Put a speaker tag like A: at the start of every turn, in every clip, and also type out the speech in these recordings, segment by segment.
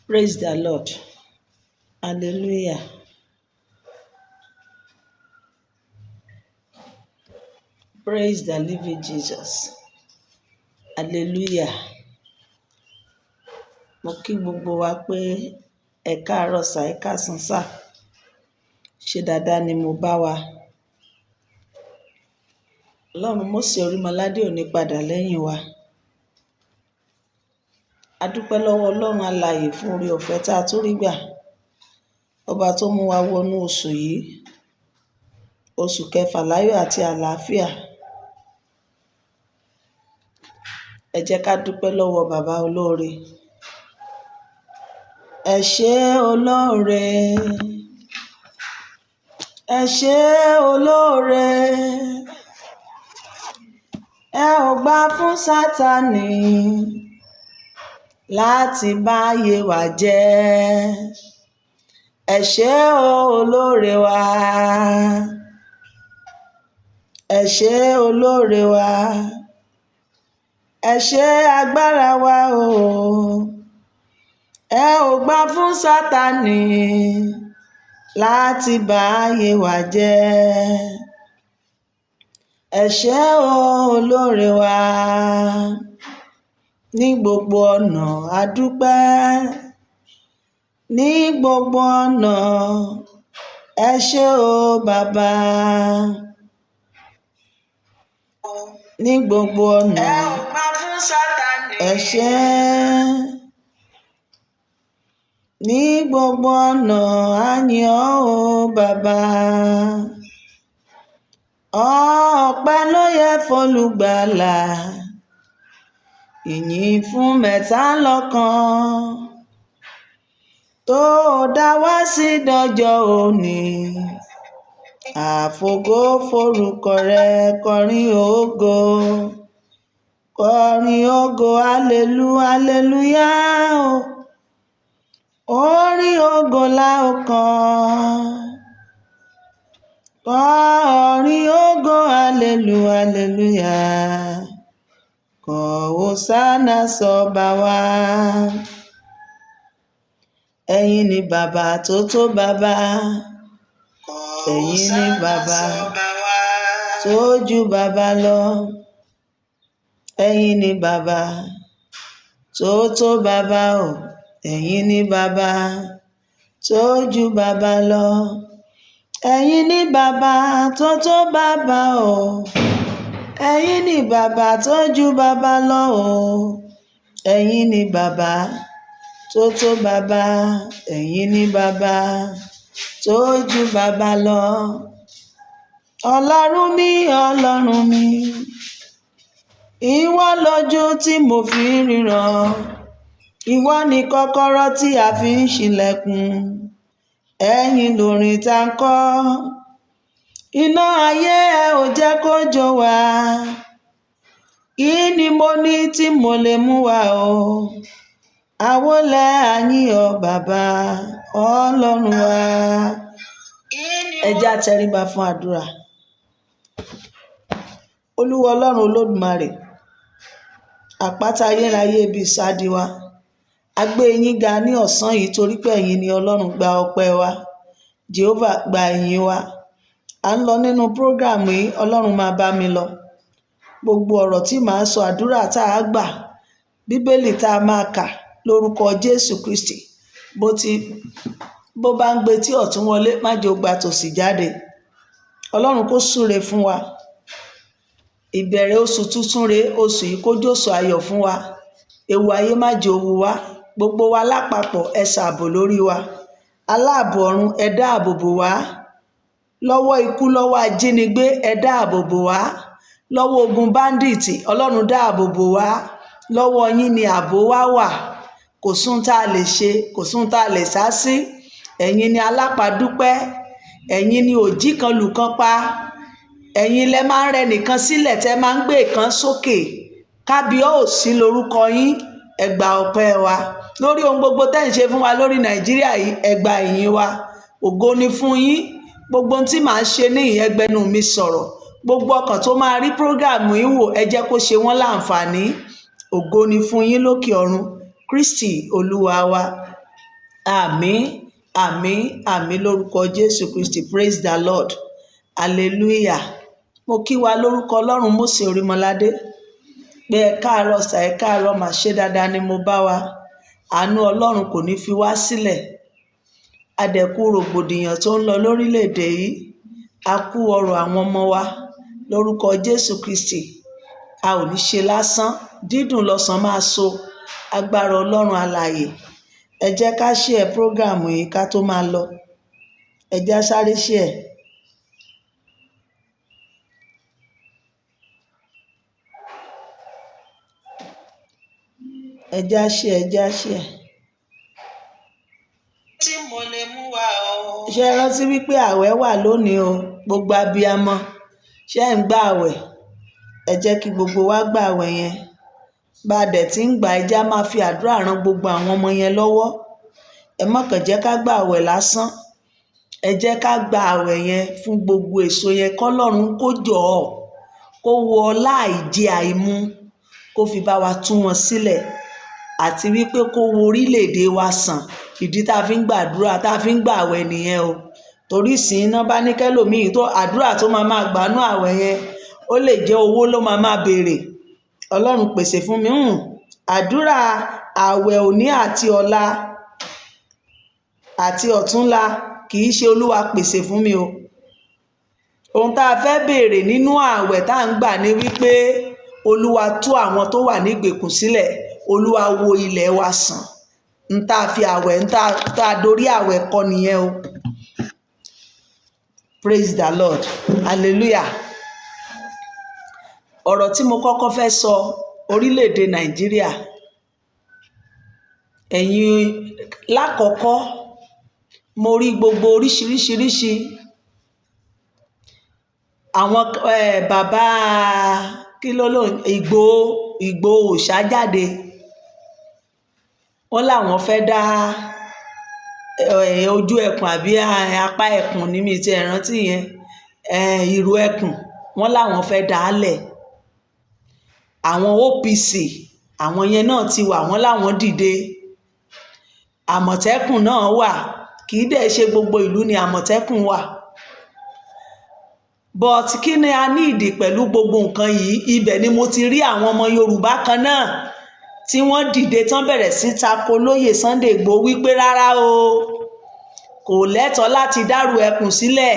A: Praise the Lord. Hallelujah. Praise the living Jesus. Hallelujah. Mo kí gbogbo wa pé ẹ káàárọ̀ sà, ẹ káàsán sà. Ṣé dáadáa ni mo bá wa? Ọlọ́run Mósè Orímọládé ò ní padà lẹ́yìn wa. A dúpẹ́ lọ́wọ́ Ọlọ́run alààyè fún oore ọ̀fẹ́ tá a tún rí gbà. Ọba tó mú wa wọnú oṣù yìí, oṣù kẹfà láyọ̀ àti àlàáfíà. Ẹ jẹ́ ká dúpẹ́ lọ́wọ́ bàbá olóore. Ẹ ṣé olóore. Ẹ ṣé olóore. Ẹ ò gbà fún Sátánì láti báyé wa jẹ́. Ẹ ṣé olóore wa. Ẹ ṣé olóore wa. Ẹ ṣé agbára wa o. Ẹ ò gbà fún Sátánì láti báyé wa jẹ́. Ẹ ṣé olóore wa. Ní gbogbo ọ̀nà a dúpẹ́. Ní gbogbo ọ̀nà ẹ ṣé o bàbá. Ní gbogbo ọ̀nà ẹ ṣé. Ní gbogbo ọ̀nà a yìn ọ́ o bàbá. Ọpẹ́ ló yẹ f'Olùgbàlà. Ìyìn fún mẹ́ta lọ́kan tó dá wá sí dọjọ́ òní. Àfògo forúkọ rẹ̀ kọrin ògo. Kọrin ògo hallelu hallelujah o. Orin ògo la ó kọ. Kọrin ògo hallelu hallelujah. Kọ hòsánà sọ́ba wa. Ẹ̀yin ni bàbá tó tó bàbá. Ẹ̀yin ni bàbá tó ju bàbá lọ. Ẹ̀yin ni bàbá tó tó bàbá o. Ẹ̀yin ni bàbá tó ju bàbá lọ. Ẹ̀yin ni bàbá tó tó bàbá o. Ẹ̀yin ni bàbá tó ju bàbá lọ o. Ẹ̀yin ni bàbá tó tó bàbá. Ẹ̀yin ni bàbá tó ju bàbá lọ. Ọlọ́run mi, Ọlọ́run mi, ìwọ lójú tí mo fi ń ríran. Ìwọ ni kọ́kọ́rọ́ tí a fi ń ṣílẹ̀kùn. Ẹ̀yin lorin tá ń kọ́. Iná ayé ẹ ò jẹ́ kó jó wa. Kí ni mo ní tí mo lè mú wá o? Àwọlẹ̀ àyìn ọ bàbá Ọlọ́run wa. Ẹ jẹ́ á tẹríba fún àdúrà. Olúwa Ọlọ́run Olódùmarè, àpáta ayérayé ibi ìsádi wa. A gbé yín ga ní ọ̀sán yìí torí pé ẹ̀yin ni Ọlọ́run gba ọpẹ́ wa. Jehovah gba ìyìn wa. À ń lọ nínú prógráàmù yìí, Ọlọ́run máa bá mi lọ. Gbogbo ọ̀rọ̀ tí màá sọ, àdúrà tá a gbà, Bíbélì tá a máa kà lórúkọ Jésù Kristi. Bó bá ń gbé tí ọ̀tún wọlé, má jẹ́ ó gba tòsì jáde. Ọlọ́run kó súre fún wa. Ìbẹ̀rẹ̀ oṣù tuntun rèé, oṣù yìí kó jòsò ayọ̀ fún wa. Ewu ayé má jẹ́ ó wu wá. Gbogbo wa lápapọ̀ ẹ ṣààbò lórí wa. Aláàbò ọ̀run ẹ dáàbò bò wá. Lọ́wọ́ ikú, lọ́wọ́ ajínigbé ẹ dáàbò bò wá. Lọ́wọ́ ogun báńdíìtì, Ọlọ́run dáàbò bò wá. Lọ́wọ́ yín ni ààbò wa wà. Kò sóhun tá a lè ṣe, kò sóhun tá a lè sá sí. Ẹ̀yin ni alápàdúpẹ́. Ẹ̀yin ni òjì kan lùkan pa. Ẹ̀yin lẹ máa ń rẹ nìkan sílẹ̀ tẹ máa ń gbé kan sókè. Kábíọ́ ò sí lórúkọ yín. Ẹ gba ọpẹ́ wa. Lórí ohun gbogbo tẹ́ ń ṣe fún wa lórí Nàìjíríà yìí, ẹ gba ìyìn wa. Ògo ni fún yín. Gbogbo ohun tí màá ṣe ní ìyẹn mi sọ̀rọ̀. Gbogbo ọkàn tó máa rí prógráàmù yìí wò, ẹ jẹ́ kó ṣe wọ́n láǹfààní. Ògo ni fún yín lókè ọ̀run. Kristi Olúwa wa. Àmín, àmín, àmín lórúkọ Jésù Kristi. Praise the Lord, hallelujah. Mo kí wa lórúkọ Ọlọ́run Mósè Orímọládé pé ẹ káàárọ̀ sà, ẹ káàárọ̀ mà, ṣé dáadáa ni mo bá wa? Àánú Ọlọ́run kò ní fi wá sílẹ̀. A dẹ̀ kú rògbòdìyàn tó ń lọ lórílẹ̀‐èdè yìí, a kú ọrọ̀ àwọn ọmọ wa. Lórúkọ Jésù Kristi, a ò ní ṣe lásán, dídùn lọ́sàn máa so, agbára Ọlọ́run alààyè. Ẹ jẹ́ ká share program yìí ká tó máa lọ. Ẹ jẹ́ á sáré share. Ẹ jẹ́ á share, ẹ jẹ́ á share.
B: Tí mo lè mú wá o.
A: Ṣé ẹ rántí wípé ààwẹ̀ wà lónìí o? Gbogbo abiyamọ, ṣé ẹ̀ ń gbà ààwẹ̀? Ẹ jẹ́ kí gbogbo wa gbà ààwẹ̀ yẹn. Bá a dẹ̀ ti ń gbà, ẹ jẹ́ á máa fi àdúrà ran gbogbo àwọn ọmọ yẹn lọ́wọ́. Ẹ má kàn jẹ́ ká gbà ààwẹ̀ lásán, ẹ jẹ́ ká gba ààwẹ̀ yẹn fún gbogbo èso yẹn, kọ́lọ́run kó jọ̀ọ́, kó wo ọlá àìjẹ àìmu, kó fi bá wa tú wọn sílẹ̀, àti wípé kó wo orílẹ̀-èdè wa sàn. Ìdí tá a fi ń gbàdúrà, tá a fi ń gbà ààwẹ̀ nìyẹn o. Torí ìsìn iná bá ní kẹ́lòmíì tó àdúrà tó máa máa gbà nú ààwẹ̀ yẹn, ó lè jẹ́ owó ló máa máa béèrè. Ọlọ́run pèsè fún mi. Àdúrà ààwẹ̀ òní àti ọ̀la àti ọ̀túnla kì í ṣe Olúwa pèsè fún mi o. Ohun tá a fẹ́ béèrè nínú ààwẹ̀ tá à ń gbà ni wípé Olúwa tú àwọn tó wà nígbèkùn sílẹ̀, Olúwa wo ilẹ̀ wa sàn. N tá a fi ààwẹ̀, n tá a dorí ààwẹ̀ kọ nìyẹn o. Praise the Lord, hallelujah. Ọ̀rọ̀ tí mo kọ́kọ́ fẹ́ sọ, orílẹ̀-èdè Nàìjíríà, ẹ̀yin lákọ̀ọ́kọ́, mo rí gbogbo oríṣiríṣiríṣi àwọn bàbá kí ló ló Ìgbòho, Ìgbòho Òòṣà jáde, wọ́n láwọn fẹ́ dá ojú ẹkùn àbí apá ẹkùn ní mi tí ẹ rántí yẹn, ìrù ẹkùn, wọ́n láwọn fẹ́ dá a lẹ̀. Àwọn OPC, àwọn yẹn náà ti wà, wọ́n láwọn dìde. Àmọ̀tẹ́kùn náà wà, kì í dẹ̀ ṣe gbogbo ìlú ni Àmọ̀tẹ́kùn wà. But kí ni a ní ìdí pẹ̀lú gbogbo nǹkan yìí? Ibẹ̀ ni mo ti rí àwọn ọmọ Yorùbá kan náà tí wọ́n dìde tán, bẹ̀rẹ̀ sí tako lóyè Sunday Igboho wípé rárá o, kò lẹ́tọ̀ọ́ láti dárú ẹkùn sílẹ̀,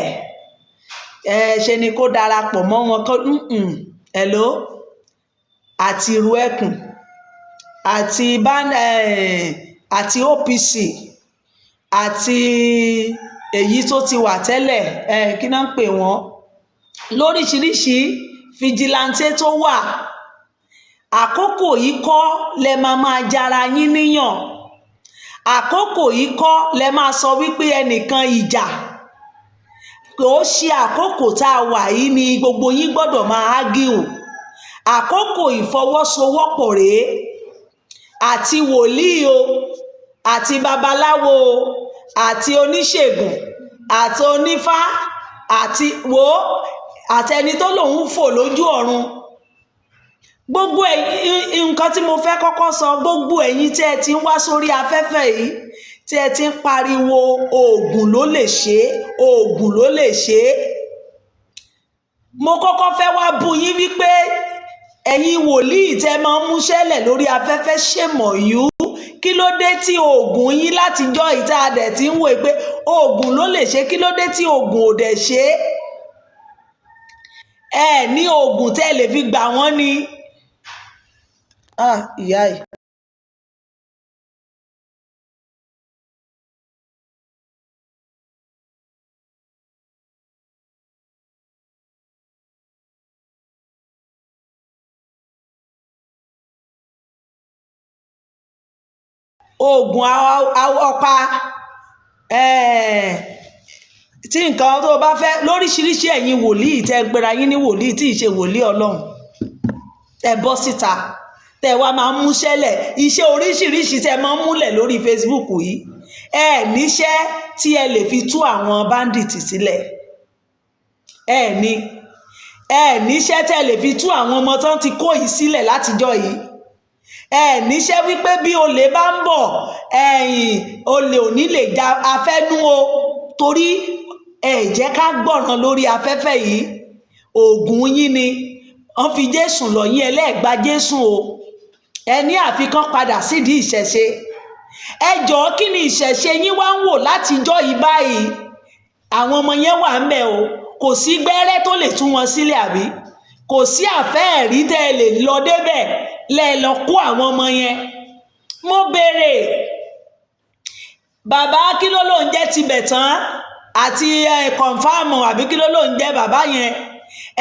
A: ẹ ṣe ni kó darapọ̀ mọ́ wọn kó. Hello, àti ìrù ẹkùn àti àti OPC àti èyí tó ti wà tẹ́lẹ̀, kí náà ń pè wọ́n lóríṣiríṣi, vigilante tó wà, àkókò yìí kọ́ lẹ máa máa jara yín níyàn. Àkókò yìí kọ́ lẹ máa sọ wípé ẹnìkan ìjà kò ṣe. Àkókò tá a wà yìí ni gbogbo yín gbọ́dọ̀ máa argue. Àkókò ìfọwọ́sowọ́pọ̀ rèé, àti wòlíì o, àti babaláwo o, àti oníṣègùn, àti onífá, àti wo, àtẹni tó lòun fò lójú ọ̀run. Gbogbo ẹ̀yin, nǹkan tí mo fẹ́ kọ́kọ́ sọ, gbogbo ẹ̀yin tí ẹ ti ń wá sórí afẹ́fẹ́ yìí, tí ẹ ti ń pariwo oògùn ló lè ṣe é, oògùn ló lè ṣe é, mo kọ́kọ́ fẹ́ wá bú yín wípé ẹ̀yin wòlíì tẹ́ máa ń múṣẹ́lẹ̀ lórí afẹ́fẹ́, ṣèmọ̀ yú, kí ló dé tí oògùn yín látijọ́ ìta dẹ̀ ti ń wò pé oògùn ló lè ṣe? Kí ló dé tí oògùn ò dẹ̀ ṣe é? Ẹ ní oògùn tẹ́ lè fi gbà wọ́n ni. Ah, ìyá yìí. Oògùn ọ̀pá tí nǹkan tó bá fẹ́ lóríṣiríṣi. Ẹ̀yin wòlíì tẹ́ ń pera yín ní wòlíì tí ì ṣe wòlíì Ọlọ́run, ẹ bọ́ síta, tẹ́ wá máa ń múṣẹ́lẹ̀ iṣẹ́ oríṣiríṣi tẹ́ máa ń múlẹ̀ lórí Facebook yìí. Ẹ níṣẹ́ tí ẹ lè fi tú àwọn bandit sílẹ̀, ẹ níṣẹ́ tẹ́ lè fi tú àwọn ọmọ tán ti kó yìí sílẹ̀ látijọ́ yìí. Ẹ níṣẹ́ wípé bí olè bá ń bọ̀ ẹ̀yìn, olè ò ní lè ja afẹ́nú o, torí ẹ jẹ́ ká gbọ̀ràn lórí afẹ́fẹ́ yìí. Oògùn yín ni wọ́n fi Jésù lọ yín, ẹlẹ́ẹ̀gba Jésù o. Ẹ ní àfikán padà sídìí ìṣẹ̀ṣe. Ẹ jọ̀ọ́, kí ni ìṣẹ̀ṣe yín wá ń wò látijọ́ yìí báyìí? Àwọn ọmọ yẹn wà ń bẹ̀ o, kò sí gbẹ́rẹ́ tó lè tú wọn sílẹ̀, àbí kò sí àfẹ́ẹ̀rí tẹ́ ẹ lè lọ débẹ̀ lẹ́ ẹ lọ kó àwọn ọmọ yẹn? Mo béèrè, bàbá, kí ló ló ń jẹ́ tibẹ̀ tán àti confam, àbí kí ló ló ń jẹ́ bàbá yẹn?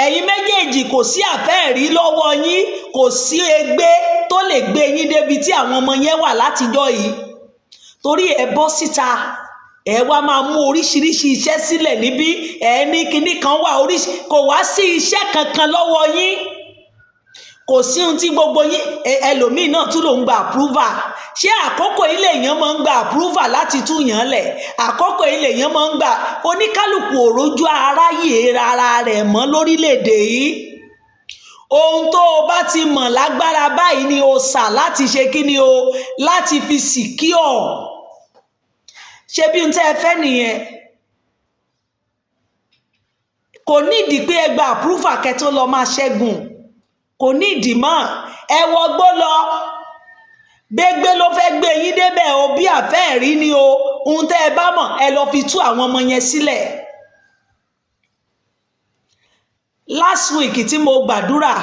A: Ẹ̀yin méjèèjì, kò sí àfẹ́ẹ̀rí lọ́wọ́ yín, kò sí egbé tó lè gbé yín débi tí àwọn ọmọ yẹn wà látijọ́ yìí, torí ẹ bọ́ síta, ẹ wá máa mú oríṣiríṣi iṣẹ́ sílẹ̀ níbí. Ẹ ní kinní kan wà oríṣi, kò wá sí iṣẹ́ kankan lọ́wọ́ yín. Kò sí ohun tí gbogbo yín. Ẹlòmíì náà tún lòún gba approval. Ṣé àkókò ilé èèyàn máa ń gba approval láti tún yàn lẹ̀? Àkókò ilé èèyàn máa ń gbà? Oníkálukú òrójú aráyè ara rẹ̀ mọ́ lórílẹ̀‐èdè yìí. Ohun tó o bá ti mọ̀ lágbára báyìí ni o sà láti ṣe kí ni o, láti fi secure. Ṣé bí n tẹ́ ẹ fẹ́ nìyẹn? Kò nídìí pé ẹ gba approval kẹ́ tó lọ máa ṣẹ́gun, kò nídìí mọ́. Ẹ wọgbó lọ, gbégbé ló fẹ́ gbé yín débẹ̀ o, bí àfẹ́ẹ̀rí ni o. Ohun tẹ́ ẹ bá mọ̀, ẹ lọ fi tú àwọn ọmọ yẹn sílẹ̀. Last week tí mo gbàdúrà,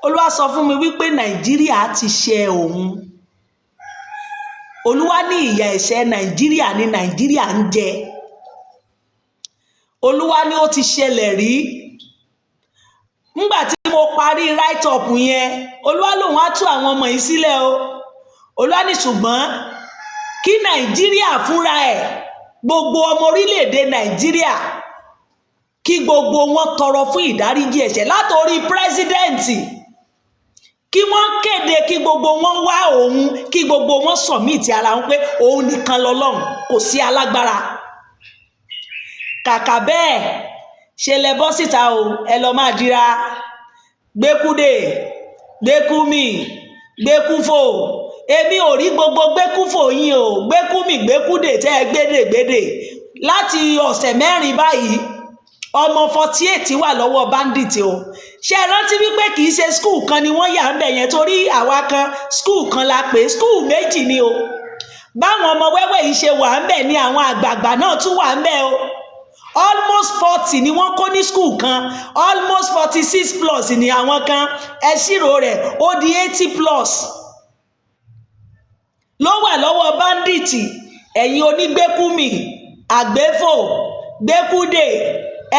A: Olúwa sọ fún mi wípé Nàìjíríà ti ṣe òun. Olúwa ní ìyà ẹ̀ṣẹ̀ Nàìjíríà ní Nàìjíríà ń jẹ. Olúwa ní ó ti ṣẹlẹ̀ rí. Nígbà tí mo parí write up yẹn, Olúwa lòun á tú àwọn ọmọ yìí sílẹ̀ o. Olúwa ní ṣùgbọ́n kí Nàìjíríà fúnra ẹ̀, gbogbo ọmọ orílẹ̀-èdè Nàìjíríà, kí gbogbo wọn tọrọ fún ìdáríjì ẹ̀ṣẹ̀ látòrí president, kí wọ́n kéde, kí gbogbo wọn wá òun, kí gbogbo wọn submit ara wọn pé òun nìkan lọ́lọ́run, kò sí alágbára. Kàkà bẹ́ẹ̀, ṣe lẹ bọ́ síta o, ẹ lọ máa dira gbẹ́kúdè, gbẹ́kúmì, gbẹ́kúfò. Èmi ò rí gbogbo gbẹ́kúfò yín o, gbẹ́kúmì, gbẹ́kúdè tẹ́ ẹ gbédègbédè láti ọ̀sẹ̀ 4 báyìí. Ọmọ 48 wà lọ́wọ́ bandit o. Ṣé ẹ rántí wípé kì í ṣe school kan ni wọ́n yà ń bẹ̀ yẹn? Torí àwa kan, school kan la pè, school méjì ni o. Báwọn ọmọ wẹ́wẹ́ yìí ṣe wà ń bẹ̀ ni àwọn àgbààgbà náà tún wà ń bẹ̀ o. Almost 40 ni wọ́n kó ní school kan, almost 46 plus ni àwọn kan. Ẹ ṣírò rẹ̀, ó di 80 plus ló wà lọ́wọ́ bandit. Ẹ̀yin onígbẹ́kúmì, àgbéfò, gbẹ́kúdè,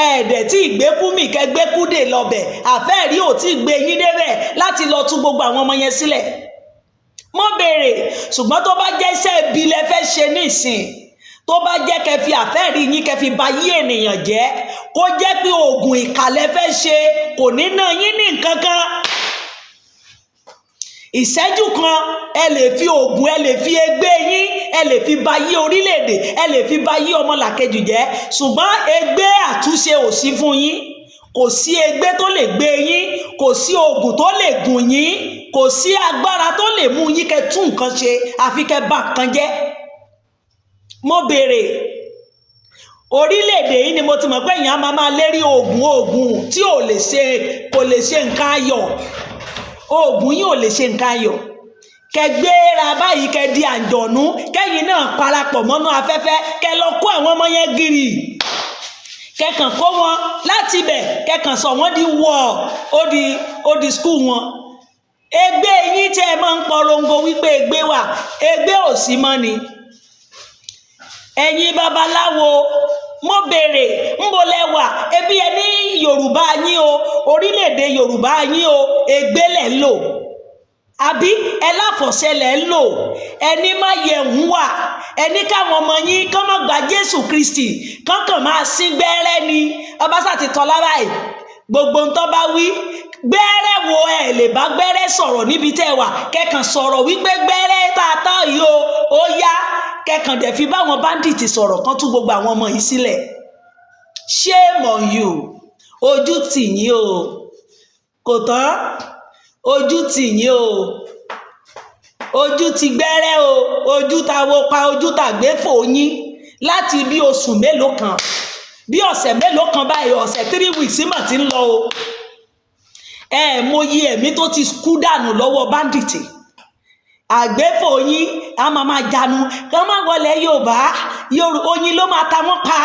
A: ẹ̀ẹ́dẹ̀ tí ìgbékúmì kẹ gbẹ́kúdè lọ́bẹ̀, àfẹ́ẹ̀rí ò tí ì gbé yín débẹ̀ láti lọ tú gbogbo àwọn ọmọ yẹn sílẹ̀? Mo béèrè. Ṣùgbọ́n tó bá jẹ́ iṣẹ́ ibi lẹ fẹ́ ṣe nísìn, tó bá jẹ́ kẹ́ fi àfẹ́ẹ̀rí yín kẹ́ fi ba yí ènìyàn jẹ́, kó jẹ́ pé oògùn ìkà lẹ fẹ́ ṣe, kò ní ná yín ní nǹkan kan. Ìṣẹ́jú kan, ẹ lè fi oògùn, ẹ lè fi egbé yín, ẹ lè fi ba yí orílẹ̀-èdè, ẹ lè fi ba yí ọmọlàkejì jẹ́. Ṣùgbọ́n egbé àtúnṣe ò sí fún yín. Kò sí egbé tó lè gbé yín, kò sí oògùn tó lè gùn yín, kò sí agbára tó lè mú yín kẹ́ tún nǹkan ṣe, àfi kẹ́ bà nǹkan jẹ́. Mo béèrè, orílẹ̀-èdè yìí ni mo ti mọ̀ pé èèyàn á máa lérí oògùn, oògùn tí ò lè ṣe, kò lè ṣe nǹkan ayọ̀. Oògùn yìí ò lè ṣe nǹkan ayọ̀. Kẹ gbéra báyìí, kẹ di àǹjọ̀nú, kẹ́yìn náà parapọ̀ mọ́nú afẹ́fẹ́, kẹ lọ kó àwọn ọmọ yẹn gírì, kẹkàn kó wọn láti ibẹ̀, kẹkàn sọ wọ́n di wọ̀, ó di school wọn. Ègbé yín tẹ́ ẹ máa ń polongo wípé ègbé wà, ègbé ò sí mọ́ ni. Ẹ̀yin babaláwo, mo béèrè, ńbo lẹ wà? Ebi ẹ ní Yorùbá yín o, orílẹ̀-èdè Yorùbá yín o, ègbé lẹ̀ ń lò, àbí ẹ láfọ̀ṣẹ lẹ̀ ń lò? Ẹni má yẹ̀hún wà, ẹni káwọn ọmọ yín kán má gba Jésù Kristi, kán kàn máa sín gbẹ́rẹ́ ni. Ọbaṣà ti tọ́lá báyìí, gbogbo ń tọ́ bá wí, gbẹ́rẹ́ wo ẹ lè bá gbẹ́rẹ́ sọ̀rọ̀ níbi tẹ́ ẹ wà, kẹ́kàn sọ̀rọ̀ wípé gbẹ́rẹ́ tá a tán yìí o, ó yá, kẹ́kàn dẹ̀ fi báwọn bandit sọ̀rọ̀, kán tú gbogbo àwọn ọmọ yìí sílẹ̀. Shame on you! Ojú tì yín o. Kò tán. Ojú tì yín o, ojú ti gbẹ́rẹ́ o, ojú ta wo pa, ojú tàgbéfò yín láti bí oṣù mélòó kan, bí ọ̀sẹ̀ mélòó kan báyìí, ọ̀sẹ̀ 3 weeks mà ti ń lọ o. Ẹ mọyì ẹ̀mí tó ti kú dànù lọ́wọ́ bandit. Àgbéfò yín a máa máa jánu kí wọ́n má wọlé Yorùbá. Oyin ló máa ta wọ́n pa.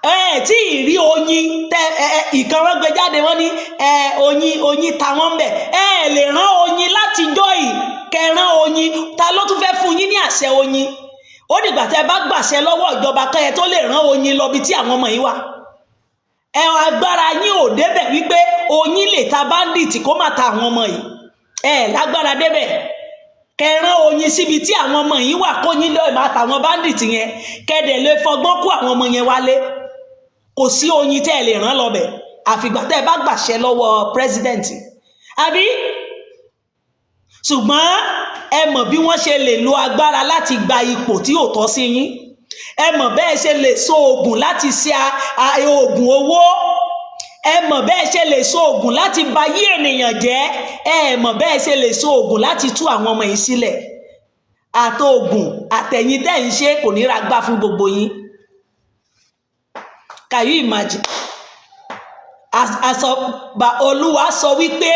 A: Ẹ tí ì rí oyin tẹ ẹ ẹ ìkan wọn gbé jáde, wọ́n ní ẹ oyin, oyin ta wọ́n bẹ̀. Ẹ lè rán oyin láti jọ́ yìí kẹrán oyin. Ta ló tún fẹ́ fún yín ní àṣẹ oyin? Ó dìgbà tẹ bá gbàṣẹ lọ́wọ́ ìjọba kẹ́ ẹ tó lè rán oyin lọ bí tí àwọn ọmọ yìí wà. Ẹ agbára yín ò débẹ̀ wípé oyin lè ta bandit kó má ta àwọn ọmọ yìí. Ẹ lágbára débẹ̀ kẹrán oyin síbi tí àwọn ọmọ yìí wà, kóyin lè máa tàwọn bandit yẹn, kẹdẹ̀ lè fọgbọ́n kó àwọn ọmọ yẹn wálé. Kò sí oyin tẹ́ ẹ lè rán lọ bẹ̀ àfìgbà tẹ́ ẹ bá gbàṣẹ lọ́wọ́ president àbí. Ṣùgbọ́n ẹ mọ̀ bí wọ́n ṣe lè lo agbára láti gba ipò tí ò tọ́ sí yín. Ẹ mọ̀ bẹ́ẹ̀ ṣe lè so oògùn láti ṣe oògùn owó. Ẹ mọ̀ bẹ́ẹ̀ ṣe lè so oògùn láti ba yí ènìyàn jẹ́. Ẹ mọ̀ bẹ́ẹ̀ ṣe lè so oògùn láti tú àwọn ọmọ yìí sílẹ̀. Àtòògùn àtẹ̀yìn tẹ́ ń ṣe kò ní ra gbá fún gbogbo yín. Can you imagine? Àsọ Olúwa sọ wípé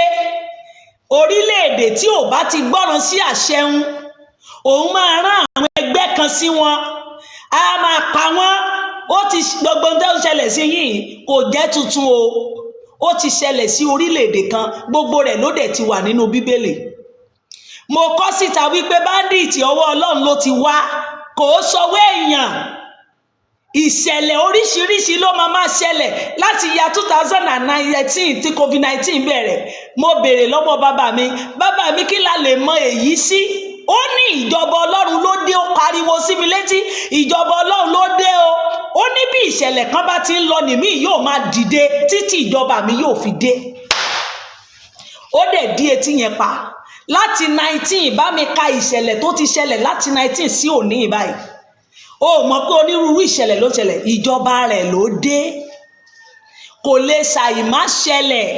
A: orílẹ̀-èdè tí ò bá ti gbọ́ràn sí àṣẹ ń òun, máa rán àwọn ẹgbẹ́ kan sí wọn, á máa pa wọ́n. Ó ti gbogbo ohun tó ń ṣẹlẹ̀ sí yìí kò jẹ́ tuntun o. Ó ti ṣẹlẹ̀ sí orílẹ̀-èdè kan, gbogbo rẹ̀ ló dẹ̀ ti wà nínú Bíbélì. Mo kọ síta wípé bandit, ọwọ́ Ọlọ́run ló ti wá, kò sọwọ́ èèyàn. Ìṣẹ̀lẹ̀ oríṣiríṣi ló máa máa ṣẹlẹ̀ láti ya 2019 tí COVID-19 bẹ̀rẹ̀. Mo béèrè lọ́wọ́ bàbá mi, "Bàbá mi, kí la lè mọ èyí sí?" Ó ní ìjọba Ọlọ́run ló dé. Ó pariwo sí mi létí, ìjọba Ọlọ́run ló dé o. Ó ní bí ìṣẹ̀lẹ̀ kan bá ti ń lọ nìmí yóò máa dìde títí ìjọba mi yóò fi dé. Ó dẹ̀ dí etí yẹn pa láti 19. Bá mi ka ìṣẹ̀lẹ̀ tó ti ṣẹlẹ̀ láti 19 sí òní báyìí, ó mọ̀ pé onírúurú ìṣẹ̀lẹ̀ ló ṣẹlẹ̀. Ìjọba rẹ̀ ló dé, kò lè ṣàì má ṣẹlẹ̀.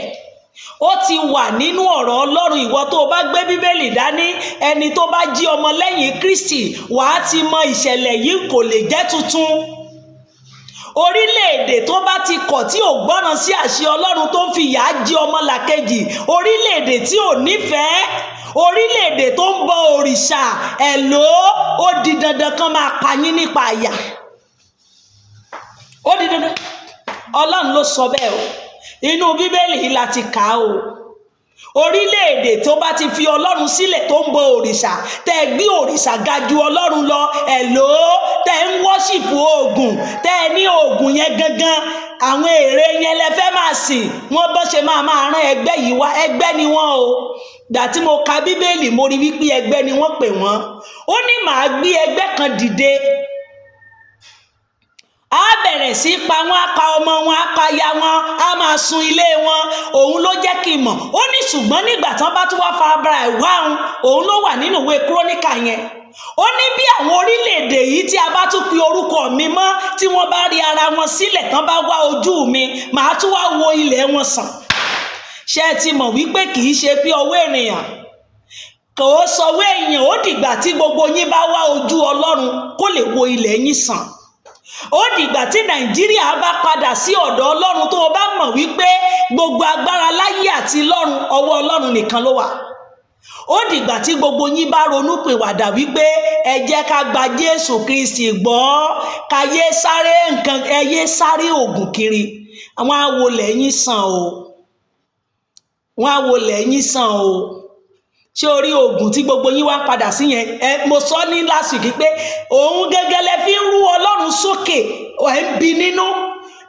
A: Ó ti wà nínú ọ̀rọ̀ Ọlọ́run. Ìwọ tó o bá gbé Bíbélì dání, ẹni tó bá jí ọmọ lẹ́yìn Kristi, wàá ti mọ ìṣẹ̀lẹ̀ yìí, kò lè jẹ́ tuntun. Orílẹ̀-èdè tó bá ti kọ̀, tí ò gbọ́ràn sí àṣẹ Ọlọ́run, tó ń fi ìyà jẹ ọmọlàkejì, orílẹ̀-èdè tí ò nífẹ̀ẹ́, orílẹ̀-èdè tó ń bọ òrìṣà ẹ̀ ló, ó di dandan kán máa pa yín nípa àyà. Ó di dandan. Ọlọ́run ló sọ bẹ́ẹ̀ o. Inú Bíbélì yìí la ti kà á o. Orílẹ̀-èdè tó bá ti fi Ọlọ́run sílẹ̀, tó ń bọ òrìṣà, tẹ́ ẹ gbé òrìṣà ga ju Ọlọ́run lọ, ẹ̀ ló tẹ́ ẹ ń worship oògùn, tẹ́ ẹ ní oògùn yẹn gangan, àwọn ère yẹn lẹ fẹ́ máa sìn, wọ́n bọ́ ṣe máa máa rán ẹgbẹ́ yìí wá. Ẹgbẹ́ ni wọ́n o. Gbà tí mo ka Bíbélì, mo rí wípé ẹgbẹ́ ni wọ́n pè wọ́n. Ó ní màá gbé ẹgbẹ́ kan dìde, á bẹ̀rẹ̀ sí pa wọ́n, á pa ọmọ wọn, á pa aya wọn, á máa sun ilé wọn. Òun ló jẹ́ kí n mọ̀. Ó ní ṣùgbọ́n nígbà tán bá tún wá farabara ẹ̀ wá òun, òun ló wà nínú ìwé Kúrónìkà yẹn. Ó ní bí àwọn orílẹ̀-èdè yìí tí a bá tún pe orúkọ mi mọ́, tí wọ́n bá rí ara wọn sílẹ̀, tán bá wá ojú mi, màá tún wá wo ilẹ̀ wọn sàn. Ṣé ẹ ti mọ̀ wípé kì í ṣe pé ọwọ́ ènìyàn kò ó sọwọ́ èèyàn? Ó dìgbà tí gbogbo yín bá wá ojú Ọlọ́run kó lè wo ilẹ̀ yín sàn. Ó dìgbà tí Nàìjíríà bá padà sí ọ̀dọ̀ Ọlọ́run, tó o bá mọ̀ wípé gbogbo agbára láyé àti lọ́run, ọwọ́ Ọlọ́run nìkan ló wà. Ó dìgbà tí gbogbo yín bá ronú pìwàdà wípé ẹ jẹ́ ká gba Jésù Kristi gbọ́, ká yé sáré nǹkan, ẹ yé sáré ògùn kiri. Àwọn awolẹ̀ yín sàn o, wọ́n á wọlé yín sàn o. Ṣé orí oògùn tí gbogbo yín wá ń padà sí yẹn? Ẹ mo sọ ní last week pé òun gẹ́gẹ́ lẹ fi ń rú Ọlọ́run sókè. Ẹ ń bí nínú,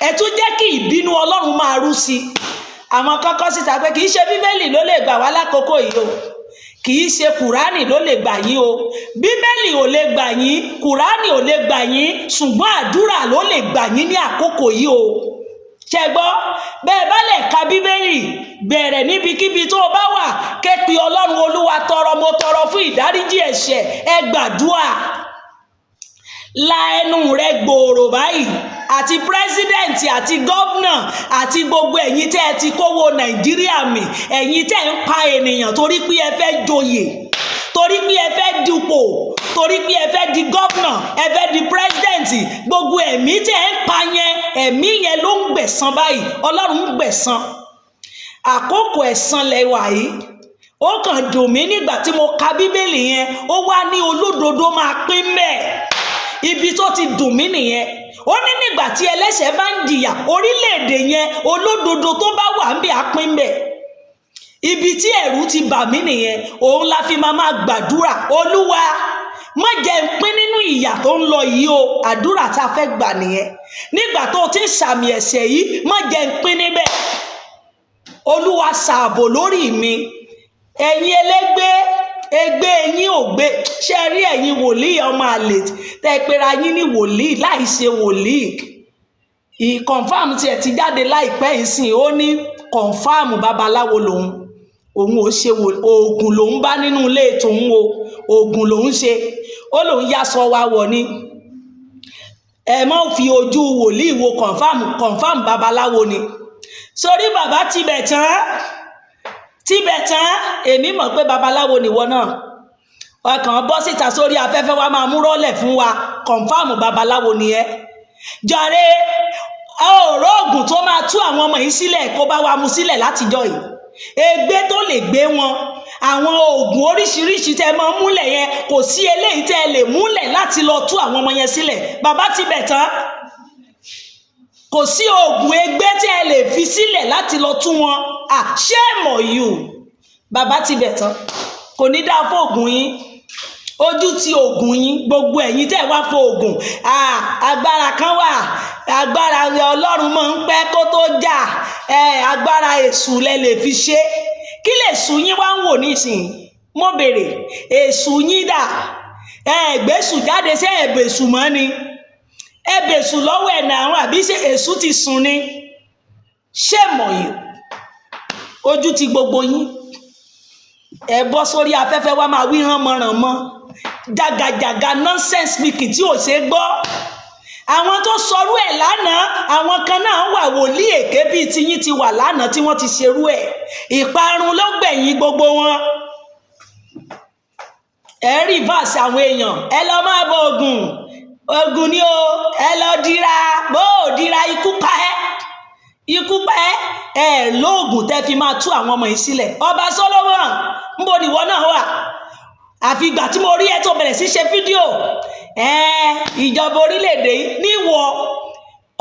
A: ẹ tún jẹ́ kí ìbínú Ọlọ́run máa rú sí i. Àwọn kọ́kọ́ síta pé kì í ṣe Bíbélì ló lè gbà wá lákòókò yìí o, kì í ṣe Kùránì ló lè gbà yín o. Bíbélì ò lè gbà yín, Kùránì ò lè gbà yín, ṣùgbọ́n àdúrà ló lè gbà yín ní àkókò yìí o. Ṣe gbọ́? Bẹ́ẹ̀ bá lè ka Bíbélì, bẹ̀rẹ̀ níbikíbi tó o bá wà, ké pe Ọlọ́run. Olúwa, tọrọ, mo tọrọ fún ìdáríjì ẹ̀ṣẹ̀. Ẹ gbàdúà. La ẹnu rẹ gbòòrò báyìí, àti president àti governor àti gbogbo ẹ̀yin tẹ́ ẹ ti kówó Nàìjíríà mì, ẹ̀yin tẹ́ ẹ ń pa ènìyàn torí pé ẹ fẹ́ joyè, torí pé ẹ fẹ́ dupò, torí pé ẹ fẹ́ di governor, ẹ fẹ́ di president. Gbogbo ẹ̀mí tẹ́ ẹ ń pa yẹn, ẹ̀mí yẹn ló ń gbẹ̀san báyìí. Ọlọ́run ń gbẹ̀san. Àkókò ẹ̀san lẹ wà yìí. Ó kàn dùn mí nígbà tí mo ka Bíbélì yẹn, ó wá ní olódodo máa pín mẹ́ẹ̀. Ibi tó ti dùn mí nìyẹn. Ó ní nígbà tí ẹlẹ́ṣẹ̀ bá ń jìyà orílẹ̀-èdè yẹn, olódodo tó bá wà ń bẹ̀ á pín mẹ́ẹ̀. Ibi tí ẹ̀rù ti bà mí nìyẹn. Òun la fi máa máa gbàdúrà: Olúwa, má jẹ́ n pín nínú ìyà tó ń lọ yìí o. Àdúrà tá a fẹ́ gbà nìyẹn. Nígbà tó o ti ń sàmì ẹ̀ṣẹ̀ yìí, má jẹ́ n pín níbẹ̀. Olúwa, ṣààbò lórí mi. Ẹ̀yin elégbé, ègbé yín ò gbé. Ṣe rí ẹ̀yin wòlíì ọmọ àlè tẹ́ ẹ pera yín ní wòlíì láì ṣe wòlíì? Confam tiẹ̀ ti jáde láìpẹ́ yìí sìn. Ó ní confam babaláwo lòun, òun ò ṣe oògùn lòun bá nínú ilé tòun o, oògùn lòun ṣe. Ó lòun yá sọ wa wọ̀ ni. Ẹ má fi ojú wòlíì wo confam. Confam babaláwo ni. Sórí bàbá tibẹ̀ tán, tibẹ̀ tán, èmi mọ̀ pé babaláwo nìwọ náà. Ọkàn bọ́ síta sórí afẹ́fẹ́ wa máa múrọ́lẹ̀ fún wa. Confam babaláwo ni ẹ́ jàre. Ọ̀rọ̀ oògùn tó máa tú àwọn ọmọ yìí sílẹ̀, kó bá wa mú sílẹ̀ látijọ́ yìí, ègbé tó lè gbé wọn, àwọn oògùn oríṣiríṣi tẹ́ máa ń múlẹ̀ yẹn, kò sí eléyìí tẹ́ lè múlẹ̀ láti lọ tú àwọn ọmọ yẹn sílẹ̀. Bàbá tibẹ̀ tán, kò sí oògùn ègbé tẹ́ lè fi sílẹ̀ láti lọ tú wọn. Ah, shame on you, bàbá tibẹ̀ tán. Kò ní dáa fún oògùn yín. Ojú ti oògùn yín. Gbogbo ẹ̀yin tẹ́ wá fún oògùn, ah, agbára kan wà, agbára Ọlọ́run máa ń pẹ́ kó tó jà ẹ. Agbára èṣù lẹ lè fi ṣe. Kí lè sùn yín wá ń wò nísìnyí? Mo béèrè, èṣù yín dà? Ẹ gbèsù jáde. Ṣé ẹ bèṣù mọ́ ni? Ẹ bèṣù lọ́wọ́ ẹ̀ náà, àbí ṣé èṣù ti sùn ni? Shame on you. Ojú ti gbogbo yín. Ẹ bọ́ sórí afẹ́fẹ́ wa máa wí ránmọ́rànmọ́, jàgàjàgà, nonsense speaking tí ò ṣe gbọ́. Àwọn tó sọrú ẹ̀ lánàá, àwọn kan náà wà, wòlíì èké bíi tiyín ti wà lánàá tí wọ́n ti ṣerú ẹ̀. Ìparun ló gbẹ̀yìn gbogbo wọn. Ẹ reverse àwọn èèyàn. Ẹ lọ máa bọ Ògùn, Ògùn ni o. Ẹ lọ dira, bó o dira, ikú pa ẹ́, ikú pa ẹ́. Ẹ lóògùn tẹ́ fi máa tú àwọn ọmọ yìí sílẹ̀. Ọba Solomon, ńbo nìwọ náà wà? Àfi ìgbà tí mo rí ẹ tó bẹ̀rẹ̀ sí ṣe fídíò ẹ, ìjọba orílẹ̀-èdè yìí níwọ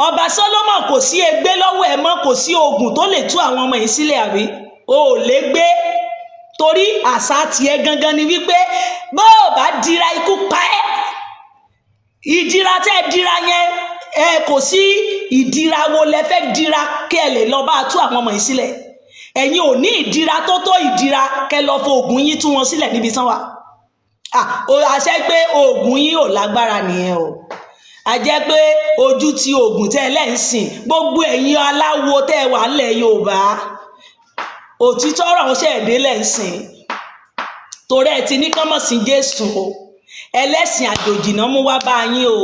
A: ọba Solomon, kò sí egbé lọ́wọ́ ẹ mọ́, kò sí oògùn tó lè tú àwọn ọmọ yìí sílẹ̀, àbí o ò lè gbé? Torí àṣà tiẹ̀ gangan ni wípé bó o bá dira, ikú pa ẹ́. Ìdira tẹ́ ẹ dira yẹn, ẹ kò sí ìdira wo lẹ fẹ́ dira kí ẹ lè lọ bá a tú àwọn ọmọ yìí sílẹ̀? Ẹ̀yin ò ní ìdira tó tó ìdira kẹ́ lọ fo oògùn yín tú wọn sílẹ̀ níbi tán wà. Àṣẹ pé oògùn yín ò lágbára nìyẹn o. A jẹ́ pé ojú ti oògùn tẹ́ ẹ lẹ́ǹsìn. Gbogbo ẹ̀yin aláwo tẹ́ ẹ wà ńlẹ̀ Yorùbá, òtítọ́ ọ̀rọ̀ ṣe ẹ̀dẹ́ lẹ́ǹsìn, torí ẹ ti ní kán mọ̀ sí Jésù o. Ẹlẹ́sìn àjòjì náà mú wá bá yín o.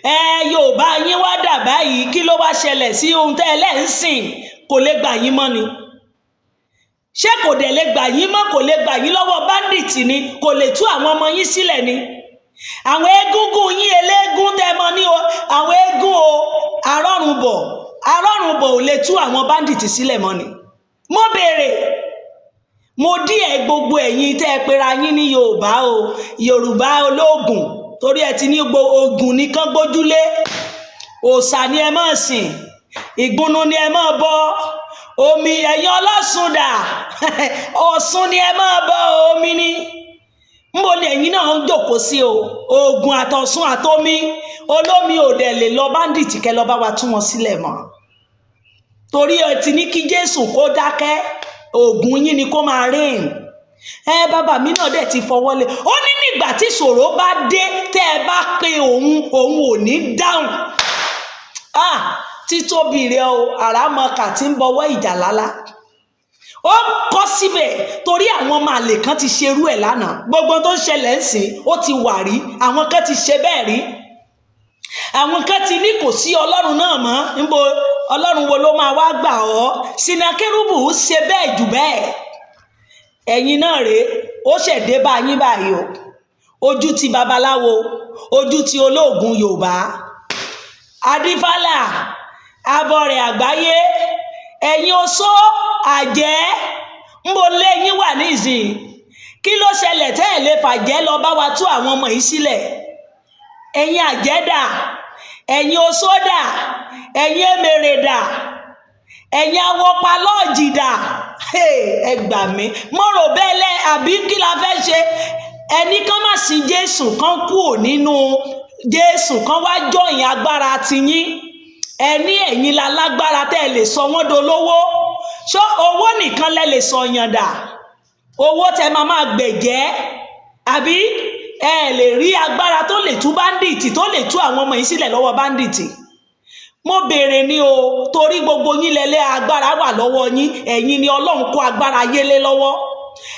A: Ẹ Yorùbá yín wá dà báyìí. Kí ló wá ṣẹlẹ̀ sí ohun tẹ́ ẹ lẹ́ǹsìn? Kò lè gbà yín mọ́ ni? Ṣé kò dẹ̀ lè gbà yín mọ́? Kò lè gbà yín lọ́wọ́ bandit ni? Kò lè tú àwọn ọmọ yín sílẹ̀ ni? Àwọn egúngún yín, eléégún tẹ́ mọ ní o, àwọn eégún o, arọ́rùnbọ̀, arọ́rùnbọ̀ ò lè tú àwọn bandit sílẹ̀ mọ́ ni? Mo béèrè, mo dí ẹ. Gbogbo ẹ̀yin tẹ́ ẹ pera yín ní Yorùbá o, Yorùbá olóògùn, torí ẹ ti ní oògùn nìkan gbójúlé, òòṣà ni ẹ máa sìn, ìgúnnu ni ẹ máa bọ, omi. Ẹ̀yin ọlọ́sùn dà? Ọ̀ṣun ni ẹ máa bọ, omi ni. Nbo ni ẹ̀yin náà ń jòkó sí o? Oògùn àtọ̀sùn àtomi olómi ò dẹ̀ lè lọ bandit kẹ́ lọ bá wa tú wọn sílẹ̀ mọ́, torí ẹ ti ní kí Jésù kó dákẹ́, oògùn yín ni kó máa rìn. Ẹ bàbá mi náà dẹ̀ ti fọwọ́ lé. Ó ní nígbà tí ìṣòro bá dé, tẹ́ ẹ bá pe òun, òun ò ní dáhùn. Ah, títóbi rẹ o, àràmọkà tí ń bọwọ́ ìjà lálá. Ó kọ́ síbẹ̀ torí àwọn ọmọ àlè kan ti ṣerú ẹ̀ lánàá. Gbogbo tó ń ṣẹlẹ̀ ń sìn, ó ti wà rí, àwọn kan ti ṣe bẹ́ẹ̀ rí. Àwọn kan ti ní kò sí Ọlọ́run náà mọ́. Níbo Ọlọ́run wo ló máa wá gbà ọ́? Sinakérúbù ṣe bẹ́ẹ̀ jù bẹ́ẹ̀. Ẹ̀yin náà rèé, ó ṣẹ̀dé bá yín báyìí o. Ojú ti babaláwo, ojú ti olóògùn Yorùbá, adífálà, abọrẹ̀ àgbáyé, ẹ̀yin oṣó àjẹ́, ńbo lẹ́yìn wà nísìnyí? Kí ló ṣẹlẹ̀ tẹ́ ẹ̀ lè fàjẹ́ lọ bá wa tú àwọn ọmọ yìí sílẹ̀? Ẹ̀yin àjẹ́ dà? Ẹ̀yin oṣó dà? Ẹ̀yin emèrè dà? Ẹ̀yin awọpa lọ́ọ̀jì dà? Ẹ gbà mí, mo rò bẹ́ẹ̀ lẹ́ àbí kí la fẹ́ ṣe? Ẹni kán má sin Jésù, kán kúò nínú Jésù, kán wá jọyìn agbára tiyín. Ẹni ẹ̀yin la lágbára tẹ́ ẹ lè sọ wọ́n dolówó. Ṣó owó nìkan lẹ lè sọ yàn dà? Owó tẹ máa máa gbẹ̀jẹ́, àbí ẹ lè rí agbára tó lè tú bandit, tó lè tú àwọn ọmọ yìí sílẹ̀ lọ́wọ́ bandit? Mo béèrè ni o, torí gbogbo yín lẹ́lẹ́ agbára wà lọ́wọ́ yín. Ẹ̀yin ni Ọlọ́run kó agbára ayé lé lọ́wọ́.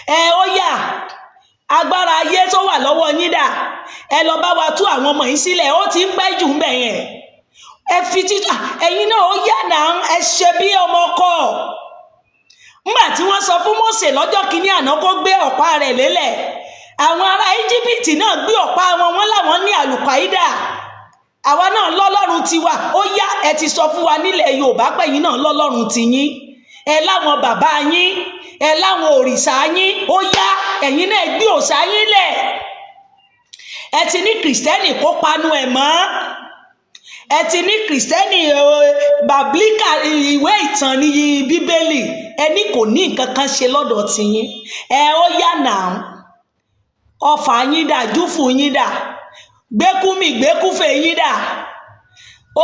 A: Ẹ ó yá, agbára ayé tó wà lọ́wọ́ yín dà? Ẹ lọ bá wa tú àwọn ọmọ yìí sílẹ̀. Ó ti ń pẹ́ jù ń bẹ̀ yẹn. Ẹ fi títà ẹ̀yin náà, ó yá náà, ẹ ṣe bí ọmọ ọkọ. Ńgbà tí wọ́n sọ fún Mósè lọ́jọ́ kínní àná kó gbé ọ̀pá rẹ̀ lélẹ̀, àwọn ará Íjíbítì náà gbé ọ̀pá wọn, wọ́n láwọn ní àlùkàídà. Àwa náà lọ́lọ́run tiwa. Ó yá, ẹ ti sọ fún wa nílẹ̀ Yorùbá pẹ̀yìn náà lọ́lọ́run tiyín, ẹ láwọn bàbá yín, ẹ láwọn òrìṣà yín. Ó yá, ẹ̀yin náà gbé òòṣà yín lẹ̀. Ẹ ti ní Kìrìsìtẹ́nì kó panu ẹ̀ mọ́. Ẹ ti ní Kìrìsìtẹ́nì bàblíkà, ìwé ìtàn ní Bíbélì. Ẹ ní kò ní nǹkan kan ṣe lọ́dọ̀ tiyín. Ẹ ó yá náà, ọfà yín dà? Júfù yín dà? Gbẹ́kúmì gbẹ́kúfè yín dà?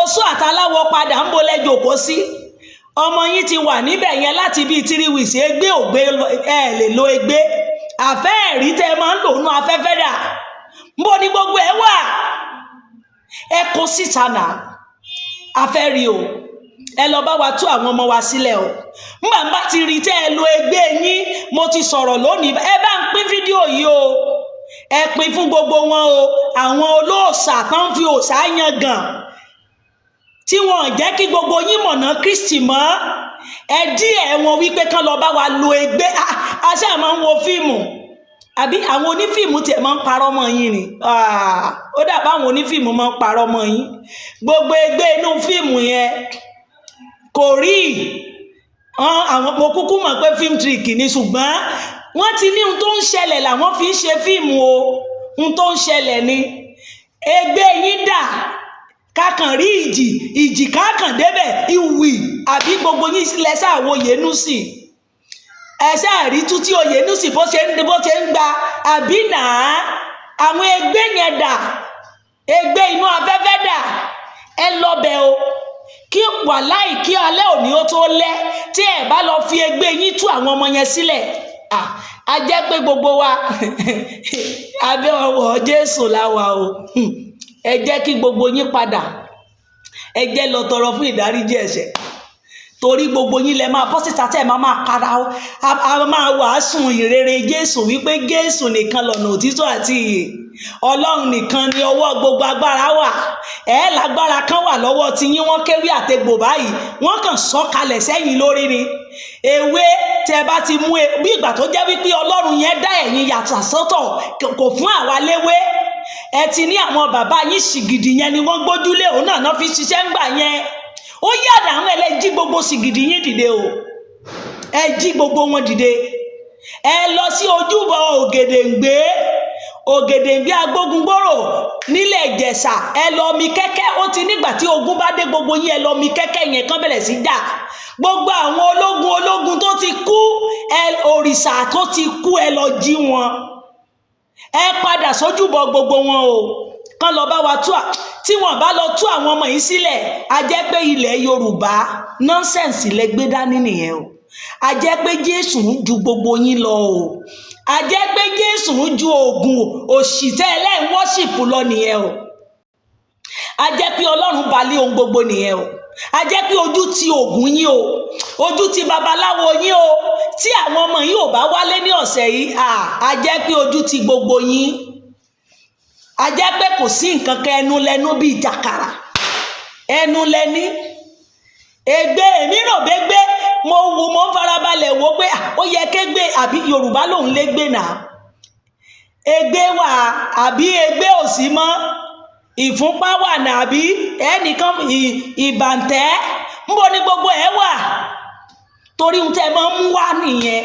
A: Oṣù àtàláwọ̀ padà ń bolẹ̀ jòkó sí. Ọmọ yín ti wà níbẹ̀ yẹn láti bíi 3 weeks. Egbé ògbé, ẹ lè lo egbé àfẹ́ ẹ̀rí tẹ́ ẹ máa ń lò nú afẹ́fẹ́ dà? Nbọ ni gbogbo ẹ wà? Ẹ kó síta nà, afẹ́ rí o. Ẹ lọ bá wa tú àwọn ọmọ wa sílẹ̀ o. Ngbà bá ti rí tẹ́ ẹ lo ẹgbẹ́ yín, mo ti sọ̀rọ̀ lónìí. Ẹ bá ń pín fídíò yìí o, ẹ pín fún gbogbo wọn o. Àwọn olóòṣà tán fi òòṣà yan gàn, tí wọn jẹ́ kí gbogbo yín mọ̀nà Kristi mọ́, ẹ dí ẹ̀ wọn wípé kán lọ bá wa lo ẹgbẹ́. A ṣáà máa ń wo fíìmù, àbí àwọn onífíìmù tiẹ̀ máa ń parọ́ mọ́ yín ni? Ó dàbí àwọn onífíìmù máa ń parọ́ mọ́ yín. Gbogbo ẹgbẹ́ inú fíìmù yẹn kò rí àwọn. Mo kúkú mọ̀ pé film trick ni, ṣùgbọ́n wọ́n ti ní ohun tó ń ṣẹlẹ̀ làwọn fi ń ṣe fíìmù o. Ohun tó ń ṣẹlẹ̀ ni. Ẹgbẹ́ yín dà? Kákan rí ìjì, ìjì kákan débẹ̀ ìwì, àbí gbogbo yín lẹ́sà wo Yẹnúsì? Ẹ ṣáà rí tútí Oyènúsì bó ṣe ń gba, àbí nàá? Àwọn ẹgbẹ́ yẹn dà? Ẹgbẹ́ inú afẹ́fẹ́ dà? Ẹ lọ́bẹ̀ o, kí wàláì kí alẹ́ òní ó tó lẹ́, tí ẹ bá lọ fi ẹgbẹ́ yín tú àwọn ọmọ yẹn sílẹ̀, a jẹ́ pé gbogbo wa, abẹ́ ọwọ́ Jésù la wà o. Ẹ jẹ́ kí gbogbo yín padà, ẹ jẹ́ lọ tọrọ fún ìdáríjì ẹ̀ṣẹ̀, torí gbogbo yín lẹ máa bọ́ síta tẹ́ ẹ máa máa para o. A máa wàásùn ìrere Jésù wípé Jésù nìkan lọ̀nà, òtítọ́ àti ìyè. Ọlọ́run nìkan ni ọwọ́ gbogbo agbára wà. Ẹ lágbára kan wà lọ́wọ́ tí yín, wọ́n kéwì àtegbò báyìí, wọ́n kàn sọ kalẹ̀ sẹ́yìn lórí ni. Ewé tẹ bá ti mú e, bí ìgbà tó jẹ́ wípé Ọlọ́run yẹn dá ẹ̀yin yàtọ̀ sọ́tọ̀, kò fún àwa léwé. Ẹ ti ní àwọn bàbá yín ṣìgìdì yẹn ni wọ́n gbójúlé, òun náà náà fi ṣiṣẹ́ ńgbà yẹn. Ó yàdà àwọn ẹlẹ́jí gbogbo ṣìgìdì yín dìde o. Ẹ jí gbogbo wọn dìde, ẹ lọ sí ojúbọ Ògèdèǹgbé, Ògèdèǹgbé agbógungbòrò nílẹ̀ Ìjẹ̀ṣà. Ẹ lọ mi kẹ́kẹ́. Ó ti nígbà tí ogun bá dé, gbogbo yín ẹ lọ mi kẹ́kẹ́ yẹn, kán bẹ̀rẹ̀ sí jà. Gbogbo àwọn ológun ológun tó ti kú, ẹ òrìṣà tó ti kú, ẹ lọ jí wọn. Ẹ padà sójúbọ gbogbo wọn o, kán lọ bá wa tú à. Tí wọn bá lọ tú àwọn ọmọ yìí sílẹ̀, a jẹ́ pé ilẹ̀ Yorùbá, nonsense lẹ gbé dání nìyẹn o. A jẹ́ pé Jésù ń ju gbogbo yín lọ o. A jẹ́ pé Jésù ń ju oògùn òṣìṣẹ́ ẹlẹ́yìn worship lọ nìyẹn o. A jẹ́ pé Ọlọ́run balẹ̀ ohun gbogbo nìyẹn o. A jẹ́ pé ojú ti oògùn yín o, ojú ti babaláwo yín o. Tí àwọn ọmọ yìí ò bá wálé ní ọ̀sẹ̀ yìí, a jẹ́ pé ojú ti gbogbo yín. A jẹ́ pé kò sí nǹkan kan, ẹnu lẹnu bíi jàkàrà, ẹnu lẹni ègbé. Èmi rò bégbé, mo wò, mo ń farabalẹ̀ wò pé ah, ó yẹ kégbé àbí Yorùbá lòun légbé náà. Ègbé wà àbí ègbé ò sí mọ́? Ìfúnpá wà náà àbí ẹnìkan ìbàǹtẹ́? Ńbo ni gbogbo ẹ̀ wà? Torí ohun tẹ́ ẹ máa ń mú wá nìyẹn,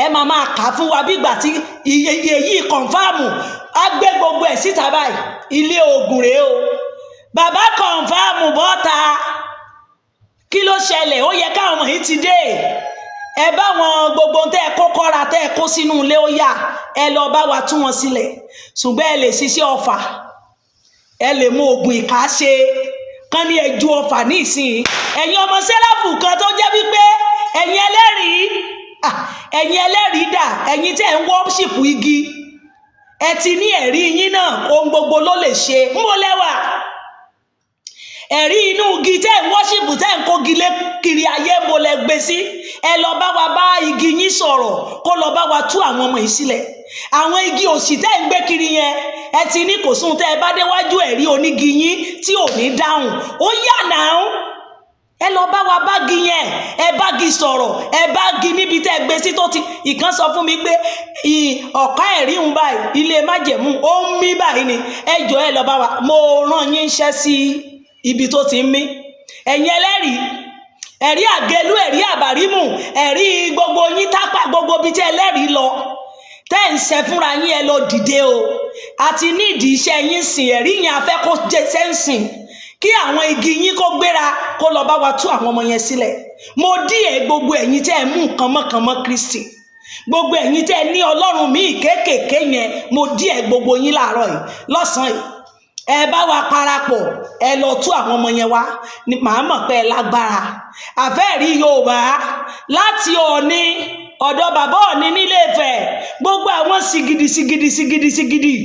A: ẹ máa máa kà á fún wa bí ìgbà tí iye yìí confirm. Á gbé gbogbo ẹ̀ síta báyìí. Ilé oògùn rèé o, bàbá confirm bọ́ta. Kí ló ṣẹlẹ̀? Ó yẹ káwọn ọmọ yìí ti dé. Ẹ bá wọn gbogbo tẹ́ ẹ kó kọ́ra, tẹ́ ẹ kó sínú ilé, ó yá, ẹ lọ bá wa tú wọn sílẹ̀. Ṣùgbọ́n ẹ lè ṣiṣẹ́ ọfà, ẹ lè mú oògùn ìka ṣe kán ní ẹjú ọfà ní ìsìn. Ẹ̀yin ọmọ sẹ́ráfù kan tó jẹ́ wípé ẹ̀yin ẹlẹ́rìí, ah, ẹ̀yin ẹlẹ́rìí dà? Ẹ̀yin tẹ́ ń worship igi, ẹ ti ní ẹ̀rí yín náà, ohun gbogbo ló lè ṣe. Ń bó lẹ́wà ẹ̀rí inú igi tẹ́ ń worship, tẹ́ ń kógi lé kiri ayé, ń bo lẹ gbé sí? Ẹ lọ bá wa bá igi yín sọ̀rọ̀, kó lọ bá wa tú àwọn ọmọ yìí sílẹ̀. Àwọn igi òsì tẹ́ ń gbé kiri yẹn, ẹ ti ní kò sóhun tẹ́ ẹ bá déwájú ẹ̀rí onígi yín tí ò ní dáhùn. Ó yà náà, ẹ lọ bá wa bági yẹn, ẹ bági sọ̀rọ̀, ẹ bági níbi tẹ́ ẹ gbé sí. Tó ti ìkan sọ fún mi pé ọ̀ká ẹ̀rí ń báyìí, ilé májẹ̀mú, ó ń mí báyìí ni. Ẹ jọ, ẹ lọ bá wa, mo rán yín iṣẹ́ sí ibi tó ti ń mí. Ẹ̀yin ẹlẹ́rìí, ẹ̀rí àgẹlú, ẹ̀rí àbárímù, ẹ̀rí gbogbo yín tápà, gbogbo ibi tí ẹlẹ́rìí lọ tẹ́ ń ṣe fúnra yín, ẹ lọ dìde o. Àti nídìí iṣẹ́ yín sìn, ẹ̀rí yẹn a fẹ́ kó jẹ sẹ́ǹsìn, kí àwọn igi yín kó gbéra, kó lọ bá wa tú àwọn ọmọ yẹn sílẹ̀. Mo dí ẹ, gbogbo ẹ̀yin tẹ́ ẹ mú nǹkan mọ́kànmọ́ Kristi, gbogbo ẹ̀yin tẹ́ ẹ ní Ọlọ́run míì kéékèèké yẹn, mo dí ẹ gbogbo yín láàárọ̀ yìí, lọ́sàn-án yìí, ẹ bá wa parapọ̀, ẹ lọ tú àwọn ọmọ yẹn wá ni màá mọ̀ pé ẹ lágbára. Àfẹ́ẹ̀rí Yorùbá láti Ọ̀ọ̀ni, ọ̀dọ̀ bàbá Ọ̀ọ̀ni nílé Ifẹ̀, gbogbo àwọn sìgìdì sìgìdì sìgìdì sìgìdì,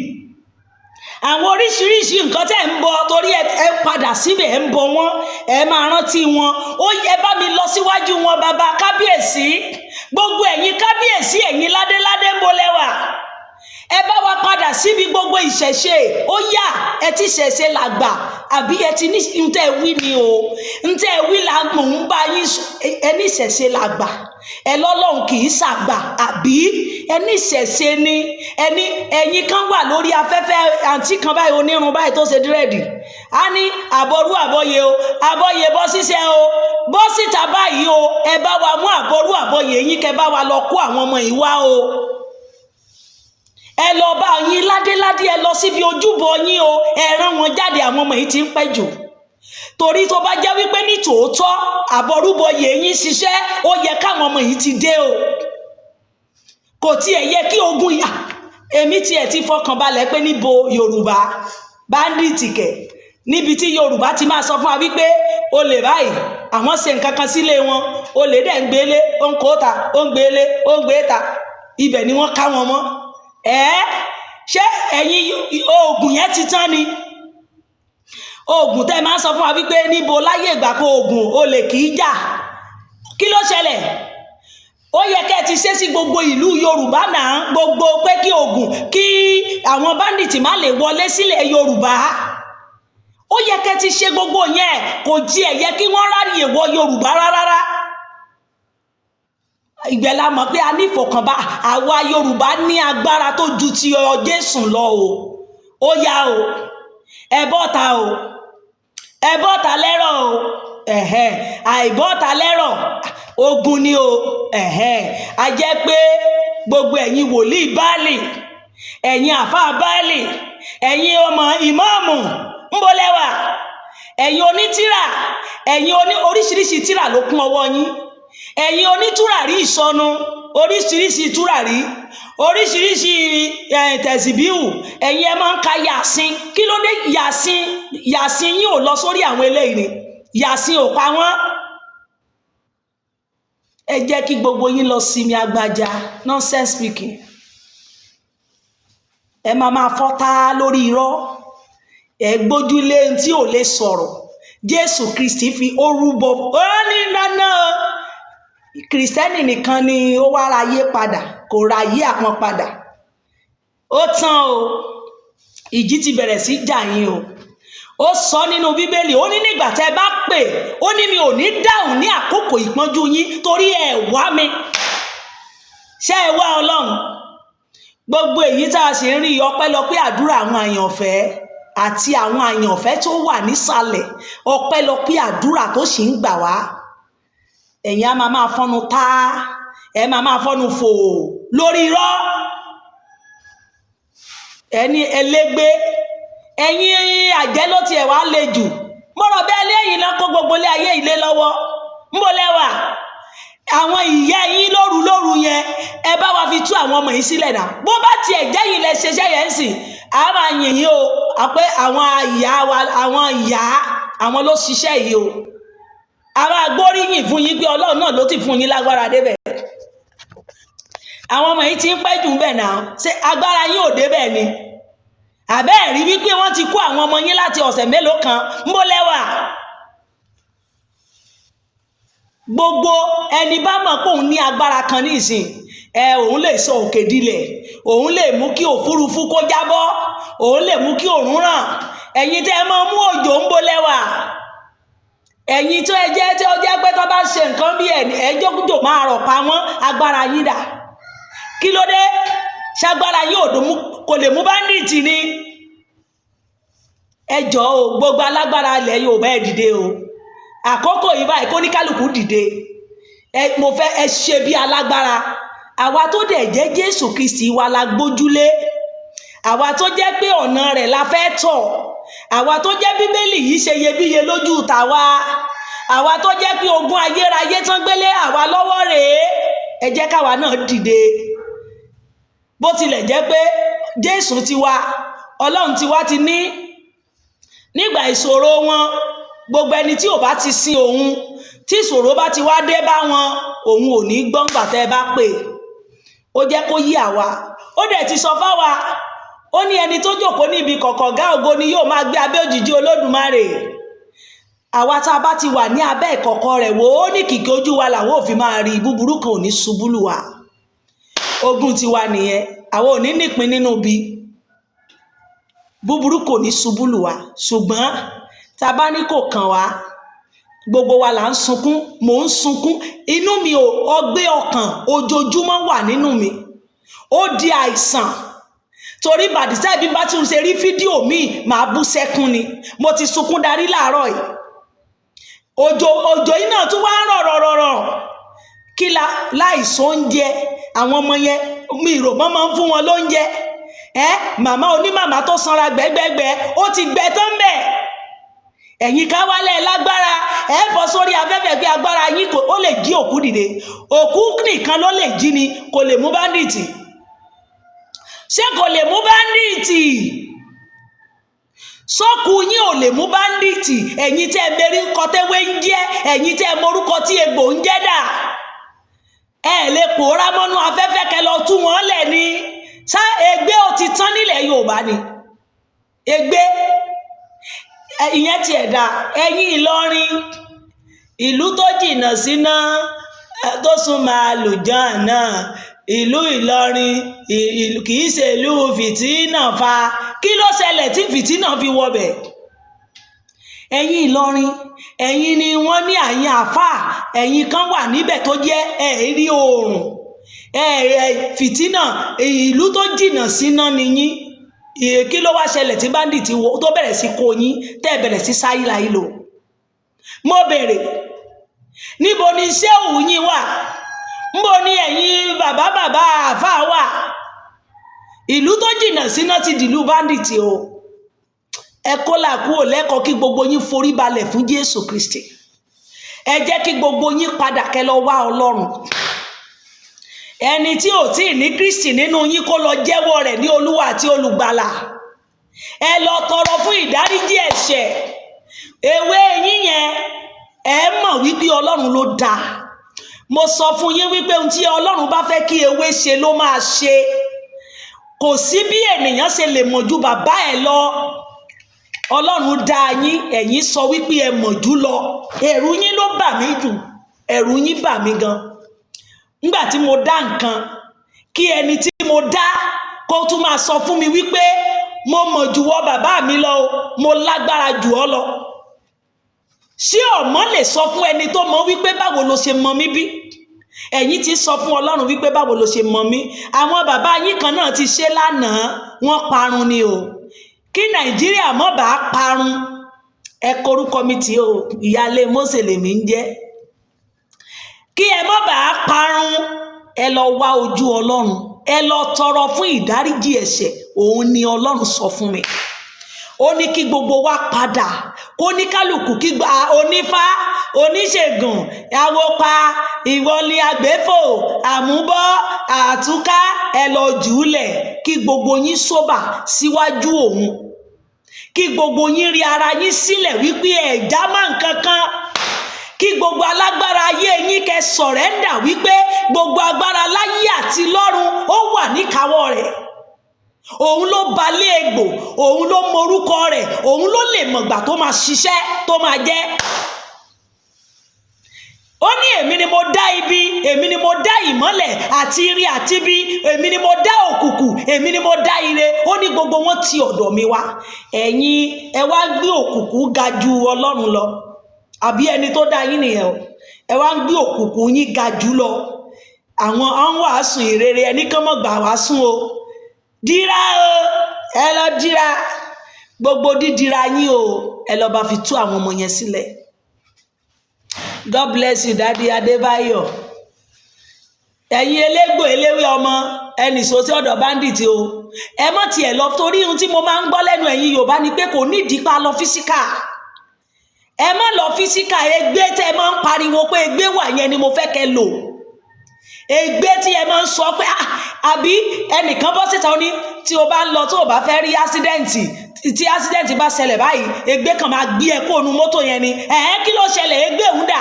A: àwọn oríṣiríṣi nǹkan tẹ́ ń bọ, torí ẹ padà síbẹ̀, ẹ ń bọ wọ́n, ẹ máa rántí wọn. Ó yẹ bá mi lọ síwájú wọn. Bàbá kábíyèsí, gbogbo ẹ̀yin kábíyèsí, ẹ̀yin ládéládé, ń bo lẹ́wà? Ẹ bá wa padà síbi gbogbo ìṣẹ̀ṣe. Ó yá, ẹ ti ṣẹ̀ṣe làgbà àbí? Ẹ ti ní ntẹ́ wí ni o, ntẹ́ wí la mò ń bá yín. Ẹ ní ìṣẹ̀ṣe làgbà, ẹ lọ́lọ́run kì í ṣàgbà, àbí? Ẹ ní ìṣẹ̀ṣe ni. Ẹ ní ẹ̀yin kan wà lórí afẹ́fẹ́, àǹtí kan báyìí, onírun báyìí tó ṣe dread, á ní àbọrú àbọyè o, àbọyè bọ́ síṣẹ́ o, bọ́ síta báyìí o. Ẹ bá wa mú àbọrú àbọyè yín, kẹ bá wa lọ kó àwọn ọmọ yìí wá o. Ẹ lọ bá yín ládéládé, ẹ lọ síbi ojúbọ yín o, ẹ rán wọn jáde. Àwọn ọmọ yìí ti ń pẹ́ jù, torí tó bá jẹ́ wípé ní tòótọ́ àbọrúbọyè yín ṣiṣẹ́, ó yẹ káwọn ọmọ yìí ti dé o. Kò tiẹ̀ yẹ kí ogun yà. Èmi tiẹ̀ ti fọkàn balẹ̀ pé níbo Yorùbá bandit kẹ̀, níbi tí Yorùbá ti máa sọ fún wa wípé olè báyìí, àwọn ṣe nǹkan kan sílé wọn, olè dẹ̀ ń gbélé, ó ń kó ta, ó ń gbélé, ó ń gbé ta, ibẹ̀ ni wọ́n ká wọn mọ́. Ẹ́ ṣé ẹ̀yin oògùn yẹn ti tán ni? Oògùn tẹ́ máa ń sọ fún wa wípé níbo láyé ìgbà kan oògùn olè kì í jà, kí ló ṣẹlẹ̀? Ó yẹ kẹ́ ẹ ti ṣe sí gbogbo ìlú Yorùbá náà, gbogbo pé kí oògùn, kí àwọn bandit má lè wọlé sílẹ̀ Yorùbá. Ó yẹ kẹ́ ẹ ti ṣe gbogbo yẹn. Kò tiẹ̀ yẹ kí wọ́n ráyè wọ Yorùbá rárá. Ìgbẹ́ la mọ̀ pé a ní ìfọ̀kànbá, àwa Yorùbá ní agbára tó ju ti ọ Jésù lọ o. Ó yá o, ẹ bọ́ta o, ẹ bọ́ta lẹ́rọ̀ o. Ẹ̀hẹ́n, àìbọ́ta lẹ́rọ̀, ogun ni o. Ẹ̀hẹ́n, a jẹ́ pé gbogbo ẹ̀yin wòlíì Báálì, ẹ̀yin àfáà Báálì, ẹ̀yin ọmọ ìmáàmù, ńbọ̀lẹ́wà, ẹ̀yin onítìrà, ẹ̀yin oní oríṣiríṣi tìrà ló kún ọwọ́ yín, ẹ̀yin onítùràrí ìsọnu, oríṣiríṣi tùràrí, oríṣiríṣi tẹ̀síbíù, ẹ̀yin ẹ máa ń ka yàsín. Kí ló dé? Yàsín, yàsín yín ò lọ sórí àwọn eléyìí ni? Yàsín ò pa wọ́n. Ẹ jẹ́ kí gbogbo yín lọ sinmi agbájá. Nonsense speaking. Ẹ máa máa fọ́tá lórí irọ́, ẹ gbójúlé tí ò lè sọ̀rọ̀. Jésù Kristi fi ó rúbọ, ó ní nánà kìrìsìtẹ́nì nìkan ni ó wá ra ayé padà, kò ra ayé àwọn padà. Ó tán o. Ìjì ti bẹ̀rẹ̀ sí jà yín o. Ó sọ nínú Bíbélì, ó ní nígbà tẹ́ ẹ bá pè, ó ní mi ò ní dáhùn ní àkókò ìpọ́njú yín, torí ẹ wá mi. Ṣé ẹ wá Ọlọ́run? Gbogbo èyí tá a sì ń rí, ọpẹ́lọpẹ́ àdúrà àwọn àyànfẹ́ àti àwọn àyànfẹ́ tó wà nísàlẹ̀, ọpẹ́lọpẹ́ àdúrà tó sì ń gbà wá. Ẹ̀yin á máa fọ́nu tá, ẹ máa fọ́nu fò lórí irọ́. Ẹni ẹlẹ́gbẹ́, ẹ̀yin àjẹ́ ló tiẹ̀ wá le jù. Mo rò bẹ́ẹ̀ lẹ́yìn náà kó gbogbo ilé ayé ilé lọ́wọ́. Ń bọ̀ lẹ́wà àwọn ìyá yín lóru lóru yẹn, ẹ bá wa fi tú àwọn ọmọ yìí sílẹ̀ náà. Bó bá tiẹ̀ jẹ́ yìí lẹ ṣeṣẹ́ yẹn ń sìn, a máa yìn yín o, pé àwọn ìyá wa, àwọn ìyá àwọn ló ṣiṣẹ́ yìí o. A máa gbóríyìn fún yín pé Ọlọ́run náà ló ti fún yín lágbára débẹ̀. Àwọn ọmọ yìí ti ń pẹ́ jù bẹ́ẹ̀ náà. Ṣé agbára yín ò débẹ̀ ni? Àbẹ́ ẹ̀ rí wípé wọ́n ti kó àwọn ọmọ yín láti ọ̀sẹ̀ mélòó kan? Ń bó lẹ́wà. Gbogbo ẹni bá mọ̀ pé òun ní agbára kan ní ìsìn ẹ, òun lè sọ òkè dilẹ̀, òun lè mú kí òfurufú kó jábọ́, òun lè mú kí òòrùn ràn. Ẹ̀yin tẹ́ ẹ máa mú òjò, ń bo lẹ́wà. Ẹ̀yin tó ẹ jẹ́ tí ó jẹ́ pé tó bá ṣe nǹkan bí ẹ̀ jókòjò máa rọ̀ pa wọ́n, agbára yín dà? Kí ló dé? Ṣagbára yín ò dùn mú, kò lè mú bandit ni? Ẹ jọ̀ọ́ o, gbogbo alágbára ilẹ̀ Yorùbá, ẹ dìde o. Àkókò yìí báyìí, kó ní kálukú dìde. Ẹ mo fẹ́ ẹ ṣe bí alágbára. Àwa tó dẹ̀ jẹ́ Jésù Kristi wa la gbójúlé, àwa tó jẹ́ pé ọ̀nà rẹ̀ la fẹ́ tọ̀, àwa tó jẹ́ Bíbélì yìí ṣe iyebíye lójú tàwa, àwa tó jẹ́ pé ogun ayérayé tán gbélé àwa lọ́wọ́ rèé, ẹ jẹ́ káwa náà dìde. Bó tilẹ̀ jẹ́ pé Jésù ti wa, Ọlọ́run ti wá ti ní nígbà ìṣòro wọn, gbogbo ẹni tí ò bá ti sin òun, tí ìṣòro bá ti wá dé bá wọn, òun ò ní gbọ́ngbà tẹ́ ẹ bá pè. Ó jẹ́ kó yí àwa, ó dẹ̀ ti sọ fáwa, ó ní ẹni tó jókòó níbi kọ̀kọ̀ Ọ̀gá Ògo ni yóò máa gbé abẹ́ òjìji Olódùmarè. Àwa tá a bá ti wà ní abẹ́ ìkọ̀kọ̀ rẹ̀, wò ó ní kìkì ojú wa làwọn ò fi máa rí, búburú kan ò ní ṣubú lù wá. Ogun tiwa nìyẹn. Àwọn ò ní nípín nínú bí búburú kò ní ṣubú lù wá. Ṣùgbọ́n tá a bá ní kò kàn wá, gbogbo wa là ń sunkún. Mò ń sunkún, inú mi ò, ọgbẹ́ ọkàn ojoojúmọ́ wà nínú mi, ó di àìsàn, torí bàdìsá bí bá tún ṣe rí fídíò míì, màá bú sẹ́kún ni. Mo ti sunkún darí láàárọ̀ yìí. Òjò, òjò yìí náà tún wá ń rọ̀ rọ̀ rọ̀ kí la láìsọ oúnjẹ àwọn ọmọ yẹn. Mi rò mọ́ máa ń fún wọn lóúnjẹ ẹ. Màmá onímàmá tó sanra gbẹ́gbẹ́gbẹ́, ó ti gbẹ tán bẹ́ẹ̀. Ẹ̀yin ká wálẹ̀ lágbára, ẹ bọ́ sórí afẹ́fẹ́ pé agbára yín kò ó lè jí òkú dìde. Òkú nìkan ló lè jí ni, kò lè mú bandit. Ṣé kò lè mú bandit? Sọ́kù yín ò lè mú bandit. Ẹ̀yin tẹ́ ẹ merí kọtẹ́wé ń jẹ́, ẹ̀yin tẹ́ ẹ morúkọ tí egbò ń jẹ́ dà, ẹ lè pòórá mọ́nú afẹ́fẹ́ kẹ lọ tú wọn lẹ̀ ni. Ṣá ègbé ò ti tán nílẹ̀ Yorùbá ni? Ègbé ìyẹn tiẹ̀ dà. Ẹ̀yin Ìlọrin, ìlú tó jìnnà síná tó sún máa lùjọ́n náà, ìlú Ìlọrin kì í ṣe ìlú fìtínà fa. Kí ló ṣẹlẹ̀ tí fìtínà fi wọbẹ̀? Ẹ̀yin Ìlọrin, ẹ̀yin ni wọ́n ní àyín àáfàá, ẹ̀yin kan wà níbẹ̀ tó jẹ́ ẹ̀rí oòrùn ẹ̀ fìtínà. Ìlú tó jìnnà síná ni yín. Kí ló wá ṣẹlẹ̀ tí bandit tó bẹ̀rẹ̀ sí kó yín, tẹ́ ẹ bẹ̀rẹ̀ sí sáyìlà yìí lò? Mo béèrè, níbo ni iṣẹ́ òwú yín wà? Níbo ni ẹ̀yin bàbá bàbá àáfàá wà? Ìlú tó jìnnà síná ti dìlú bandit o. Ẹ kó là kúrò lẹ́kọ̀ọ́, kí gbogbo yín forí balẹ̀ fún Jésù Kristi. Ẹ jẹ́ kí gbogbo yín padà kẹ́ lọ wá Ọlọ́run. Ẹni tí ò tí ì ní Kristi nínú yín, kó lọ jẹ́wọ́ rẹ̀ ní Olúwa àti Olùgbàlà. Ẹ lọ tọrọ fún ìdáríjì ẹ̀ṣẹ̀. Ewé yín yẹn, ẹ mọ̀ wípé Ọlọ́run ló dáa. Mo sọ fún yín wípé ohun tí Ọlọ́run bá fẹ́ kí ewé ṣe ló máa ṣe. Kò sí bí ènìyàn ṣe lè mọ̀ ju bàbá ẹ̀ lọ. Ọlọ́run dá yín, ẹ̀yin sọ wípé ẹ mọ̀ jù lọ. Ẹ̀rù yín ló bà mí jù, ẹ̀rù yín bà mí gan. Nígbà tí mo dá nǹkan, kí ẹni tí mo dá kó tún máa sọ fún mi wípé Mo mọ̀ jù wọ́ bàbá mi lọ o, mo lágbára jù ọ́ lọ. Ṣé ọmọ lè sọ fún ẹni tó mọ̀ wípé báwo ló ṣe mọ mí? Bí ẹ̀yin ti sọ fún Ọlọ́run wípé báwo ló ṣe mọ mí, àwọn bàbá yín kan náà ti ṣe lánàá, wọ́n parun ni o. Kí Nàìjíríà mọ́ bá parun, ẹ korúkọ mi tí o, ìyáálé Mósè lèmi ń jẹ́. Kí ẹ má bàa parun, ẹ lọ wá ojú Ọlọ́run, ẹ lọ tọrọ fún ìdáríjì ẹ̀ṣẹ̀. Òun ni Ọlọ́run sọ fún mi, ó ní kí gbogbo wa padà, kó ní kálukú kí gba onífá, oníṣègùn, awopa, ìwọlé, àgbéfò, àmúbọ, àtúká, ẹ lọ jùúlẹ̀, kí gbogbo yín sóbà síwájú òun, kí gbogbo yín rí ara yín sílẹ̀ wípé ẹ̀ já mọ́ nǹkan kan, kí gbogbo alágbára ayé yín kẹ́ surrender wípé gbogbo agbára láyé àti lọ́run, ó wà níkàáwọ́ rẹ̀. Òun ló balẹ̀ egbò, òun ló morúkọ rẹ̀, òun ló lè mọ̀gbà tó máa ṣiṣẹ́ tó máa jẹ́. Ó ní, "Èmi ni mo dá ibi, èmi ni mo dá ìmọ́lẹ̀ àti ire àti ibi, èmi ni mo dá òkùnkùn, èmi ni mo dá ire." Ó ní gbogbo wọn ti ọ̀dọ̀ mi wá. Ẹ̀yin ẹ wá gbé òkùnkùn ga ju Ọlọ́run lọ, àbí ẹni tó dá yín nìyẹn o? Ẹ wá ń gbé òkùnkùn yín ga jù lọ. Àwọn ọ̀n wàásù ìrere, ẹni kàn mọ̀ gbà wàásù o. Dírá o, ẹ lọ dírá. Gbogbo dídira yín o, ẹ lọ bá fi tú àwọn ọmọ yẹn sílẹ̀. God bless you, Daddy Adébáyọ̀. Ẹ̀yin elégbò, eléwé ọmọ, ẹnì sọ sí ọ̀dọ̀ bandit o. Ẹ mọ̀ tiẹ̀ lọ, torí ohun tí mo máa ń gbọ́ lẹ́nu ẹ̀yin Yorùbá ni pé kò nídìí pa lọ physical. Ẹ má lọ physical. Ègbé tẹ́ ẹ máa ń pariwo pé ègbé wà yẹn ni mo fẹ́ kẹ́ lò. Ègbé tí ẹ máa ń sọ pé, ah, àbí ẹnìkan bọ́ síta, ó ní tí o bá ń lọ, tó o bá fẹ́ rí accident, tí accident bá ṣẹlẹ̀ báyìí, ègbé kan máa gbé ẹ kó nu mọ́tò yẹn ni. Ẹ̀ẹ́n, kí ló ṣẹlẹ̀? Ègbé ń dà.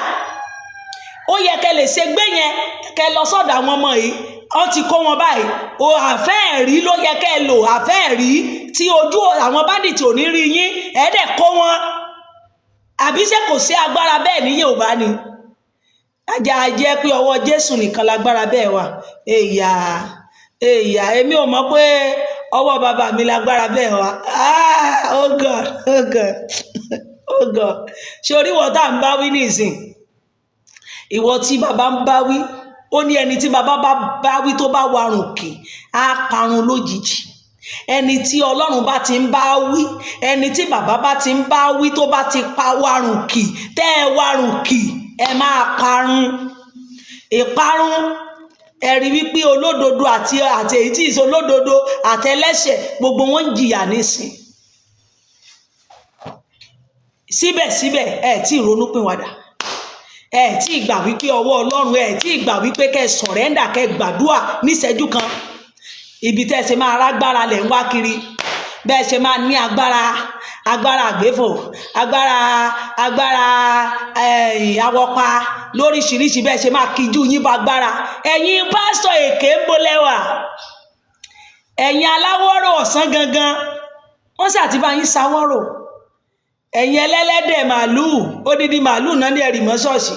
A: Ó yẹ kẹ́ lè ṣe gbé yẹn, kẹ́ lọ sọ́dọ̀ àwọn ọmọ yìí, wọ́n ti kó wọn báyìí o. Àfẹ́ẹ̀rí ló yẹ kẹ́ lò, àfẹ́ẹ̀rí tí ojú àwọn bandit ò ní rí yín, ẹ̀ẹ́dẹ̀ kó wọn. Àbí ṣé kò sí agbára bẹ́ẹ̀ ní Yorùbá ni? Ajá jẹ́ pé ọwọ́ Jésù nìkan lágbára bẹ́ẹ̀ wà. Èyà èyà, èmi ò mọ̀ pé ọwọ́ bàbá mi lágbára bẹ́ẹ̀ wà. Ah, oh God, oh God, oh God! Ṣé orí ìwọ tá à ń bá wí nísìn, ìwọ tí bàbá ń bá wí, ó ní ẹni tí bàbá bá bá wí, tó bá warùn kì, á parun lójijì. Ẹni tí Ọlọ́run bá ti ń bá wí, ẹni tí bàbá bá ti ń bá wí, tó bá ti pa warùn kì, tẹ́ ẹ warùn kì, ẹ máa parun. Ìparun, ẹ rí wípé olódodo àti èyí tí ìṣe olódodo àtẹlẹ́ṣẹ̀, gbogbo wọn ń jìyà nísìn. Síbẹ̀síbẹ̀, ẹ tí ì ronúpìwàdà, ẹ tí ì gbà wípé ọwọ́ Ọlọ́run, ẹ tí ì gbà wípé kẹ́ ẹ surrender, kẹ́ ẹ gbàdúà níṣẹ́jú kan. Ibi tẹ́ ẹ ṣe máa rágbára lẹ̀ ń wá kiri, bẹ́ẹ̀ ṣe máa ní agbára, agbára àgbéfò, agbára awọpa lóríṣiríṣi, bẹ́ẹ̀ ṣe máa kíjú yín bá agbára. Ẹ̀yin pásítọ̀ èké, ń bolẹ́wà? Ẹ̀yin aláwọ̀rò ọ̀sán gangan, wọ́n sì àti bá yín sáwọ́rò. Ẹ̀yin ẹlẹ́lẹ́dẹ̀ màálùú, odidi màálùú náà ní ẹ̀rì mọ́ ṣọ́ọ̀ṣì.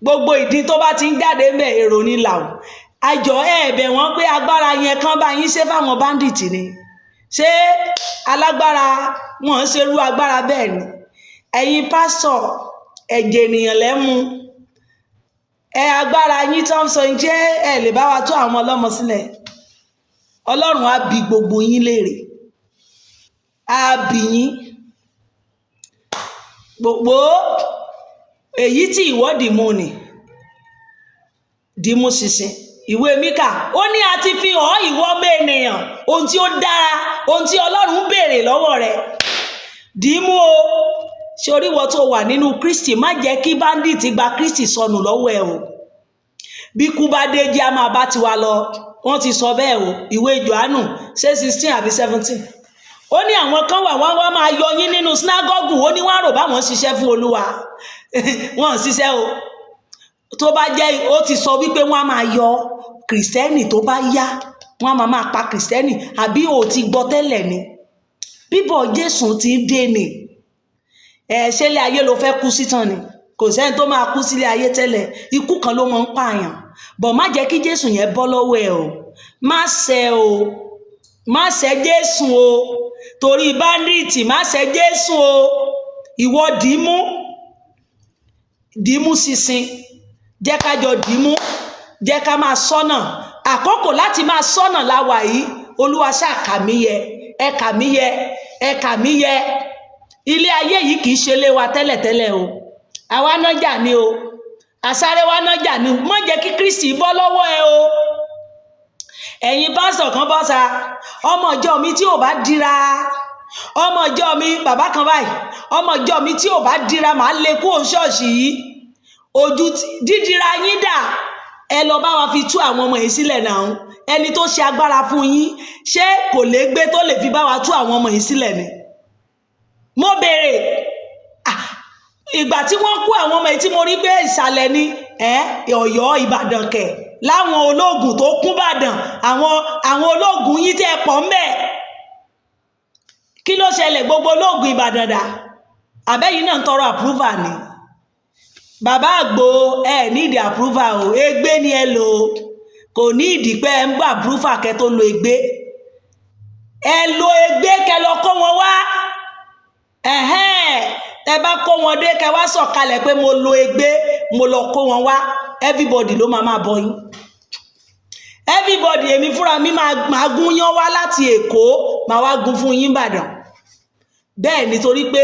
A: Gbogbo ìdí tó bá ti ń jáde mẹ́, èrò ní làwọ̀ àjọ. Ẹ̀ẹ̀bẹ̀ wọ́n pé agbára yẹn kán bá yín ṣe fáwọn bandit ni. Ṣé alágbára wọn ń ṣerú agbára bẹ́ẹ̀ ni? Ẹ̀yin pásítọ̀, ẹ̀jẹ̀ ènìyàn lẹ́mu ẹ. Agbára yín tó ń sọ, jẹ́ ẹ lè bá wa tó àwọn ọlọ́mọ sílẹ̀. Ọlọ́run á bi gbogbo yín léèrè, á bi yín gbogbo èyí tí ìwọ́dì mú ni dìímú ṣinṣin. Ìwé Míkà, ó ní a ti fi hàn ìwọ ọmọ ènìyàn ohun tí ó dára, ohun tí Ọlọ́run ń béèrè lọ́wọ́ rẹ̀. Dìímú o. Ṣé oríwọ tó wà nínú Kristi, má jẹ́ kí bandit gba Kristi sọnù lọ́wọ́ ẹ o. Bí kú bá dé, jẹ́ a máa bá tiwa lọ. Wọ́n ti sọ bẹ́ẹ̀ o. Ìwé Jòhánù, ṣé 16 àbí 17, ó ní àwọn kan wà, wọ́n wá máa yọ yín nínú sínágọ́gù. Ó ní wọ́n á rò báwọn ṣiṣẹ́ fún Olúwa. Wọ́n ń ṣiṣẹ́ o. Tó bá jẹ́ ó ti sọ wípé wọ́n á máa yọ Kìrìsìtẹ́nì, tó bá yá, wọ́n á máa pa Kìrìsìtẹ́nì. Àbí o ti gbọ́ tẹ́lẹ̀ ni? Bíbọ̀ Jésù ti ń dé ni. Ẹ ṣẹlẹ̀, ayé ló fẹ́ kú sí tán ni? Kò sẹ́ni tó máa kú sílé ayé tẹ́lẹ̀. Ikú kan ló máa ń pààyàn bọ̀. Má jẹ́ kí Jésù yẹn bọ́ lọ́wọ́ ẹ o. Má ṣẹ̀ o. Má ṣe Jésù o, torí bandit, má ṣe Jésù o. Ìwọ dìímú, dìímú ṣinṣin, jẹ́ ká jọ dìímú, jẹ́ ká máa sọ́nà. Àkókò láti máa sọ́nà la wà yìí. Olúwa ṣáà kà mí yẹ, ẹ kà mí yẹ, ẹ kà mí yẹ. Ilé ayé yìí kì í ṣe ilé wa tẹ́lẹ̀tẹ́lẹ̀ o. Àwa nájà ni o, àsáré wa nájà ni. Má jẹ́ kí Kristi bọ́ lọ́wọ́ ẹ o. Ẹ̀yin pásítọ̀ kan bọ́ sa ọmọ ìjọ mi tí ò bá dira, ọmọ ìjọ mi, bàbá kan báyìí, ọmọ ìjọ mi tí ò bá dira, màá lé kúrò ṣọ́ọ̀ṣì yìí. Ojú dídira yín dà? Ẹ lọ bá wa fi tú àwọn ọmọ yìí sílẹ̀ náà. Ẹni tó ṣe agbára fún yín, ṣé kò lè gbé tó lè fi bá wa tú àwọn ọmọ yìí sílẹ̀ ni? Mo béèrè. Ìgbà tí wọ́n kó àwọn ọmọ yìí tí mo rí pé ìsàlẹ̀ ni Ọ̀yọ́, Ìbàdàn kẹ̀ láwọn ológun tó kún Ìbàdàn, àwọn ológun yín tẹ́ ẹ pọ̀ ńbẹ̀, kí ló ṣẹlẹ̀? Gbogbo ológun Ìbàdàn dà? Àbẹ́yìn náà ń tọrọ approval ni? Bàbá àgbo, ẹ nídìí approval o. Ègbé ni ẹ lò ó, kò ní ìdí pé ẹ ń gbà approval kẹ́ tó lo ègbé. Ẹ lo ègbé kẹ́ lọ kó wọn wá. Ẹ̀hẹ́n, ẹ bá kó wọn dé, kẹ́ wá sọ̀kalẹ̀ pé mo lo ègbé, mo lọ kó wọn wá. Everybody ló máa bọ yín, everybody. Èmi fúnra mi máa gún yán wá láti Èkó, máa wá gún fún yín Ìbàdàn. Bẹ́ẹ̀ nítorí pé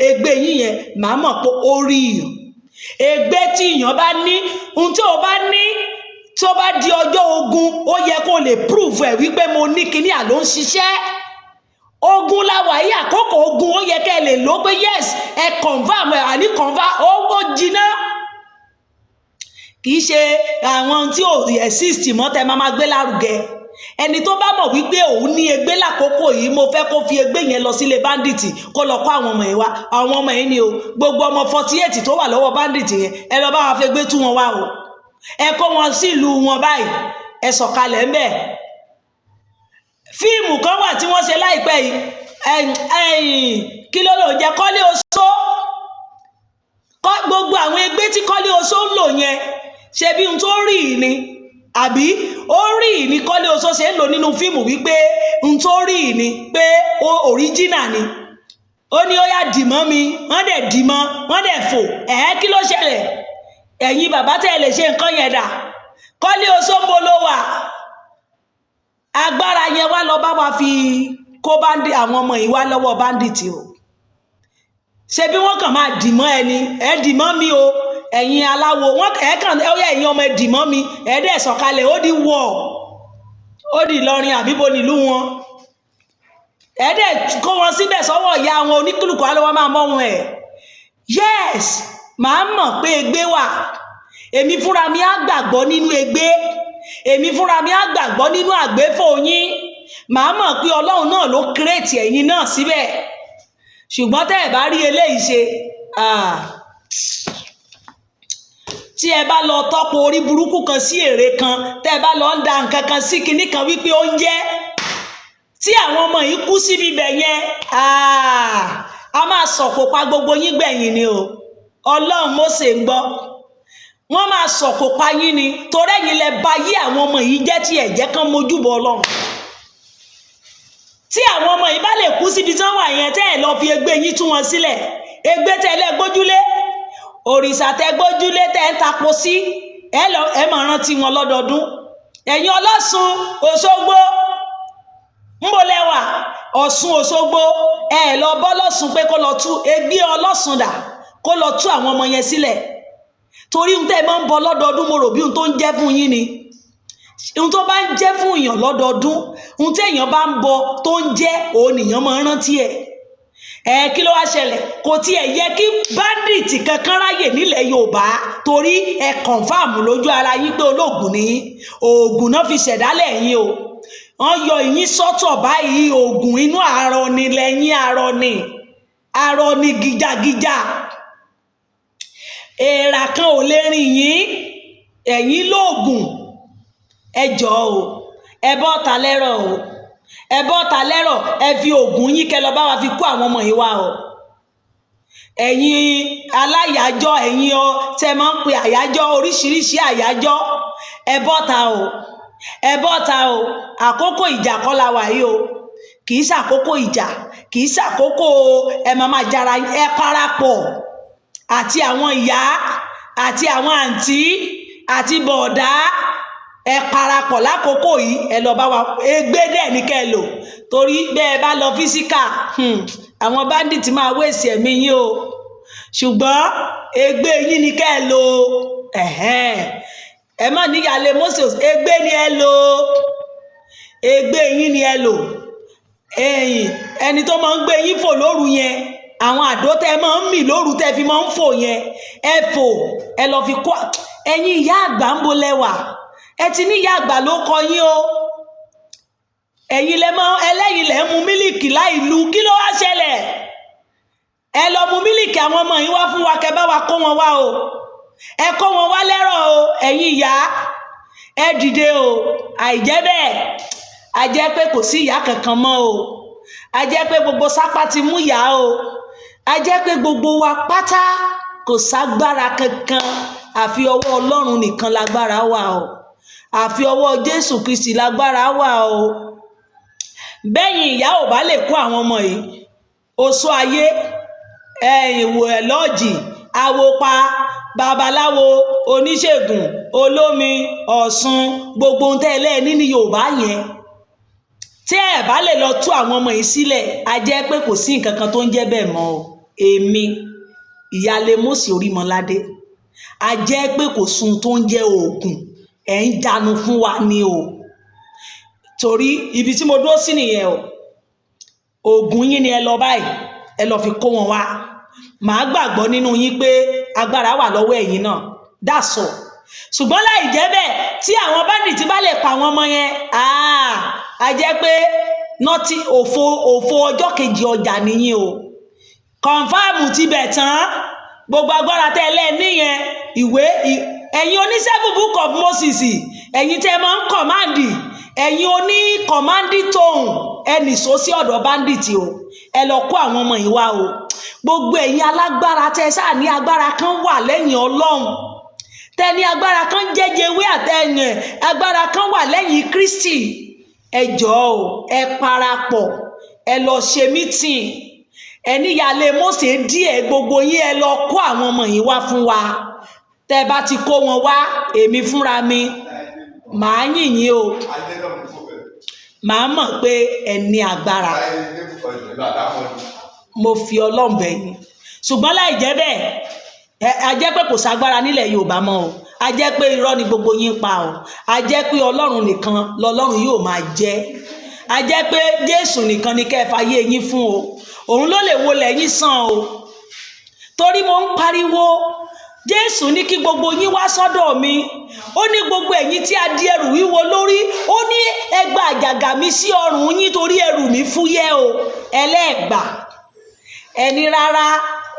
A: ègbé yín yẹn, màá mọ̀ pé ó rí ìyàn. Ègbé tí ìyàn bá ní, ohun tí ò bá ní, tí ó bá di ọjọ́ ogun, ó yẹ kó lè prove ẹ̀ wípé mo ní kíní àló ń ṣiṣẹ́. Ogun la wà yí, àkókò ogun, ó yẹ kẹ́ ẹ lè lò ó pé yes, ẹ confirm ẹ, àní confirm ó jiná. Kì í ṣe àwọn tí ò exist mọ́ tẹ́ máa gbé lárugẹ. Ẹni tó bá mọ̀ wípé òun ní egbé lákòókò yìí, mo fẹ́ kó fi egbé yẹn lọ sílé bandit, kó lọ kó àwọn ọmọ yẹn wá. Àwọn ọmọ yẹn ni o, gbogbo ọmọ 48 tó wà lọ́wọ́ bandit yẹn, ẹ lọ bá wa fi egbé tú wọn wá o. Ẹ kó wọn sílùú wọn báyìí, ẹ sọ̀kalẹ̀ ńbẹ̀. Fíìmù kan wà tí wọ́n ṣe láìpẹ́ yìí, kí ló lò jẹ́? Kọ́lé Oṣó. Gbogbo àwọn egbé tí Kọ́lé Oṣó ń lò yẹn, ṣe bí ohun tó rí yìí ni, àbí ó rí yìí ni Kọ́lé Oṣó ṣe ń lò nínú fíìmù, wípé ohun tó rí yìí ni, pé ó original ni. Ó ní ó yá, dìmọ́ mi. Wọ́n dẹ̀ dìmọ́, wọ́n dẹ̀ fò. Ẹ̀ẹ́, kí ló ṣẹlẹ̀? Ẹ̀yin bàbá tẹ́ ẹ lè ṣe nǹkan yẹn dà? Kọ́lé Oṣó, ń bo ló wà? Agbára yẹn wá lọ bá wa fi kó bandit, àwọn ọmọ yìí wá lọ́wọ́ bandit o. Ṣe bí wọ́n kàn máa dìmọ́ ẹni, ẹ dìmọ́ mi o. Ẹ̀yin aláwo wọ́n ẹ kàn ó yẹ, ẹ̀yin ọmọ, ẹ dìmọ́ mi. Ẹ dẹ̀ sọ̀kalẹ̀, ó di wọ̀, ó di Ìlọrin àbíbo nílùú wọn. Ẹ dẹ̀ kó wọn síbẹ̀ sọ́wọ́ ìyá wọn, oníkúlùkù á lọ́wọ́ máa mọ́ wọn ẹ̀. Yes, màá mọ̀ pé ègbé wà. Èmi fúnra mi á gbàgbọ́ nínú ègbé, èmi fúnra mi á gbàgbọ́ nínú àgbéfò yín. Màá mọ̀ pé Ọlọ́run náà ló create ẹ̀yin náà síbẹ̀. Ṣùgbọ́n tẹ́ ẹ̀ bá rí eléyìí ṣe, tí ẹ bá lọ tọ́pọ̀ orí burúkú kan sí ère kan, tẹ́ ẹ bá lọ ń da nǹkan kan sí kinní kan wípé ó ń jẹ́, tí àwọn ọmọ yìí kú síbi ibẹ̀ yẹn, a máa sọ̀kò pa gbogbo yín gbẹ̀yìn ni o. Ọlọ́run Mósè ń gbọ́, wọ́n máa sọ̀kò pa yín ni, torí ẹ̀yin lẹ bà yí àwọn ọmọ yìí jẹ́, tí ẹ̀jẹ̀ kan mojúbọ Ọlọ́run. Tí àwọn ọmọ yìí bá lè kú síbi tí wọ́n wà yẹn, tẹ́ ẹ̀ lọ fi ègbé yín tú wọn sílẹ̀, ègbé tẹ́ ẹ lẹ́ gbójúlé, òrìṣà tẹ́ gbójúlé, tẹ́ ń tapo sí, ẹ lọ ẹ máa rántí wọn lọ́dọọdún. Ẹ̀yin Ọlọ́sùn Òṣogbo, ńbo lẹ wà? Ọ̀ṣun Òṣogbo, ẹ lọ bọ́ lọ́sùn pé kó lọ tú ègbé Ọlọ́sùn dà, kó lọ tú àwọn ọmọ yẹn sílẹ̀, torí ohun tẹ́ ẹ máa ń bọ lọ́dọọdún, mo rò bí ohun tó ń jẹ́ fún yín ni. Ohun tó bá ń jẹ́ fún èèyàn lọ́dọọdún, ohun tí èèyàn bá ń bọ tó ń jẹ́, òun nìyàn máa ń rántí ẹ̀. Ẹ kí ló wá ṣẹlẹ̀? Kò tiẹ̀ yẹ kí bandit kankan ráyè nílẹ̀ Yorùbá, torí ẹ confirm lójú ara yín pé olóògùn ni yín. Oògùn náà fi ṣẹ̀dálẹ̀ yín o. Wọ́n yọ ìyín sọ́tọ̀ báyìí. Oògùn inú àárọ̀ ni lẹ́yìn, àárọ̀ ni, àárọ̀ ni gìjàgìjà. Èèrà kan ò lè rìn yín. Ẹ̀yin lóògùn, ẹ jọ̀ọ́ o, ẹ bọ́ ta lẹ́rọ̀ o, ẹ bọ́ ta lẹ́rọ̀. Ẹ fi oògùn yín kẹ́ lọ bá wa fi kó àwọn ọmọ yìí wá o. Ẹ̀yin aláyàájọ́, ẹ̀yin ọ tẹ́ máa ń pe àyájọ́, oríṣiríṣi àyájọ́, ẹ bọ́ ta o. Ẹ bọ́ta o. Àkókò ìjà kọ́ la wà yìí o. Kì í ṣàkókò ìjà, kì í ṣàkókò ẹ máa máa jara. Ẹ parapọ̀ àti àwọn ìyá àti àwọn àǹtí àti bọ̀ọ̀dá, ẹ parapọ̀ lákòókò yìí. Ẹ lọ bá wa egbé dẹ̀ ní kẹ́ ẹ lò, torí bẹ́ẹ̀ bá lọ physical, àwọn bandit máa waste ẹ̀mí yín o. Ṣùgbọ́n egbé yín ni kẹ́ ẹ lò. Ẹ̀hẹ́n, ẹ má níyàlé Moses. Egbé ni ẹ lò, egbé yín ni ẹ lò. Ẹ̀yìn ẹni tó máa ń gbé yín fò lóru yẹn, àwọn àdó tẹ́ máa ń mì lóru tẹ́ fi máa ń fò yẹn, ẹ fò, ẹ lọ fi kó. Ẹ̀yin ìyá àgbà, ń bo lẹ́wà? Ẹ ti ní ìyá àgbà ló kọ yín o. Ẹ̀yin lẹ mọ ẹlẹ́yin lẹ ń mu mílìkì láì lu. Kí ló wá ṣẹlẹ̀? Ẹ lọ mu mílìkì àwọn ọmọ yín wá fún wa, kẹ́ bá wa kó wọn wá o. Ẹ kó wọn wá lẹ́rọ̀ o. Ẹ̀yin ìyá, ẹ dìde o. Àìjẹ́ bẹ́ẹ̀, a jẹ́ pé kò sí ìyá kankan mọ́ o. A jẹ́ pé gbogbo sápá ti mú ìyá o. A jẹ́ pé gbogbo wa pátá, kò ságbára kankan, àfi ọwọ́ Ọlọ́run nìkan lágbára wà o. Àfi ọwọ́ Jésù Kristi lágbára wà o. Bẹ́yìn ìyá ò bá lè kó àwọn ọmọ yìí, oṣó ayé, ẹ̀yìn wò ẹ̀ lọ́ọ̀jì, awopa, babaláwo, oníṣègùn olómi, Ọ̀ṣun, gbogbo ohun tẹ́ ẹ lẹ́ẹ̀ ní Yorùbá yẹn, tí ẹ bá lè lọ tú àwọn ọmọ yìí sílẹ̀, a jẹ́ pé kò sí nǹkan kan tó ń jẹ́ bẹ́ẹ̀ mọ́ o. Èmi ìyáálé Mósè Orímọládé, a jẹ́ pé kò sun tó ń jẹ́ oògùn, ẹ̀ ń jánu fún wa ni o. Torí ibi tí mo dúró sí nìyẹn o. Oògùn yín ni ẹ lọ báyìí, ẹ lọ fi kó wọn wá. Màá gbàgbọ́ nínú yín pé agbára wà lọ́wọ́ ẹ̀yin náà dàsọ̀. Ṣùgbọ́n láì jẹ́ bẹ́ẹ̀, tí àwọn bandit bá lè pa àwọn ọmọ yẹn, a jẹ́ pé nọ́tí òfo òfo ọjọ́ kejì ọjà nìyí o. Confirm ti bẹ̀ tán. Gbogbo agbára tẹ́ ẹ lẹ́ẹ̀ níyẹn, ìwé ẹ̀yin oní Seven Book of Moses, ẹ̀yin tẹ́ ẹ máa ń command, ẹ̀yin oní command tone, ẹ nìṣó sí ọ̀dọ̀ bandit o. Ẹ lọ kó àwọn ọmọ yìí wá o. Gbogbo ẹ̀yin alágbára tẹ́ ẹ sáà ní agbára kan wà lẹ́yìn Ọlọ́run, tẹ́ ní agbára kan jẹ́jẹwé àtẹ̀yìn, agbára kan wà lẹ́yìn Kristi, ẹ jọ̀ọ́ o, ẹ parapọ̀, ẹ lọ ṣe meeting. Ẹ níyàlé Mósè díẹ̀, gbogbo yín, ẹ lọ kó àwọn ọmọ yìí wá fún wa. Tẹ́ bá ti kó wọn wá, èmi fúnra mi màá yìn yín o. Màá mọ̀ pé ẹ ní agbára. Mo fi Ọlọ́run bẹ̀ yín. Ṣùgbọ́n láì jẹ́ bẹ́ẹ̀, ẹ a jẹ́ pé kò ságbára nílẹ̀ Yorùbá mọ́ o. A jẹ́ pé irọ́ ni gbogbo yín pa o. A jẹ́ pé Ọlọ́run nìkan lọ́lọ́run yóò máa jẹ́. A jẹ́ pé Jésù nìkan ni kẹ́ ẹ fàyè yín fún o. Òun ló lè wọlé yín sàn o. Torí mo ń pariwo, Jésù ní kí gbogbo yín wá sọ́dọ̀ mi. Ó ní gbogbo ẹ̀yin tí a di ẹrù wíwo lórí, ó ní ẹ gba àjàgà mi sí ọrùn yín, torí ẹrù mi fúyẹ́ o. Ẹlẹ́ẹ̀gbà ẹni rárá,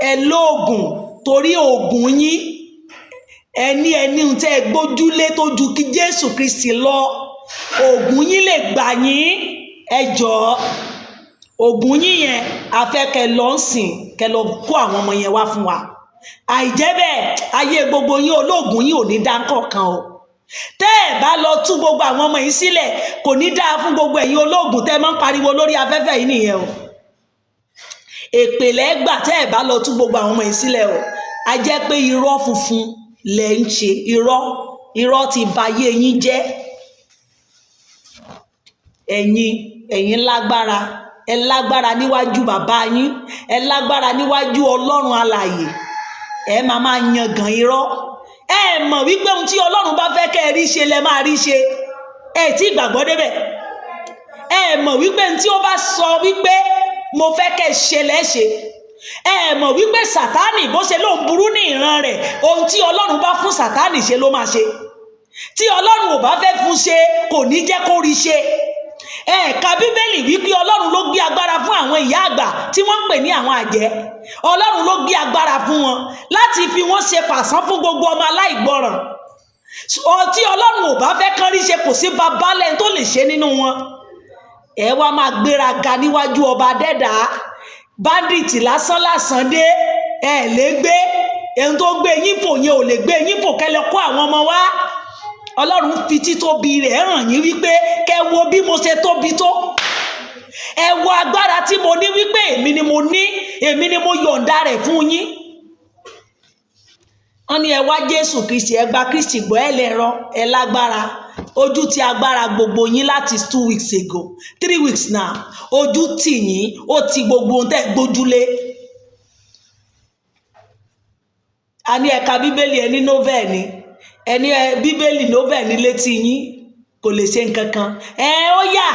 A: ẹ lóògùn, torí oògùn yín, ẹni tẹ́ ẹ gbójúlé tó ju kí Jésù Kristi lọ, oògùn yín lè gbà yín. Ẹ jọ̀ọ́, oògùn yín yẹn, a fẹ́ kẹ́ lọ ń sìn, kẹ́ lọ kó àwọn ọmọ yẹn wá fún wa. Àìjẹ́ bẹ́ẹ̀, ayé gbogbo yín olóògùn yín ò ní dá nǹkan o. Tẹ́ ẹ̀ bá lọ tú gbogbo àwọn ọmọ yìí sílẹ̀, kò ní dáa fún gbogbo ẹ̀yin olóògùn tẹ́ ẹ máa ń pariwo lórí afẹ́fẹ́ yìí nìyẹn o. Èpè lẹ́gbà tẹ́ ẹ̀ bá lọ tú gbogbo àwọn ọmọ yìí sílẹ̀ o. A jẹ́ pé irọ́ funfun lẹ̀ ń ṣe. Irọ́, irọ́ ti ba ayé yín jẹ́. Ẹ̀yin lágbára, ẹ lágbára níwájú bàbá yín, ẹ lágbára níwájú Ọlọ́run alààyè, ẹ máa máa yangàn irọ́. Ẹ mọ̀ wípé ohun tí Ọlọ́run bá fẹ́ kẹ́ ẹ rí ṣe lẹ máa rí ṣe. Ẹ tí gbàgbọ́ débẹ̀. Ẹ mọ̀ wípé ohun tí ó bá sọ wípé mo fẹ́ kẹ́ ẹ ṣe lẹ́ ṣe. Ẹ mọ̀ wípé Sátánì, bó ṣe lóun burú ní ìran rẹ̀, ohun tí Ọlọ́run bá fún Sátánì ṣe ló máa ṣe. Tí Ọlọ́run ò bá fẹ́ fún ṣe, kò ní jẹ́ kó rí ṣe. Ẹ̀ẹ̀ka Bíbélì wípé Ọlọ́run ló gbé agbára fún àwọn ìyá àgbà tí wọ́n ń pè ní àwọn àjẹ́. Ọlọ́run ló gbé agbára fún wọn láti fi wọ́n ṣe pàṣán fún gbogbo ọmọ aláìgbọràn. Tí Ọlọ́run ò bá fẹ́ kán rí ṣe, kò sí babalẹ̀ tó lè ṣe nínú wọn. Ẹ wá máa gbéraga níwájú ọba dẹ́dàá. Bandit lásán lásán dé, ẹ lè gbé ẹni tó gbé yín fò yẹn ò lè gbé yín fò kẹlẹ kó àwọn ọmọ wá. Ọlọ́run fi títóbi rẹ̀ hàn yín wípé kẹ́ wo bí mo ṣe tóbi tó, ẹ wo agbára tí mo ní, wípé èmi ni mo ní, èmi ni mo yọ̀ǹda rẹ̀ fún yín. Wọ́n ní ẹ wá Jésù Kristi, ẹ gba Kristi gbọ́, ẹ lè rọ ẹ lágbára. Ojú ti agbára gbogbo yín láti 2 weeks ago, 3 weeks now. Ojú tì yín, ó ti gbogbo ohun tẹ́ gbójúlé. A ní ẹ̀ka Bíbélì, ẹ ní novel ni, ẹni ẹ Bíbélì novel ní létí yín, kò lè ṣe nǹkan kan. Ẹ ó yà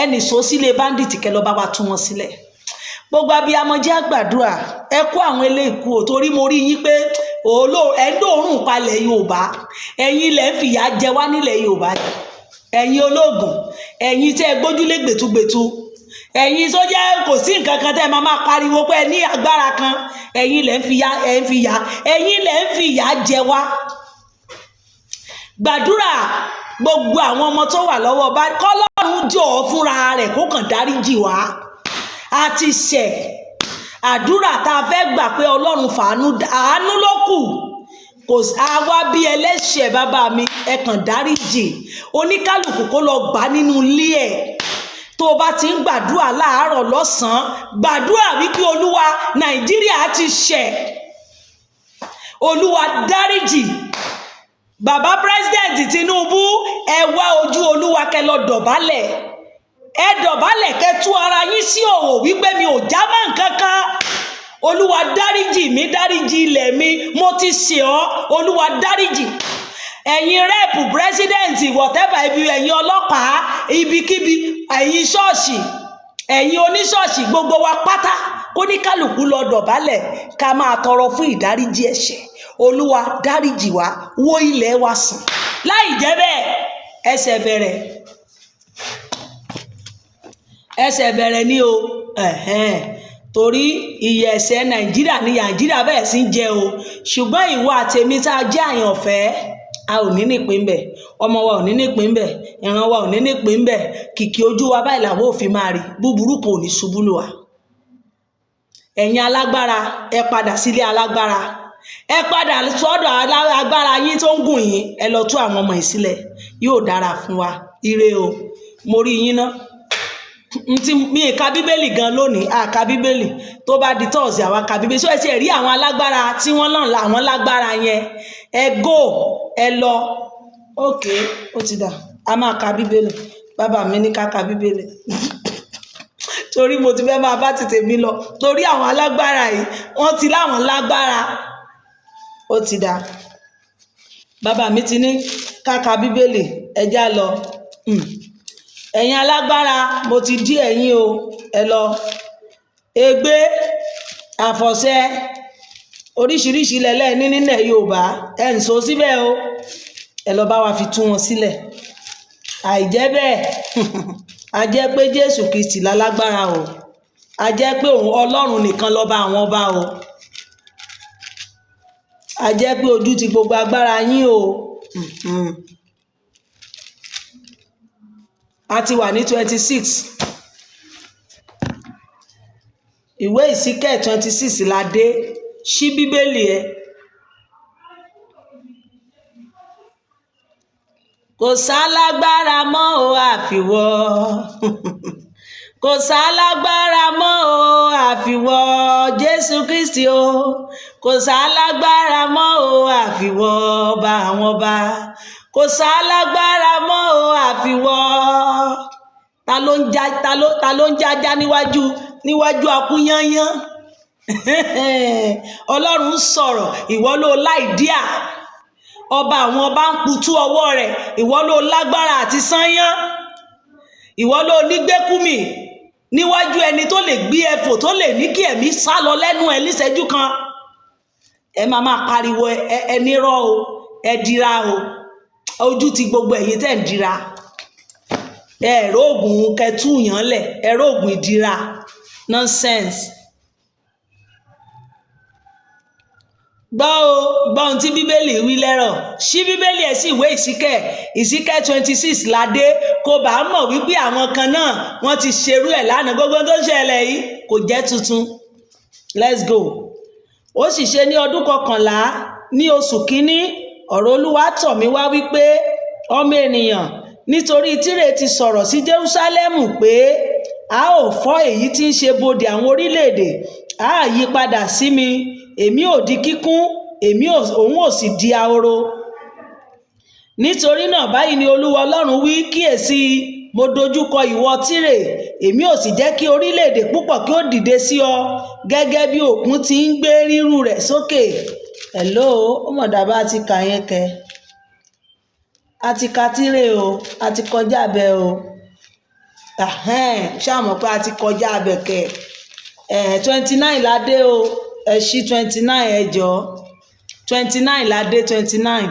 A: ẹnì sọ sílé bandit, kẹ lọ bá wa tú wọn sílẹ̀. Gbogbo abiyamọ, jẹ́ àgbàdua. Ẹ kó àwọn eléyìí kú o, torí mo rí yín pé òòlò ẹ ń dòórùn palẹ̀ Yorùbá. Ẹ̀yin ilẹ̀ ń fìyà jẹ wá nílẹ̀ Yorùbá. Ẹ̀yin ológun, ẹ̀yin tẹ́ ẹ gbójúlé gbẹtugbẹtu, ẹ̀yin tó jẹ́ kò sí nǹkan kan tẹ́ ẹ máa máa pariwo pé ẹ ní agbára kan, ẹ̀yin lẹ̀ ń fìyà, ẹ̀ ń fìyà, ẹ̀yin lẹ̀ ń fìyà jẹ wá. Gbàdúrà, gbogbo àwọn ọmọ tó wà lọ́wọ́ bá kọ́lọ́run jọ̀ọ́ fúnra rẹ̀ kó kàn dáríjì wá, a ti ṣẹ̀. Àdúrà tá a fẹ́ gbà pé Ọlọ́run fàánú, àánú ló kù kò àwa bí ẹlẹ́ṣẹ̀. Bàbá mi, ẹ kàn dáríjì. Oníkálukú kó lọ gbà nínú ilé ẹ̀. Tó o bá ti ń gbàdúrà láàárọ̀, lọ́sàn-án, gbàdúrà wípé, "Olúwa, Nàìjíríà ti ṣẹ̀, Olúwa dáríjì." Bàbá President Tinubu, ẹ wá ojú Olúwa, kẹ́ lọ dọ̀bálẹ̀. Ẹ dọ̀bálẹ̀, kẹ́ tú ara yín sí òwò wípé mi ò já mọ́ nǹkan kan. Olúwa dáríjì mi, dáríjì ilẹ̀ mi, mo ti ṣẹ̀ ọ́. Olúwa dáríjì. Ẹ̀yin rep, president, whatever, ibi, ẹ̀yin ọlọ́pàá, ibikíbi, ẹ̀yin ṣọ́ọ̀ṣì, ẹ̀yin oníṣọ́ọ̀ṣì, gbogbo wa pátá, kóníkálùkù lọ dọ̀bálẹ̀, ká máa tọrọ fún ìdáríjì ẹ̀ṣẹ̀. Olúwa dáríjì wá, wó ilẹ̀ wa sàn. Láì jẹ́ bẹ́ẹ̀, ẹsẹ̀ bẹ̀rẹ̀, ẹsẹ̀ bẹ̀rẹ̀ ní o. Ẹ̀hẹ́n, torí ìyà ẹ̀ṣẹ̀ Nàìjíríà ní Nàìjíríà bẹ̀rẹ̀ sí í jẹ o. Ṣùgbọ́n ìwọ àtèmi tá a jẹ́ àyànfẹ́, a ò ní nípìn bẹ̀, ọmọ wa ò ní nípìn bẹ̀, ìran wa ò ní nípìn bẹ̀. Kìkì ojú wa báyìí làwọn ò fi máa rí búburú kan ò ní ṣubú lù wá. Ẹ̀yin alágbára, ẹ padà sílé alágbára, ẹ padà sọ́dọ̀ agbára yín tó ń gùn yín. Ẹ lọ tú àwọn ọmọ yìí sílẹ̀, yóò dára fún wa. Ire o, mo rí yín ná. Ntí mi ì ka Bíbélì gan lónìí, a ka Bíbélì. Tó bá di tọ́ọ̀sì, àwa ka Bíbélì. Sọ ẹ ti ẹ̀ rí àwọn alágbára tí wọ́n lọ́n àwọn lágbára yẹn? Ẹ go, ẹ lọ. Ok, ó ti dà, a máa ka Bíbélì. Bàbá mi ní ká ka Bíbélì, torí mo ti fẹ́ máa bá tètè mi lọ, torí àwọn alágbára yìí, wọ́n ti láwọn lágbára. Ó ti dà, bàbá mi ti ní ká ka Bíbélì. Ẹ já lọ. Ẹ̀yin alágbára, mo ti dí ẹ̀yin o. Ẹ lọ ègbé àfọ̀ṣẹ oríṣiríṣi lẹ́lẹ́ ní nílẹ̀ Yorùbá, ẹ̀ ń so síbẹ̀ o. Ẹ lọ bá wa fi tú wọn sílẹ̀. Àìjẹ́ bẹ́ẹ̀, a jẹ́ pé Jésù Kristi lálágbára o, a jẹ́ pé òun Ọlọ́run nìkan lọ́ba àwọn ọba o, a jẹ́ pé ojú ti gbogbo agbára yín o. A ti wà ní 26, ìwé Ìsíkẹ̀ 26 la dé. Ṣí Bíbélì ẹ. Kò sálágbára mọ́ o, àfiwọ́. Kò sálágbára mọ́ o, àfiwọ́ Jésù Kristi o. Kò sálágbára mọ́ o, àfiwọ́ ọba àwọn ọba. Kò sálágbára mọ́ o, àfiwọ́. Ta ló ń já, ta ló ń jájá níwájú akúyányán? Ọlọ́run ń sọ̀rọ̀, ìwọ ló láìdíà. Ọba àwọn ọba ń putú ọwọ́ rẹ̀, ìwọ ló lágbára àti sányán. Ìwọ ló nígbékúmì níwájú ẹni tó lè gbé ẹfò, tó lè ní kí ẹ̀mí sá lọ lẹ́nu ẹ níṣẹ́jú kan. Ẹ máa máa pariwo ẹ, ẹ nírọ́ o, ẹ dira o. Ojú ti gbogbo ẹ̀yin tẹ́ ń dira. Ẹ ẹ̀rọ oògùn kẹtùyàn lẹ̀, ẹ̀rọ oògùn ìdira, nonsense. Gbọ́ o, gbọ́ ohun tí Bíbélì wí lẹ́rọ̀. Ṣí Bíbélì ẹ̀ sí ìwé Ìsíkẹ̀, Ìsíkẹ̀ 26 ládé, kó bá mọ̀ wípé àwọn kan náà wọ́n ti ṣerú ẹ̀ lánàá. Gbogbo tó ń ṣẹlẹ̀ yìí kò jẹ́ tuntun. Let's go. Ó sì ṣe ní ọdún kọkànlá, ní oṣù kínní, Ọ̀rọ̀ Olúwa tọ̀ mí wá wípé, ọmọ ènìyàn, nítorí Tírè ti sọ̀rọ̀ sí Jerúsálẹ́mù pé, a ó fọ́ èyí tí ń ṣe bodè àwọn orílẹ̀-èdè, a á yí padà sí mi, èmi ò di kíkún, èmi òun ò sì di ahoro. Nítorí náà báyìí ni Olúwa Ọlọ́run wí, kíyèsí, mo dojúkọ ìwọ Tírè, èmi ò sì jẹ́ kí orílẹ̀-èdè púpọ̀ kí ó dìde sí ọ, gẹ́gẹ́ bí òkun ti ń gbé rírú rẹ̀ sókè. Hello, ó mọ̀ dàbá a ti kà yẹn kẹ. A ti ka Tírè o, a ti kọjá abẹ o. Ṣáà mọ̀ pé a ti kọjá abẹ kẹ. 29 la dé o, ẹ ṣí 29, ẹ jọ̀ọ́. 29 la dé, 29.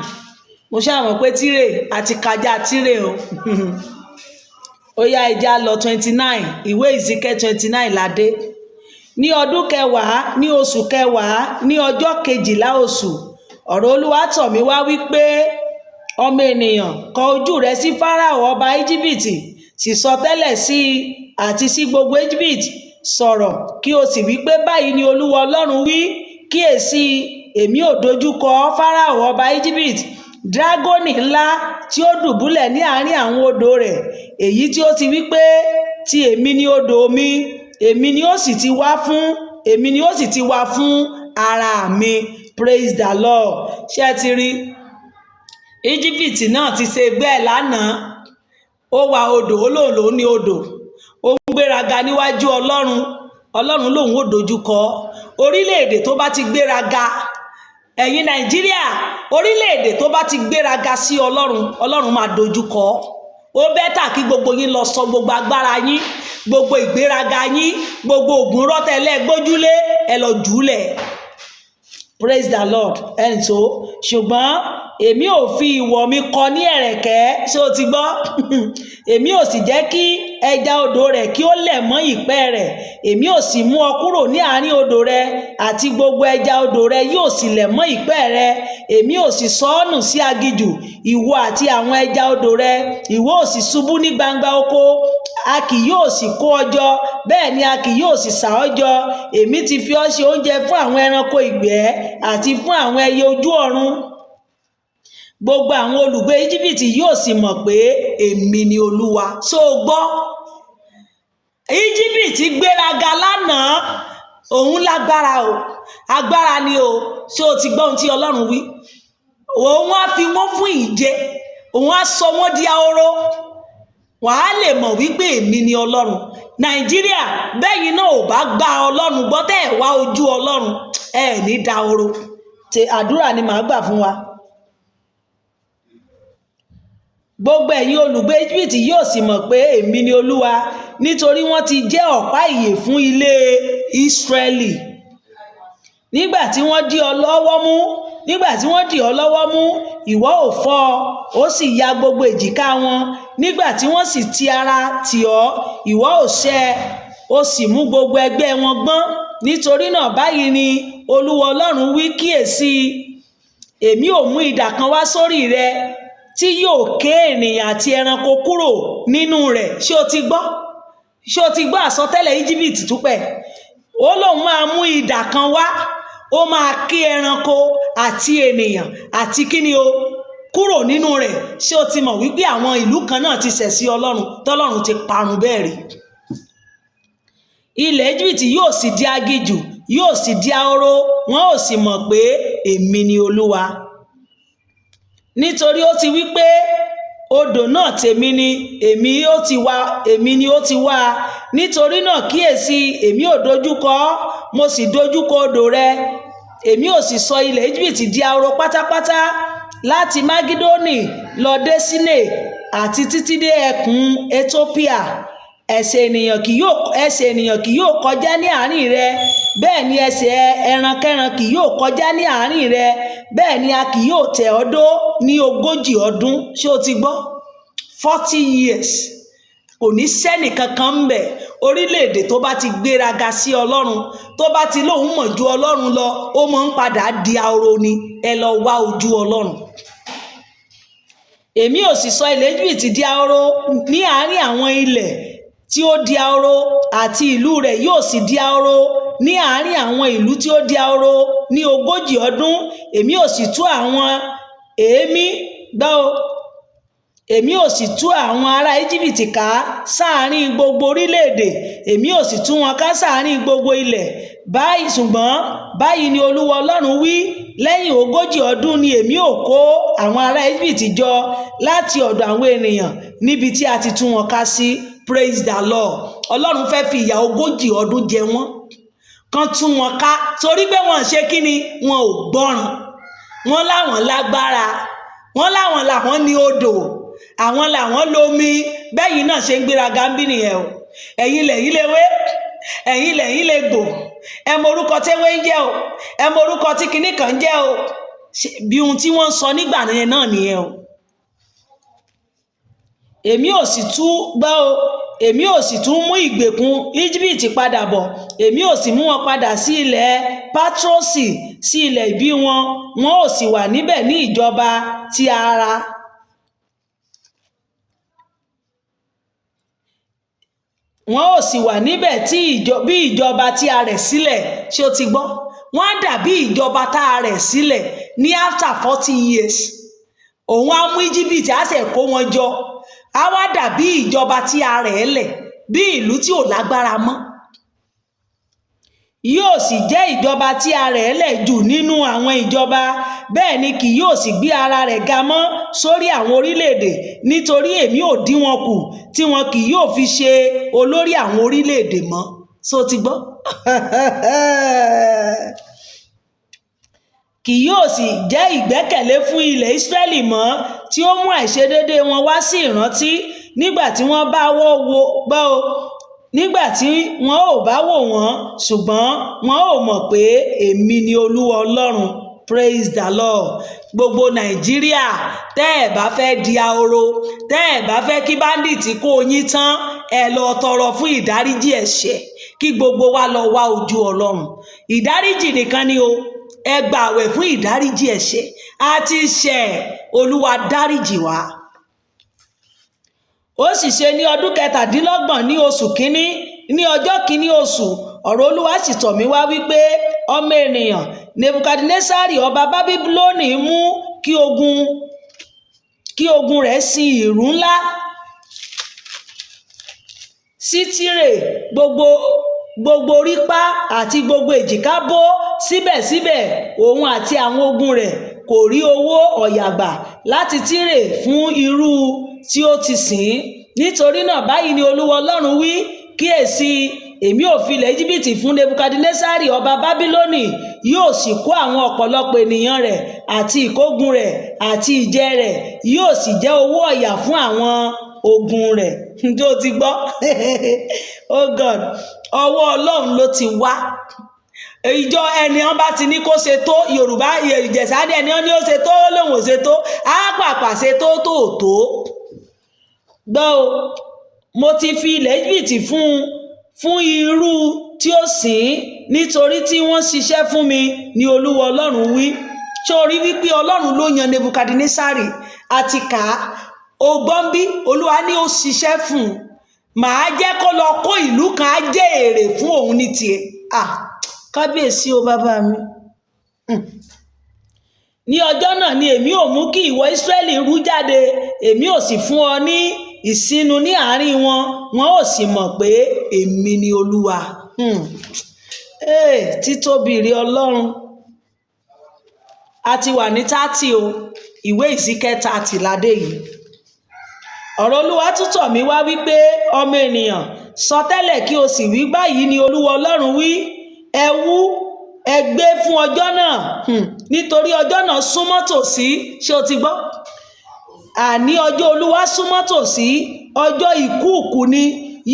A: Mo ṣáà mọ̀ pé Tírè, a ti kọjá Tírè o. Ó yá, ẹ já lọ 29, ìwé Ezekiel 29 la dé. Ní ọdún kẹwàá, ní oṣù kẹwàá, ní ọjọ́ kejìlá oṣù, ọ̀rọ̀ Olúwa tọ̀ mí wá wípé, ọmọ ènìyàn, kọ ojú rẹ sí Fáráò ọba Íjíbítì, sì sọtẹ́lẹ̀ sí i àti sí gbogbo Íjíbítì, sọ̀rọ̀ kí o sì wí pé, báyìí ni Olúwa Ọlọ́run wí, kíyèsí, èmi ò dojúkọ Fáráò ọba Íjíbítì, dragoni ńlá tí ó dùbúlẹ̀ ní àárín àwọn odò rẹ̀, èyí tí ó ti wí pé, ti èmi ni odò mi, èmi ni ó sì ti wá fún, èmi ni ó sì ti wá fún ara mi. Praise the Lord. Ṣé ẹ ti rí? Íjíbítì náà ti ṣe bẹ́ẹ̀ lánàá. Ó wa odò, ó lóun lòún ní odò. Ó ń gbéraga níwájú Ọlọ́run. Ọlọ́run lòun ò dojúkọ. Orílẹ̀-èdè tó bá ti gbéraga, ẹ̀yin Nàìjíríà, orílẹ̀-èdè tó bá ti gbéraga sí Ọlọ́run, Ọlọ́run máa dojúkọ. Ó better kí gbogbo yín lọ sọ gbogbo agbára yín, gbogbo ìgbéraga yín, gbogbo ògùn rọ́tẹ̀lẹ́ gbójúlé, ẹ lọ jùúlẹ̀. Praise the Lord. Ẹnì tó ṣùgbọ́n èmi ò fi ìwọ̀ mi kọ ní ẹ̀rẹ̀kẹ́, ṣé o ti gbọ́? Èmi ò sì jẹ́ kí ẹja odò rẹ̀ kí ó lẹ̀ mọ́ ìpẹ́ rẹ̀. Èmi ò sì mú ọ kúrò ní àárín odò rẹ̀, àti gbogbo ẹja odò rẹ̀ yóò sì lẹ̀ mọ́ ìpẹ́ rẹ̀. Èmi ò sì sọ ọ́ nù sí aginjù, ìwọ àti àwọn ẹja odò rẹ̀. Ìwọ ò sì ṣubú ní gbangba oko, a kì yóò sì kó ọ jọ, bẹ́ẹ̀ ni a kì yóò sì sà ọ́ jọ. Èmi ti fi ọ́ ṣe oúnjẹ fún àwọn ẹranko ìgbẹ́ àti fún àwọn ẹyẹ ojú ọ̀run. Gbogbo àwọn olùgbé Íjíbítì yóò sì mọ̀ pé èmi ni Olúwa. Ṣó o gbọ́? Íjíbítì gbéraga lánàá, òun lágbára o, agbára ni o. Ṣé o ti gbọ́ ohun tí Ọlọ́run wí? Òun á fi wọ́n fún ìje, òun á sọ wọ́n di ahoro, wàá lè mọ̀ wípé èmi ni Ọlọ́run. Nàìjíríà, bẹ́yìn náà ò bá gba Ọlọ́run gbọ́, tẹ́ ẹ̀ wá ojú Ọlọ́run, ẹ̀ ní dahoro. Ṣe àdúrà ni màá gbà fún wa. Gbogbo ẹ̀yin olùgbé Íjíbítì yóò sì mọ̀ pé èmi ni Olúwa, nítorí wọ́n ti jẹ́ ọ̀pá ìyè fún ilé Ísírẹ́lì. Nígbà tí wọ́n dí ọ lọ́wọ́ mú, nígbà tí wọ́n dì ọ́ lọ́wọ́ mú, ìwọ ò fọ́ ọ, ó sì ya gbogbo èjìká wọn. Nígbà tí wọ́n sì ti ara tì ọ́, ìwọ ò ṣẹ́, ó sì mú gbogbo ẹgbẹ́ wọn gbọ́n. Nítorí náà báyìí ni Olúwa Ọlọ́run wí, kíyèsí, èmi ò mú idà kan wá sórí rẹ tí yóò ké ènìyàn àti ẹranko kúrò nínú rẹ̀. Ṣé o ti gbọ́? Ṣé o ti gbọ́ àsọtẹ́lẹ̀ Íjíbítì túpẹ̀? Ó lóun máa mú idà kan wá, ó máa ké ẹranko àti ènìyàn àti kíni o kúrò nínú rẹ̀. Ṣé o ti mọ̀ wípé àwọn ìlú kan náà ti ṣẹ̀ sí Ọlọ́run, tọ́lọ́run ti parun bẹ́ẹ̀ rí? Ilẹ̀ Íjíbítì yóò sì di aginjù, yóò sì di ahoro, wọn ó sì mọ̀ pé èmi ni Olúwa. Nítorí ó ti wí pé, odò náà tèmi ni, èmi ó ti wá, èmi ni ó ti wá. Nítorí náà kíyèsí, èmi ò dojúkọ ọ́, mo sì dojúkọ odò rẹ, èmi ò sì sọ ilẹ̀ Íjíbítì di ahoro pátápátá, láti Magidoni lọ dé Sínè àti títí dé ẹkùn Etiópíà. Ẹsẹ̀ ènìyàn kì yóò kọjá ní àárín rẹ, bẹ́ẹ̀ ni ẹsẹ̀ ẹrankẹ́ran kì yóò kọjá ní àárín rẹ, bẹ́ẹ̀ ni a kì yóò tẹ̀ ọ́ dó ní 40 ọdún. Ṣé o ti gbọ́? 40 years, kò ní sẹ́nì kankan ń bẹ̀. Orílẹ̀-èdè tó bá ti gbéraga sí Ọlọ́run, tó bá ti lóun mọ̀ ju Ọlọ́run lọ, ó máa ń padà di ahoro ni. Ẹ lọ wá ojú Ọlọ́run. Èmi ò sì sọ ilẹ̀ Íjíbítì di ahoro ní àárín àwọn ilẹ̀ tí ó di ahoro, àti ìlú rẹ̀ yóò sì di ahoro ní àárín àwọn ìlú tí ó di ahoro ní 40 ọdún. Èmi ò sì tú àwọn Èémí gbọ́ o, èmi ò sì tú àwọn ará Íjíbítì ká sáàárín gbogbo orílẹ̀-èdè, èmi ò sì tú wọn ká sáàárín gbogbo ilẹ̀. Báyìí, ṣùgbọ́n báyìí ni Olúwa Ọlọ́run wí: lẹ́yìn 40 ọdún ni èmi ò kó àwọn ará Íjíbítì jọ láti ọ̀dọ̀ àwọn ènìyàn níbi tí a ti tú wọn ká sí. Praise the Lord. Ọlọ́run fẹ́ fi ìyà 40 ọdún jẹ wọ́n, kan tú wọn ká, torí pé wọ́n ṣe kí ni? Wọn ò gbọ́ràn. Wọ́n láwọn lágbára, wọ́n láwọn làwọn ní odò, àwọn làwọn lomi. Bẹ́yìn náà ṣe ń gbéraga ń bí nìyẹn o. Ẹ̀yin lẹ̀yin lè wé, ẹ̀yin lẹ̀yin lè gbò. Ẹ mọ orúkọ téwé ń jẹ́ o, ẹ mọ orúkọ tí kinní kan ń jẹ́ o. Bí ohun tí wọ́n ń sọ nígbà yẹn náà nìyẹn o. Èmi ò sì tún gbọ́ o, èmi ò sì tún mú ìgbèkùn Íjíbítì padà bọ̀, èmi ò sì mú wọn padà sí ilẹ̀ Pátrọ́sì, sí ilẹ̀ ìbí wọn, wọn ò sì wà níbẹ̀ ní ìjọba ti ara. Wọn ò sì wà níbẹ̀ tí bí ìjọba tí a rẹ̀ sílẹ̀. Ṣé o ti gbọ́? Wọ́n á dàbí ìjọba tá a rẹ̀ sílẹ̀ ní after 40 years. Òun á mú Íjíbítì, á sì kó wọn jọ, á wá dàbí ìjọba tí a rẹ̀ lẹ̀, bí ìlú tí ò lágbára mọ́. Yóò sì jẹ́ ìjọba tí a rẹ̀ lẹ̀ jù nínú àwọn ìjọba, bẹ́ẹ̀ ni kì yóò sì gbé ara rẹ̀ ga mọ́ sórí àwọn orílẹ̀-èdè, nítorí èmi ò dín wọn kù tí wọn kì yóò fi ṣe olórí àwọn orílẹ̀-èdè mọ́. So ti gbọ́? Kì yóò sì jẹ́ ìgbẹ́kẹ̀lé fún ilẹ̀ Ísírẹ́lì mọ́, tí ó mú àìṣedéédé wọn wá sí ìrántí nígbà tí wọ́n bá wọ́ wo gbọ́ o, nígbà tí wọn ò bá wò wọ́n, ṣùgbọ́n wọn ò mọ̀ pé èmi ni Olúwa Ọlọ́run. Praise the Lord. Gbogbo Nàìjíríà, tẹ́ ẹ̀ bá fẹ́ di ahoro, tẹ́ ẹ̀ bá fẹ́ kí báńdíìtì kó yín tán, ẹ lọ tọrọ fún ìdáríjì ẹ̀ṣẹ̀, kí gbogbo wa lọ wá ojú Ọlọ́run. Ìdáríjì nìkan ni o. Ẹ gbààwẹ̀ fún ìdáríjì ẹ̀ṣẹ̀. A ti ṣẹ̀, Olúwa dáríjì wá. Ó sì ṣe ní ọdún 27, ní oṣù kínní, ní ọjọ́ kínní oṣù, ọ̀rọ̀ Olúwa sì tọ̀ mí wá wípé, ọmọ ènìyàn, Nebukadnesari ọba Bábílónì mú kí ogun rẹ̀ sin ìrú ńlá sí Tírè, gbogbo orípá àti gbogbo èjìká bó. Síbẹ̀síbẹ̀ òun àti àwọn ogun rẹ̀ kò rí owó ọ̀yà gbà láti Tírè fún irú tí ó ti sìn. Nítorí náà, báyìí ni Olúwa Ọlọ́run wí: kíyèsí, èmi ò fi ilẹ̀ Íjíbítì fún Nebukadnesari ọba Bábílónì, yóò sì kó àwọn ọ̀pọ̀lọpọ̀ ènìyàn rẹ̀ àti ìkógun rẹ̀ àti ìjẹ rẹ̀, yóò sì jẹ́ owó ọ̀yà fún àwọn ogun rẹ̀. Tó ti gbọ́? Oh God, ọwọ́ Ọlọ́run ló ti wá. Ìjọ ẹni wọn bá ti ní kó ṣe tó, Yorùbá Ìjẹ̀ṣà ní ẹni wọn ní ó ṣe tó, lòun ò ṣe tó, á pàpà ṣe tó tó tó. Gbọ́ o, mo ti fi ilẹ̀ Íjíbítì fún irú tí ó sìn, nítorí tí wọ́n ṣiṣẹ́ fún mi, ní Olúwa Ọlọ́run wí. Ṣé o rí wípé Ọlọ́run ló yan Nebukadnesari? Àti kà á ògbọ́n bí Olúwa ní ó ṣiṣẹ́ fún un. Màá jẹ́ kó lọ kó ìlú kan, á jẹ́ èrè fún òun ní tiẹ̀. Ah, kábíyèsí o, bàbá mi. Ní ọjọ́ náà ni èmi ò mú kí ìwọ Ísírẹ́lì rú jáde, èmi ò sì fún ọ ní ìsinu ní àárín wọn, wọn ò sì mọ̀ pé èmi ni Olúwa. Hey, títóbi rí Ọlọ́run. A ti wà ní 30 o, ìwé Ìsíkẹ́ 30 ládé yìí. Ọ̀rọ̀ Olúwa tún tọ̀ mí wá wípé, ọmọ ènìyàn, sọ tẹ́lẹ̀ kí o sì wí, báyìí ni Olúwa Ọlọ́run wí: ẹ wú, ẹ gbé fún ọjọ́ náà, nítorí ọjọ́ náà súnmọ́ tòsí. Ṣé o ti gbọ́? Àní ọjọ́ Olúwa súnmọ́ tòsí, ọjọ́ ìkúùkù ni,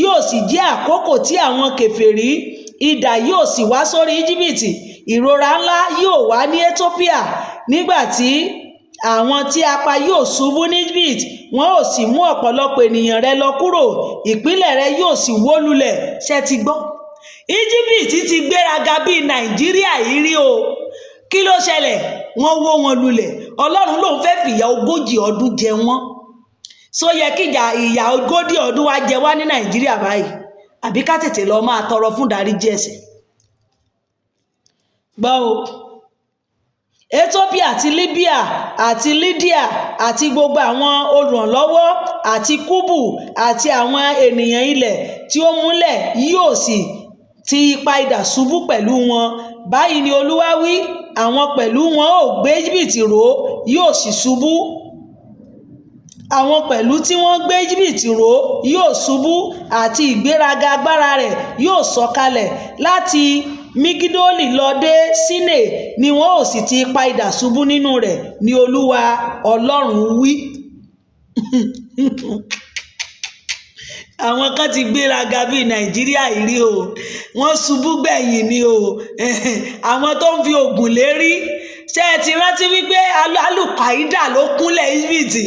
A: yóò sì jẹ́ àkókò tí àwọn kèfèrí. Idà yóò sì wá sórí Íjíbítì, ìrora ńlá yóò wá ní Étópíà, nígbà tí àwọn tí a pa yóò ṣubú ní Egypt, wọn ó sì mú ọ̀pọ̀lọpọ̀ ènìyàn rẹ lọ kúrò, ìpìlẹ̀ rẹ yóò sì wó lulẹ̀. Ṣé ti gbọ́? Íjíbítì ti gbéraga bíi Nàìjíríà yìí rí o. Kí ló ṣẹlẹ̀? Wọ́n wó wọn lulẹ̀. Ọlọ́run lòun fẹ́ fìyà 40 ọdún jẹ wọ́n. Só yẹ kíjà ìyà 40 ọdún wá jẹ wá ní Nàìjíríà báyìí? Àbí ká tètè lọ máa tọrọ fún ìdáríjì ẹ̀ṣẹ̀? Gbọ́ o, Ethiopia àti Libya àti Lydia àti gbogbo àwọn olùrànlọ́wọ́ àti Kúbù àti àwọn ènìyàn ilẹ̀ tí ó múlẹ̀ yóò sì ti ipa idà ṣubú pẹ̀lú wọn. Báyìí ni Olúwa wí, àwọn pẹ̀lú wọn ó gbé Íjíbítì ró, yóò sì ṣubú. Àwọn pẹ̀lú tí wọ́n gbé Íjíbítì ró yóò ṣubú, àti ìgbéraga agbára rẹ̀ yóò sọ̀kalẹ̀ láti Migidoli lọ dé Síne ni wọn ó sì ti ipa idà ṣubú nínú rẹ̀, ní Olúwa Ọlọ́run wí. Àwọn kan ti gbéraga bíi Nàìjíríà yìí rí o, wọ́n ṣubú gbẹ̀yìn ni o. Àwọn tó ń fi oògùn lérí, ṣé ẹ ti rántí wípé alùpàídà ló kúnlẹ̀ Íjíbítì?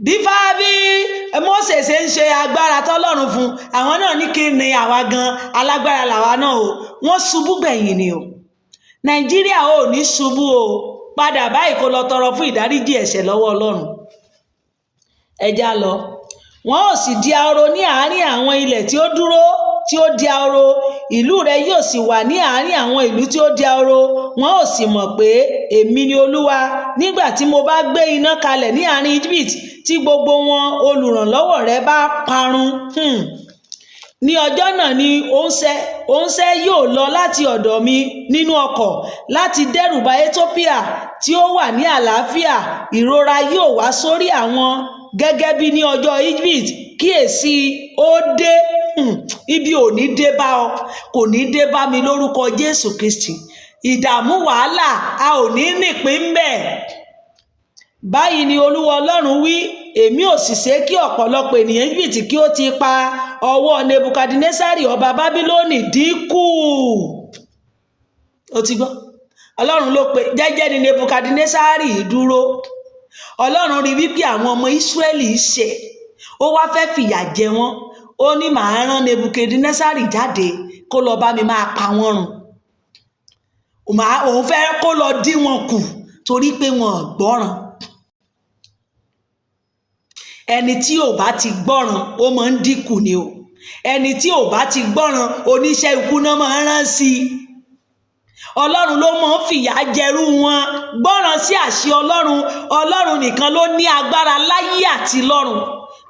A: Bí fábí Mósè ṣe ń ṣe agbára tọ́lọ́run fún àwọn náà ní kí ni àwa gan alágbára làwa náà o, wọ́n ṣubú gbẹ̀yìn ni o. Nàìjíríà ò ní ṣubú o, padà báyìí kó lọ tọrọ fún ìdáríjì ẹ̀ṣẹ̀ lọ́wọ́ Ọlọ́run. Ẹ já lọ. Wọn ó sì di ahoro ní àárín àwọn ilẹ̀ tí ó dúró tí ó di ahoro, ìlú rẹ yóò sì wà ní àárín àwọn ìlú tí ó di ahoro. Wọn ó sì mọ̀ pé èmi ni Olúwa nígbà tí mo bá gbé iná kalẹ̀ ní àárín Egypt, tí gbogbo wọn olùrànlọ́wọ́ rẹ bá parun. Ní ọjọ́ náà ni òǹṣẹ́ yóò lọ láti ọ̀dọ̀ mi nínú ọkọ̀ láti dẹ́rùba Ethiopia tí ó wà ní àlàáfíà. Ìrora yóò wá sórí àwọn gẹ́gẹ́ bí ní ọjọ́ Egypt. Kíyèsí, ó dé. Ibi ò ní dé bá ọ, kò ní dé bá mi lórúkọ Jésù Kristi. Ìdààmú wàhálà a ò ní nípín ń bẹ̀. Báyìí ni Olúwa Ọlọ́run wí, èmi ò sì ṣe kí ọ̀pọ̀lọpọ̀ ènìyàn Íjíbítì kí ó ti pa ọwọ́ Nebukadnesari ọba Bábílónì dínkù. Ó ti gbọ́. Ọlọ́run ló pe jẹ́jẹ́ ni Nebukadnesari dúró. Ọlọ́run rí wípé àwọn ọmọ Ísírẹ́lì ṣẹ̀, ó wá fẹ́ fìyà jẹ wọ́n. Ó ní màá rán Nebukadnesari jáde kó lọ bá mi máa pa wọ́n run. Òun fẹ́ kó lọ dín wọn kù torí pé wọn ò gbọ́ràn. Ẹni tí ò bá ti gbọ́ràn ó máa ń dínkù ni o. Ẹni tí ò bá ti gbọ́ràn oníṣẹ́ ikú náà máa ń rán sí i. Ọlọ́run ló máa ń fìyà jẹrú wọn. Gbọ́ràn sí àṣẹ Ọlọ́run. Ọlọ́run nìkan ló ní agbára láyé àti lọ́run.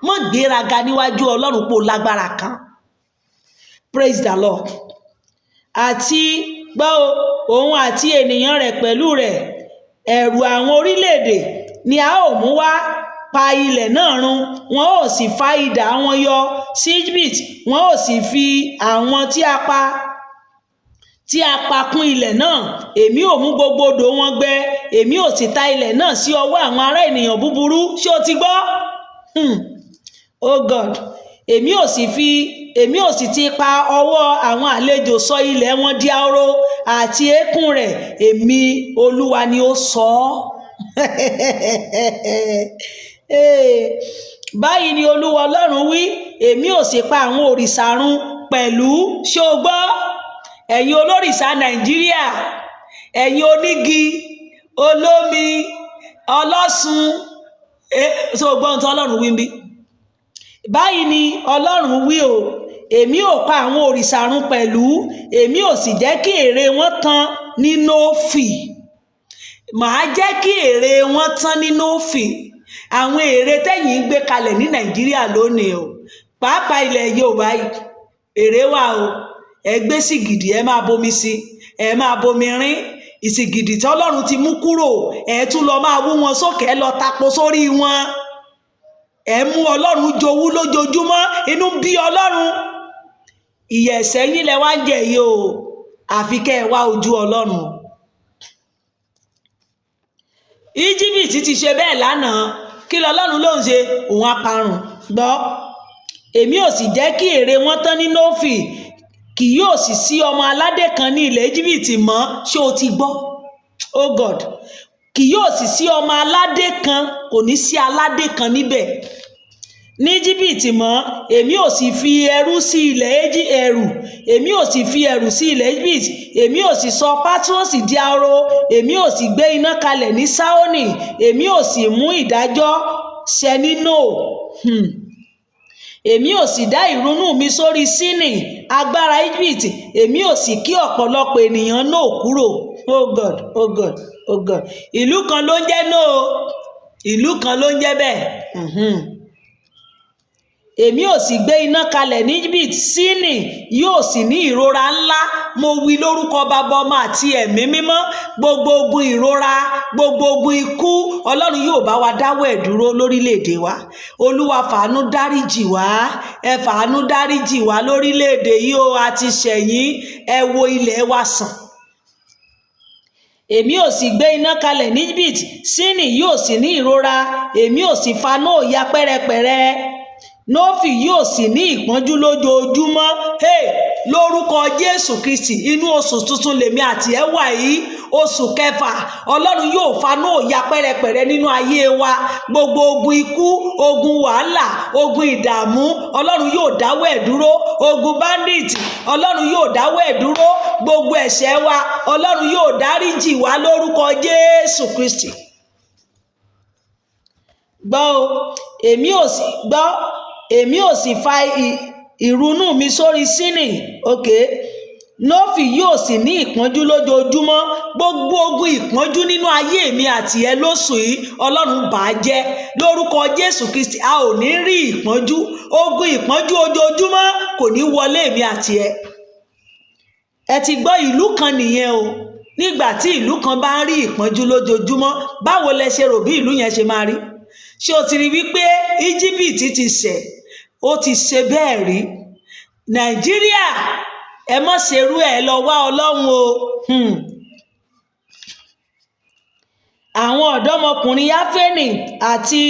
A: Má gbéraga níwájú Ọlọ́run pò lágbára kan. Praise the Lord. Àti gbọ́ o, òun àti ènìyàn rẹ̀ pẹ̀lú rẹ̀, ẹ̀rù àwọn orílẹ̀-èdè ni a ó mú wá pa ilẹ̀ náà run. Wọn ó sì fa idà wọn yọ sí Egypt, wọn ó sì fi àwọn tí a pa kún ilẹ̀ náà. Èmi ò mú gbogbo odò wọn gbẹ, èmi ò sì ta ilẹ̀ náà sí ọwọ́ àwọn ará ènìyàn búburú. Ṣé o ti gbọ́? Oh God. Èmi ò sì ti pa ọwọ́ àwọn àlejò sọ ilẹ̀ wọn di ahoro àti eékún rẹ̀. Èmi Olúwa ni ó sọ ọ́. Báyìí ni Olúwa Ọlọ́run wí, èmi ò sì pa àwọn òrìṣà run pẹ̀lú. Ṣé o gbọ́? Ẹ̀yin olórìṣà Nàìjíríà, ẹ̀yin onígi, olómi, ọlọ́sùn, ṣé o gbọ́ ohun tí Ọlọ́run wí níbí? Báyìí ni Ọlọ́run wí o, èmi ò pa àwọn òrìṣà run pẹ̀lú, èmi ò sì jẹ́ kí ère wọn tán ní Nófì. Màá jẹ́ kí ère wọn tán ní Nófì. Àwọn ère tẹ́yìn ń gbé kalẹ̀ ní Nàìjíríà lónìí o, pàápàá ilẹ̀ Yorùbá yìí, ère wà o. Ẹ gbé sìgìdì, ẹ máa bomi sí, ẹ máa bomi rín. Ìsìgìdì tí Ọlọ́run ti mú kúrò, ẹ tún lọ máa wú wọn sókè, ẹ lọ tapo sórí wọn. Ẹ mú Ọlọ́run jowú lójoojúmọ́, inú ń bí Ọlọ́run. Ìyà ẹ̀ṣẹ̀ yín lẹ wá ń jẹ yìí o, àfi kẹ́ ẹ wá ojú Ọlọ́run. Íjíbítì ti ṣe bẹ́ẹ̀ lánàá. Kí lọlọ́run ló ń ṣe? Òun á parun. Gbọ́, èmi ò sì jẹ́ kí ère wọn tán ní Nófì, kì yóò sì sí ọmọ aládé kan ní ilẹ̀ Íjíbítì mọ́. Ṣé o ti gbọ́? Oh God. Kì yóò sì sí ọmọ aládé kan, kò ní sí aládé kan níbẹ̀ ní Íjíbítì mọ́. Èmi ò sì fi ẹrú sí ilẹ̀ ẹrù, èmi ò sì fi ẹrù sí ilẹ̀ Íjíbítì, èmi ò sì sọ Pátrọ́sì di ahoro, èmi ò sì gbé iná kalẹ̀ ní Sáónì, èmi ò sì mú ìdájọ́ ṣẹ ní Nóò. Èmi ò sì dá ìrunú mi sórí Sínì, agbára Íjíbítì, èmi ò sì kí ọ̀pọ̀lọpọ̀ ènìyàn Nóò kúrò. Oh God, oh God, oh God! Ìlú kan ló ń jẹ́ Nóò, ìlú kan ló ń jẹ́ bẹ́ẹ̀. Èmi ò sì gbé iná kalẹ̀ ní Egypt, Sínì yóò sì ní ìrora ńlá. Mo wí lórúkọ Bàbá, Ọmọ àti Ẹ̀mí Mímọ́, gbogbo ogun ìrora, gbogbo ogun ikú, Ọlọ́run yóò bá wa dáwọ́ ẹ̀ dúró lórílẹ̀‐èdè wa. Olúwa, fàánú dáríjì wá, ẹ fàánú dáríjì wá lórílẹ̀‐èdè yìí o. A ti ṣẹ̀yìn, ẹ wo ilẹ̀ wa sàn. Èmi ò sì gbé iná kalẹ̀ ní Egypt, Sínì yóò sì ní ìrora, èmi ò sì fa Nóò ya pẹ́rẹpẹ̀rẹ, Nófì yóò sì ní ìpọ́njú lójoojúmọ́. Hey, lórúkọ Jésù Kristi, inú oṣù tuntun lèmi àti ẹ wà yìí, oṣù kẹfà, Ọlọ́run yóò fa Nóò ya pẹ́rẹpẹ̀rẹ nínú ayé wa. Gbogbo ogun ikú, ogun wàhálà, ogun ìdààmú, Ọlọ́run yóò dáwọ́ ẹ̀ dúró. Ogun bandit, Ọlọ́run yóò dáwọ́ ẹ̀ dúró. Gbogbo ẹ̀ṣẹ̀ wa, Ọlọ́run yóò dáríjì wá lórúkọ Jésù Kristi. Gbọ́ o, èmi ò sì gbọ́, èmi ò sì fa ìrunú mi sórí Sínì, okay, Nófì yóò sì ní ìpọ́njú lójoojúmọ́. Gbogbo ogun ìpọ́njú nínú ayé mi àti ẹ lóṣù yìí, Ọlọ́run bà á jẹ́ lórúkọ Jésù Kristi. A ò ní rí ìpọ́njú. Ogun ìpọ́njú ojoojúmọ́ kò ní wọlé mi àti ẹ. Ẹ ti gbọ́, ìlú kan nìyẹn o. Nígbà tí ìlú kan bá ń rí ìpọ́njú lójoojúmọ́, báwo lẹ ṣe rò bí ìlú yẹn ṣe máa rí? Ṣé o ti rí wípé Íjíbítì ti ṣẹ̀, ó ti ṣe bẹ́ẹ̀ rí? Nàìjíríà, ẹ má ṣerú ẹ, lọ wá Ọlọ́run o. Àwọn ọ̀dọ́mọkùnrin Áfẹ́nì àti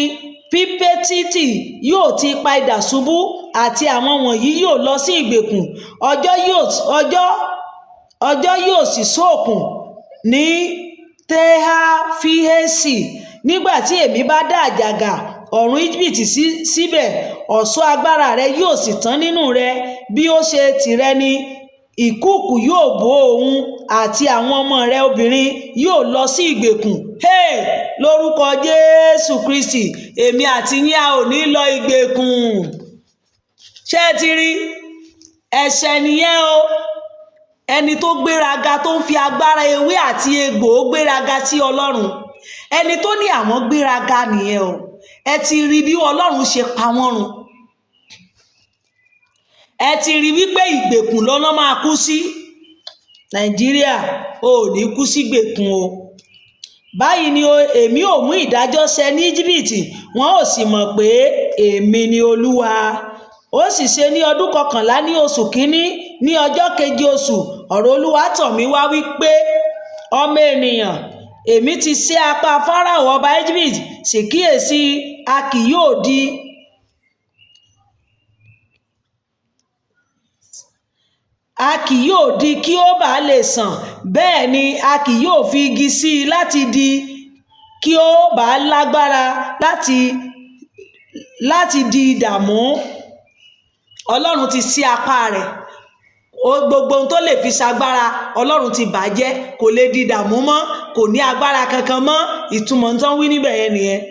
A: Pípétítì yóò ti pa idà ṣubú, àti àwọn wọ̀nyí yóò lọ sí ìgbèkùn. Ọjọ́ yóò sì ṣókùn ní Tehafihesi, nígbà tí èmi bá dá àjàgà ọ̀run Egypt síbẹ̀. Ọ̀ṣọ́ agbára rẹ yóò sì tán nínú rẹ. Bí ó ṣe tìrẹ ni, ìkúùkù yóò bò òun àti àwọn ọmọ rẹ obìnrin yóò lọ sí ìgbèkùn. Hey! Lórúkọ Jésù Kristi, èmi àti yín, a ò ní lọ ìgbèkùn. Ṣé ẹ ti rí ẹ̀ṣẹ̀ nìyẹn o? Ẹni tó gbéraga, tó ń fi agbára ewé àti egbò gbéraga sí Ọlọ́run, ẹni tó ní àwọn gbéraga nìyẹn o. Ẹ ti rí bí Ọlọ́run ṣe pa wọ́n run. Ẹ ti rí wípé ìgbèkùn lọ́nà máa kú sí. Nàìjíríà ò ní kú sí gbèkùn o. Báyìí ni èmi ò mú ìdájọ́ ṣẹ ní Íjíbítì, wọn ò sì mọ̀ pé èmi ni Olúwa. Ó sì ṣe ní ọdún kọkànlá, ní oṣù kínní, ní ọjọ́ keje oṣù, ọ̀rọ̀ Olúwa tọ̀ mí wá wípé, "Ọmọ ènìyàn, èmi ti sé apá Fáráò ọba Egypt. Sì kíyèsí, a kì yóò di a kì yóò di kí ó bàa lè sàn, bẹ́ẹ̀ ni a kì yóò fi igi sí i láti di kí ó bàa lágbára láti di ìdààmú." Ọlọ́run ti sí apá rẹ̀. Gbogbo ohun tó lè fi ṣagbára, Ọlọ́run ti bàjẹ́. Kò lè di ìdààmú mọ́, kò ní agbára kankan mọ́. Ìtumọ̀ tó ń wí níbẹ̀ yẹn nìyẹn.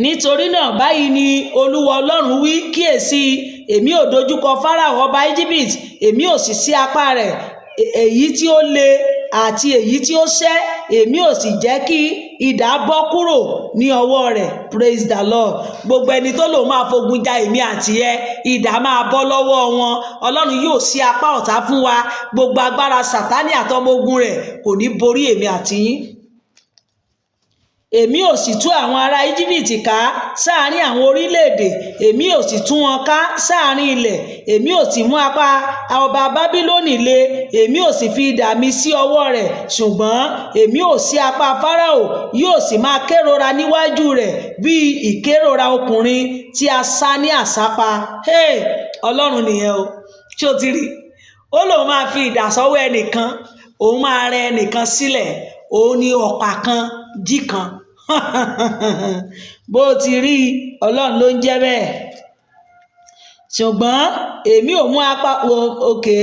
A: Nítorí náà, báyìí ni Olúwa Ọlọ́run wí: kíyèsí, èmi ò dojúkọ Fáráò ọba Egypt, èmi ò sì sí apá rẹ̀, èyí tí ó le àti èyí tí ó ṣẹ́, èmi ò sì jẹ́ kí idà bọ́ kúrò ní ọwọ́ rẹ̀. Praise the Lord. Gbogbo ẹni tó lòun máa fogun ja èmi àti ẹ, idà máa bọ́ lọ́wọ́ wọn. Ọlọ́run yóò ṣí apá ọ̀tá fún wa. Gbogbo agbára Sátánì àtọmọ ogun rẹ̀ kò ní borí èmi àti yín. Èmi ò sì tú àwọn ará Íjíbítì ká sáàárín àwọn orílẹ̀-èdè, èmi ò sì tú wọn ká sáàárín ilẹ̀. Èmi ò sì mú apá ọba Bábílónì le, èmi ò sì fi idà mi sí ọwọ́ rẹ̀. Ṣùgbọ́n èmi ò sí apá Fáráò, yóò sì máa kérora níwájú rẹ̀ bí ìkérora ọkùnrin tí a sá ní àsápa. Hey, Ọlọ́run nìyẹn o. Ṣé o ti rí? Ó lóun máa fi idà sọ́wọ́ ẹnìkan, òun máa rẹ ẹnìkan sílẹ̀, òun ní ọ̀pá kan jí kan. Bó ti rí, Ọlọ́run ló ń jẹ́ bẹ́ẹ̀. Ṣùgbọ́n èmi ò mú apá òkè,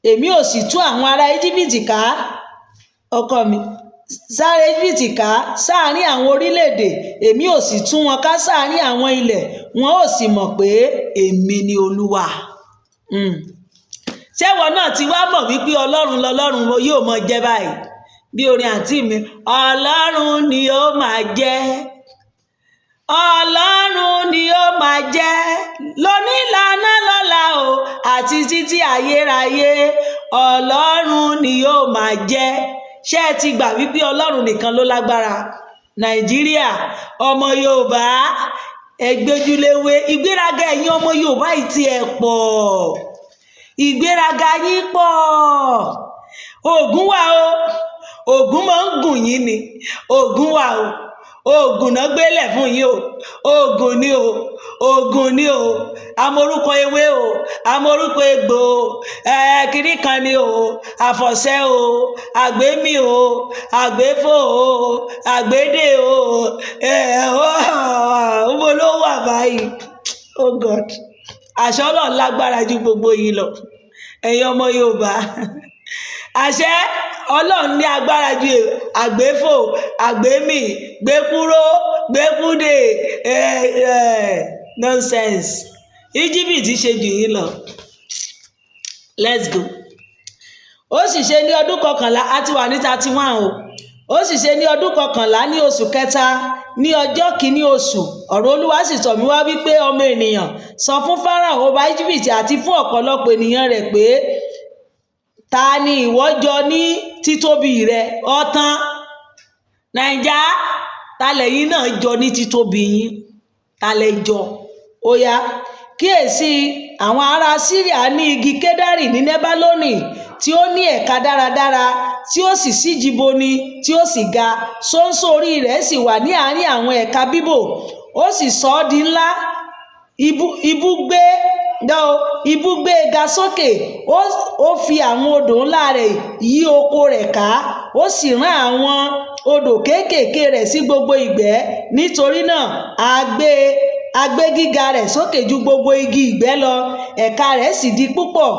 A: èmi ò sì tú àwọn ará Íjíbítì ká, ọkọ mi, sáré Íjíbítì ká sáàárín àwọn orílẹ̀-èdè, èmi ò sì tú wọn ká sáàárín àwọn ilẹ̀, wọn ò sì mọ̀ pé èmi ni Olúwa. Ṣẹ́wọ̀n náà ti wá mọ̀ wípé Ọlọ́run lọlọ́run yóò mọ jẹ́ báyìí? Bí orin àǹtí mi, Ọlọ́run ni ó máa jẹ́, Ọlọ́run ni ó máa jẹ́ lónílànà lọ́la o àti títí ayérayé, Ọlọ́run ni ó máa jẹ́. Ṣé ẹ ti gbà wípé Ọlọ́run nìkan ló lágbára? Nàìjíríà, ọmọ Yorùbá, ẹgbẹ́júléwé. Ìgbéraga ẹ̀yin ọmọ Yorùbá yìí ti ẹ̀ pọ̀, ìgbéraga yín pọ̀. Ògùn wà o, ògùn máa ń gùn yín ni. Ògùn wà o, oògùn náà gbélẹ̀ fún yín o. Oògùn ni o, oògùn ni o. Amorúkọ ewé o, amorúkọ egbò o, kiri kan ni o, àfọ̀ṣẹ o, àgbémì o, àgbéfò o, àgbédè o. Ẹ ó mo ló wà báyìí. Oh God, àṣẹ Ọlọ́run lágbára ju gbogbo yìí lọ. Ẹ̀yin ọmọ Yorùbá, àṣẹ Ọlọ́run ní agbára ju àgbéfò, àgbémì, gbékúrò, gbékúdè. Ẹ ẹ nonsense. Íjíbítì ṣe jù yín lọ. Let's go. Ó sì ṣe ní ọdún 11, a ti wà ní 31 o. Ó sì ṣe ní ọdún 11, ní oṣù kẹta, ní ọjọ́ 1 oṣù, ọ̀rọ̀ Olúwa sì tọ̀ mí wá wípé, ọmọ ènìyàn, sọ fún Fáráò ọba Íjíbítì àti fún ọ̀pọ̀lọpọ̀ ènìyàn rẹ̀ pé, ta ni ìwọ jọ ní títóbi rẹ? Ọ̀tán Nàìjà, ta lẹ̀yin náà jọ ní títóbi yín? Ta lẹ jọ? Ó yá, kíyèsí, àwọn ará Síríà ní igi kedari ní Nẹ́bálónì, tí ó ní ẹ̀ka dáradára, tí ó sì ṣíji boni, tí ó sì ga. Ṣóńṣó orí rẹ̀ sì wà ní àárín àwọn ẹ̀ka bíbò. Ó sì sọ ọ́ di ńlá, ibùgbé ibùgbé ga sókè. Ó fi àwọn odò ńlá rẹ̀ yí oko rẹ̀ ká, ó sì rán àwọn odò kéékèèké rẹ̀ sí gbogbo ìgbẹ́. Nítorí náà a gbé gíga rẹ̀ sókè ju gbogbo igi ìgbẹ́ lọ, ẹ̀ka rẹ̀ sì di púpọ̀,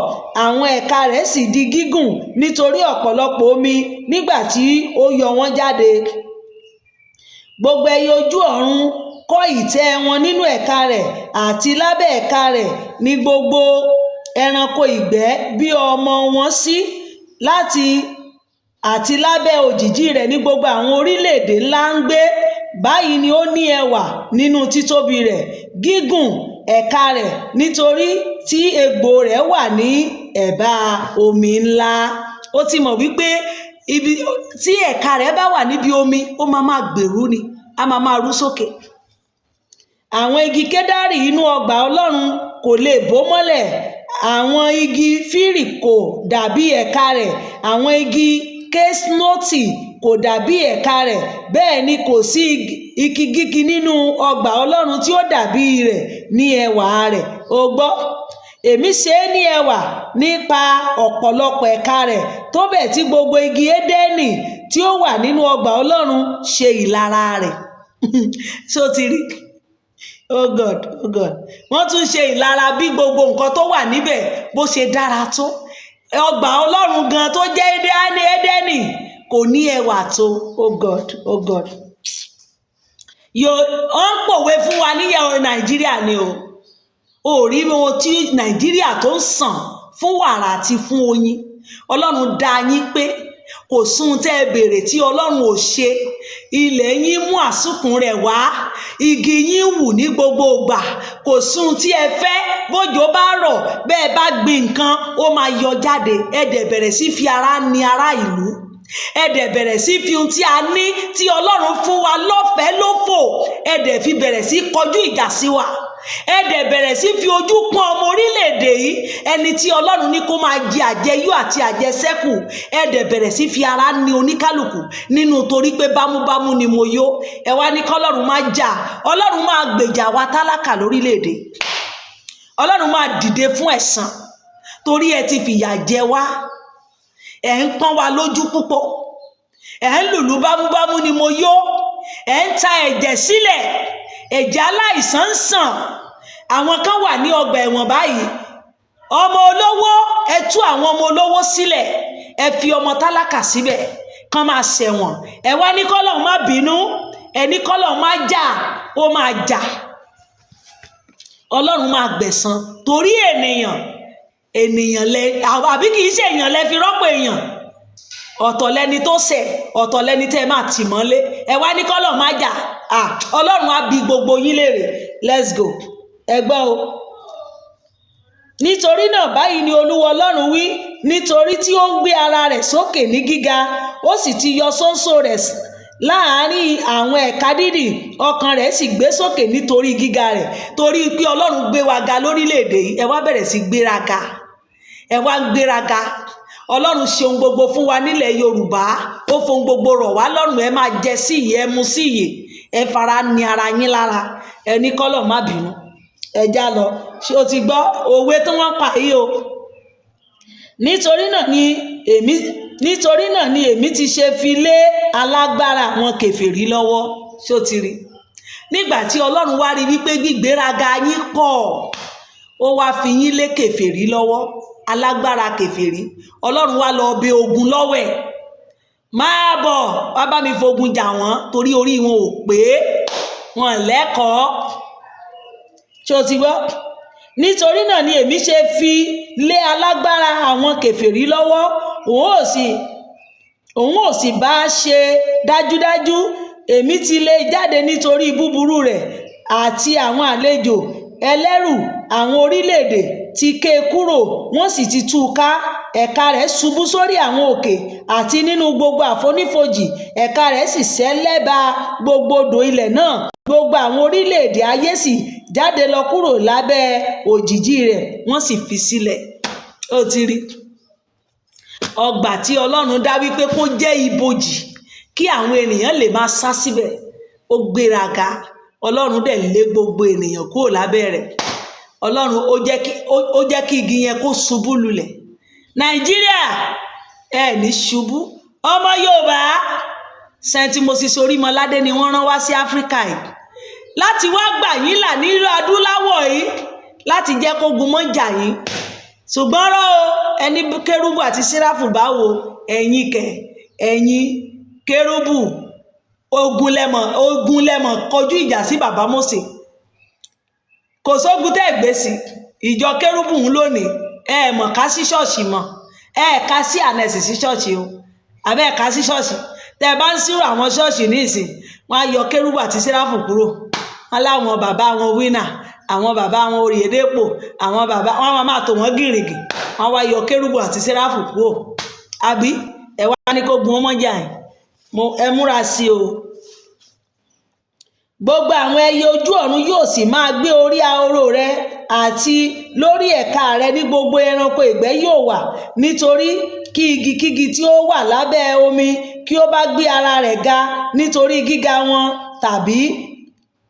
A: àwọn ẹ̀ka rẹ̀ sì di gígùn nítorí ọ̀pọ̀lọpọ̀ omi nígbà tí ó yọ wọ́n jáde. Gbogbo ẹyẹ ojú ọ̀run kọ́ ìtẹ́ wọn nínú ẹ̀ka rẹ̀, àti lábẹ́ ẹ̀ka rẹ̀ ní gbogbo ẹranko ìgbẹ́ bí ọmọ wọn sí láti, àti lábẹ́ òjìji rẹ̀ ní gbogbo àwọn orílẹ̀-èdè ńlá ń gbé. Báyìí ni ó ní ẹwà nínú títóbi rẹ̀, gígùn ẹ̀ka rẹ̀, nítorí tí egbò rẹ̀ wà ní ẹ̀bá omi ńlá. Ó ti mọ̀ wípé ibi tí ẹ̀ka rẹ̀ bá wà níbi omi, ó máa máa gbèrú ni, á máa máa rú sókè. Àwọn igi kedari inú ọgbà Ọlọ́run kò lè bò mọ́lẹ̀, àwọn igi firi kò dàbí ẹ̀ka rẹ̀, àwọn igi kesnoti kò dàbí ẹ̀ka rẹ̀. Bẹ́ẹ̀ ni kò sí igikígi nínú ọgbà Ọlọ́run tí ó dàbí rẹ̀ ní ẹwà rẹ̀. O gbọ́, èmi ṣe é ní ẹwà nípa ọ̀pọ̀lọpọ̀ ẹ̀ka rẹ̀, tó bẹ́ẹ̀ tí gbogbo igi Édẹ́nì tí ó wà nínú ọgbà Ọlọ́run ṣe ìlara rẹ̀. Ṣó ti rí? Oh God, oh God. Wọ́n tún ṣe ìlara bí gbogbo nǹkan tó wà níbẹ̀ bó ṣe dára tó. Ọgbà Ọlọ́run gan tó jẹ́ Édẹ́nì kò ní ẹwà tó. Oh God, oh God. Yo, ó ń pòwe fún wa níyàwó Nàìjíríà ni o. Ò rí ohun tí Nàìjíríà tó ń sàn fún wàrà àti fún oyin. Ọlọ́run dá yín pé kò sóhun tẹ́ ẹ béèrè tí Ọlọ́run ò ṣe. Ilẹ̀ yín mú àsùnkùn rẹ̀ wá, igi yín wù ní gbogbo ìgbà. Kò sóhun tí ẹ fẹ́, bójò bá rọ̀, bẹ́ẹ̀ bá gbin nǹkan, ó máa yọ jáde. Ẹ dẹ̀ bẹ̀rẹ̀ sí fi ara ní ará ìlú, ẹ dẹ̀ bẹ̀rẹ̀ sí fi ohun tí a ní tí Ọlọ́run fún wa lọ́fẹ̀ẹ́ lófò, ẹ dẹ̀ fi bẹ̀rẹ̀ sí kọjú ìjà sí wa. Ẹ dẹ̀ bẹ̀rẹ̀ sí fi ojú pọ́n ọmọ orílẹ̀-èdè yìí, ẹni tí Ọlọ́run ní kó máa jẹ àjẹyó àti àjẹsẹ́kù. Ẹ dẹ̀ bẹ̀rẹ̀ sí fi ara ní oníkálukú nínú torí pé bámúbámú ni mo yó. Ẹ wá ní kọ́lọ́run máa jà. Ọlọ́run máa gbèjà wa tálákà lórílẹ̀-èdè. Ọlọ́run máa dìde fún ẹ̀san torí ẹ ti fìyà jẹ wá. Ẹ ń pọ́n wa lójú púpọ̀, ẹ ń lùlù bámúbámú ni mo yó. Ẹ ń ta ẹ̀jẹ̀ sílẹ̀, ẹ̀jẹ̀ aláìsàn ń sàn. Àwọn kan wà ní ọgbà ẹ̀wọ̀n báyìí. Ọmọ olówó, ẹ tú àwọn ọmọ olówó sílẹ̀, ẹ fi ọmọ tálákà síbẹ̀ kán máa ṣẹ̀wọ̀n. Ẹ wá ní kọ́lọ́hún má bínú, ẹ ní kọ́lọ́hún má jà. Ó máa jà. Ọlọ́run máa gbẹ̀san torí ènìyàn. Ènìyàn lẹ, àbí kì í ṣe èèyàn lẹ fi rọ́pò èèyàn? Ọ̀tọ̀ lẹni tó ṣẹ̀, ọ̀tọ̀ lẹni tẹ́ ẹ máa tì mọ́lé. Ẹ wá ní kọ́lọ̀ má jà. Ọlọ́run á bi gbogbo yín léèrè. Let's go. Ẹ gbọ́ o. Nítorí náà, báyìí ni Olúwa Ọlọ́run wí: nítorí tí ó ń gbé ara rẹ̀ sókè ní gíga, ó sì ti yọ ṣóńṣó rẹ̀ láàárín àwọn ẹ̀ka dídì, ọkàn rẹ̀ sì gbé sókè nítorí gíga rẹ̀. Torí pé Ọlọ́run gbé wa ga lórílẹ̀‐èdè yìí, ẹ wá bẹ̀rẹ̀ sí gbéraga, ẹ wá ń gbéraga. Ọlọ́run ṣe ohun gbogbo fún wa nílẹ̀ Yorùbá, ó fohun gbogbo rọ̀ wá lọ́rùn. Ẹ máa jẹ sí ìyè, ẹ mu sí ìyè, ẹ fara ní ara yín lára, ẹ ní kọ́lọ̀ má bínú. Ẹ já lọ. Ṣé o ti gbọ́ òwe tí wọ́n pa yìí o? Nítorí náà ni èmi ti ṣe fi lé alágbára àwọn kèfèrí lọ́wọ́. Ṣé o ti rí nígbà tí Ọlọ́run wá rí wípé gbígbéraga yín pọ̀, ó wá fi yín lé kèfèrí lọ́wọ́, alágbára kèfèrí? Ọlọ́run wá lọ bẹ ogun lọ́wọ́ ẹ̀, máa bọ̀ wá bá mi fogun jà wọ́n, torí orí wọn ò pé, wọn lẹ́kọ̀ọ́. Ṣé o ti gbọ́? Nítorí náà ni èmi ṣe fi lé alágbára àwọn kèfèrí lọ́wọ́, òun ò sì bá a ṣe. Dájúdájú, èmi ti lé e jáde nítorí búburú rẹ̀, àti àwọn àlejò ẹlẹ́rù àwọn orílẹ̀-èdè ti ké e kúrò, wọ́n sì ti tú u ká. Ẹ̀ka rẹ̀ ṣubú sórí àwọn òkè àti nínú gbogbo àfonífojì, ẹ̀ka rẹ̀ sì sẹ́ lẹ́bàá gbogbo odò ilẹ̀ náà. Gbogbo àwọn orílẹ̀-èdè ayé sì jáde lọ kúrò lábẹ́ òjìji rẹ̀, wọ́n sì fi sílẹ̀. Ó ti rí ọgbà tí Ọlọ́run dá wípé kó jẹ́ ibojì kí àwọn ènìyàn lè máa sá síbẹ̀, ó gbéraga. Ọlọ́run dẹ̀ lé gbogbo ènìyàn kúrò lábẹ́ rẹ̀. Ọlọ́run ó jẹ́ kí igi yẹn kó ṣubú lulẹ̀. Nàìjíríà, ẹ ní ṣubú. Ọmọ Yorùbá, Saint Moses Orímọládé ni wọ́n rán wá sí Áfíríkà yìí láti wá gbà yín là nílùú adúláwọ̀ yìí, láti jẹ́ kógun mọ́ jà yín. Ṣùgbọ́n rọ́ o, ẹni kérúbù àti síráfù bá wo ẹ̀yin kẹ̀, ẹ̀yin kérúbù, ogun lẹ́mọ̀, ogun lẹ́mọ̀ kọjú ìjà sí bàbá Mósè. Kò sógun tẹ́ ẹ̀ gbé sí ìjọ kérúbù ń lónìí. Ẹ mọ̀ ká sí ṣọ́ọ̀ṣì mọ̀, ẹ ká sí ànẹ́sì sí ṣọ́ọ̀ṣì o, àbẹ́ ẹ̀ ká sí ṣọ́ọ̀ṣì. Tẹ́ ẹ bá ń ṣírò àwọn ṣọ́ọ̀ṣì ní ìsìn, wọ́n á yọ kérúbù àti síráfù kúrò. Wọ́n láwọn bàbá wọn wínà, àwọn bàbá wọn Oyèdépò, àwọn bàbá wọn máa tò wọ́n gìrìgì. Wọ́n wá yọ kérúbù àti síráfù kúrò, àbí? Ẹ wá ní kó gun ọmọ jà. Ẹ múra sí o. Gbogbo àwọn ẹyẹ ojú ọ̀run yóò sì máa gbé orí ahoro rẹ, àti lórí ẹ̀ka rẹ ní gbogbo ẹranko ìgbẹ́ yóò wà. Nítorí kí igikígi tí ó wà lábẹ́ omi kí ó bá gbé ara rẹ̀ ga nítorí gíga wọn, tàbí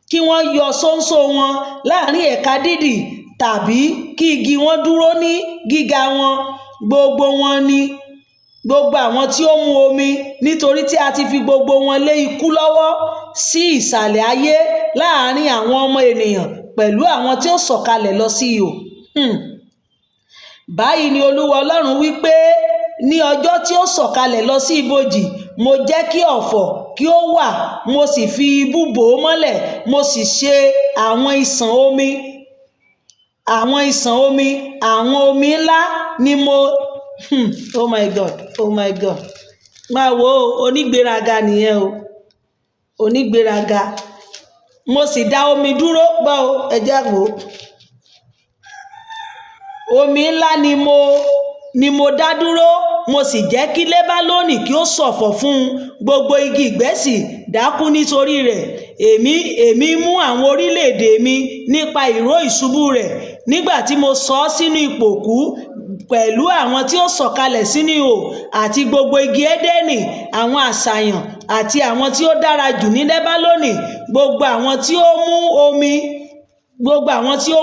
A: kí wọ́n yọ ṣóńṣó wọn láàrin ẹ̀ka dídì, tàbí kí igi wọn dúró ní gíga wọn, gbogbo wọn ní gbogbo àwọn tí ó mu omi, nítorí tí a ti fi gbogbo wọn lé ikú lọ́wọ́ sí ìsàlẹ̀ ayé láàrin àwọn ọmọ ènìyàn pẹ̀lú àwọn tí ó sọ̀kalẹ̀ lọ sí ihò. Báyìí ni Olúwa Ọlọ́run wí pé, ní ọjọ́ tí ó sọ̀kalẹ̀ lọ sí ibojì, mo jẹ́ kí ọ̀fọ̀ kí ó wà, mo sì fi ibú bò ó mọ́lẹ̀, mo sì ṣe àwọn ìṣàn omi, àwọn ìṣàn omi, àwọn omi ńlá ni mo Oh my God, oh my God! Máa wo onígbéraga nìyẹn o, onígbéraga. Mo sì dá omi dúró. Gbọ́ o, ẹ jẹ́ wò ó. Omi ńlá ni mo dá dúró, mo sì jẹ́ kí Lébánónì kí ó ṣọ̀fọ̀ fún un, gbogbo igi ìgbẹ́ sì dákú nítorí rẹ̀. Èmi mú àwọn orílẹ̀-èdè mi nípa ìró ìṣubú rẹ̀, nígbà tí mo sọ ọ́ sínú ipò òkú pẹ̀lú àwọn tí ó sọ̀kalẹ̀ sínú ihò, àti gbogbo igi Édẹ́nì, àwọn àṣàyàn àti àwọn tí ó dára jù ní Lébánónì. Gbogbo àwọn tí ó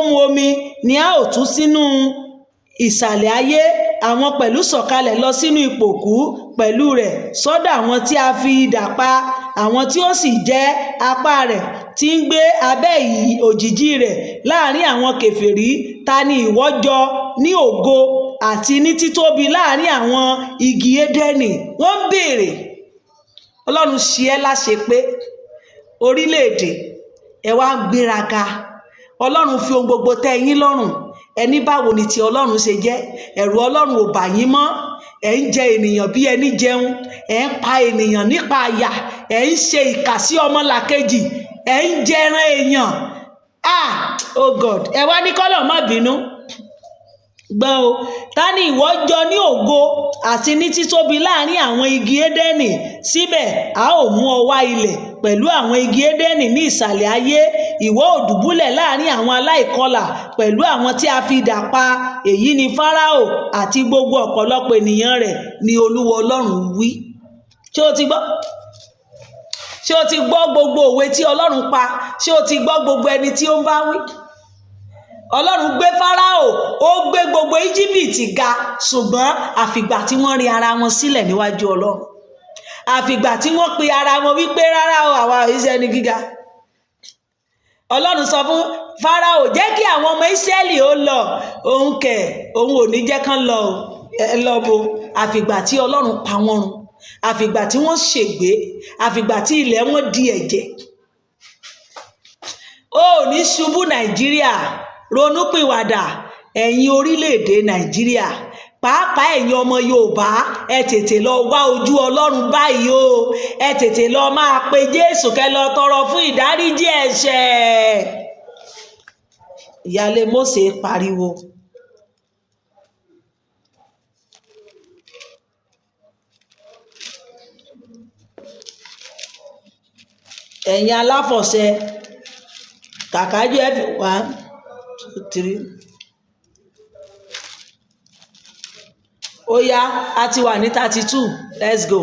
A: mu omi ni a ó tú sínú ìsàlẹ̀ ayé. Àwọn pẹ̀lú sọ̀kalẹ̀ lọ sínú ipò òkú pẹ̀lú rẹ̀ sọ́dọ̀ àwọn tí a fi idà pa, àwọn tí ó sì jẹ́ apá rẹ̀ tí ń gbé abẹ́ òjìji rẹ̀ láàrin àwọn kèfèrí. Ta ni ìwọ jọ ní ògo àti ní títóbi láàrin àwọn igi Édẹ́nì? Wọ́n ń béèrè. Ọlọ́run ṣe ẹ́ láṣẹ pé orílẹ̀-èdè, ẹ wá ń gbéraga. Ọlọ́run fi ohun gbogbo tẹ́ yín lọ́rùn. Ẹ wá ń gbéraga. Ẹ wá ń Ẹni báwo ni ti Ọlọ́run ṣe jẹ́? Ẹ̀rù Ọlọ́run ò bà yín mọ́. Ẹ̀ ń jẹ ènìyàn bí ẹni jẹun, ẹ̀ ń pa ènìyàn nípa àyà, ẹ̀ ń ṣe ìkà sí ọmọlàkejì, ẹ̀ ń jẹran èèyàn. Ah, oh God! Ẹ wá ní kọ́lọ̀ má bínú. Gbọ́ o, ta ni ìwọ jọ ní ògo àti ní títóbi láàrin àwọn igi Édẹ́nì? Síbẹ̀ a ó mú ọ wá ilẹ̀ pẹ̀lú àwọn igi Édẹ́nì ní ìsàlẹ̀ ayé. Ìwọ ò dùbúlẹ̀ láàrin àwọn aláìkọlà pẹ̀lú àwọn tí a fi idà pa. Èyí ni Fáráò àti gbogbo ọ̀pọ̀lọpọ̀ ènìyàn rẹ̀, ní Olúwa Ọlọ́run wí. Ṣé o ti gbọ́? Ṣé o ti gbọ́ gbogbo òwe tí Ọlọ́run pa? Ṣé o ti gbọ́ gbogbo ẹni tí ó ń bá wí? Ọlọ́run gbé Fáráò, ó gbé gbogbo Íjíbítì ga, ṣùgbọ́n àfìgbà tí wọ́n rí ara wọn sílẹ̀ níwájú Ọlọ́run, àfìgbà tí wọ́n pe ara wọn wípé rárá o, àwa ò ṣe ẹni gíga. Ọlọ́run sọ fún Fáráò, jẹ́ kí àwọn ọmọ Ísírẹ́lì ó lọ. Òun kẹ̀, òun ò ní jẹ́ kán lọ o. Ẹ lọ bo? Àfìgbà tí Ọlọ́run pa wọ́n run, àfìgbà tí wọ́n ṣègbé, àfìgbà tí ilẹ̀ wọn di ẹ̀jẹ̀. Ó ní ṣubú. Nàìjíríà, ronúpìwàdà. Ẹ̀yin orílẹ̀-èdè Nàìjíríà, pàápàá ẹ̀yin ọmọ Yorùbá, ẹ tètè lọ wá ojú Ọlọ́run báyìí o. Ẹ tètè lọ máa pe Jésù, kẹ́ lọ tọrọ fún ìdáríjì ẹ̀ṣẹ̀. Ìyáálé Mósè pariwo. Ẹ̀yin aláfọ̀ṣẹ kàkájú ẹ fi one, two, three. Ó yá, a ti wà ní 32. Let's go.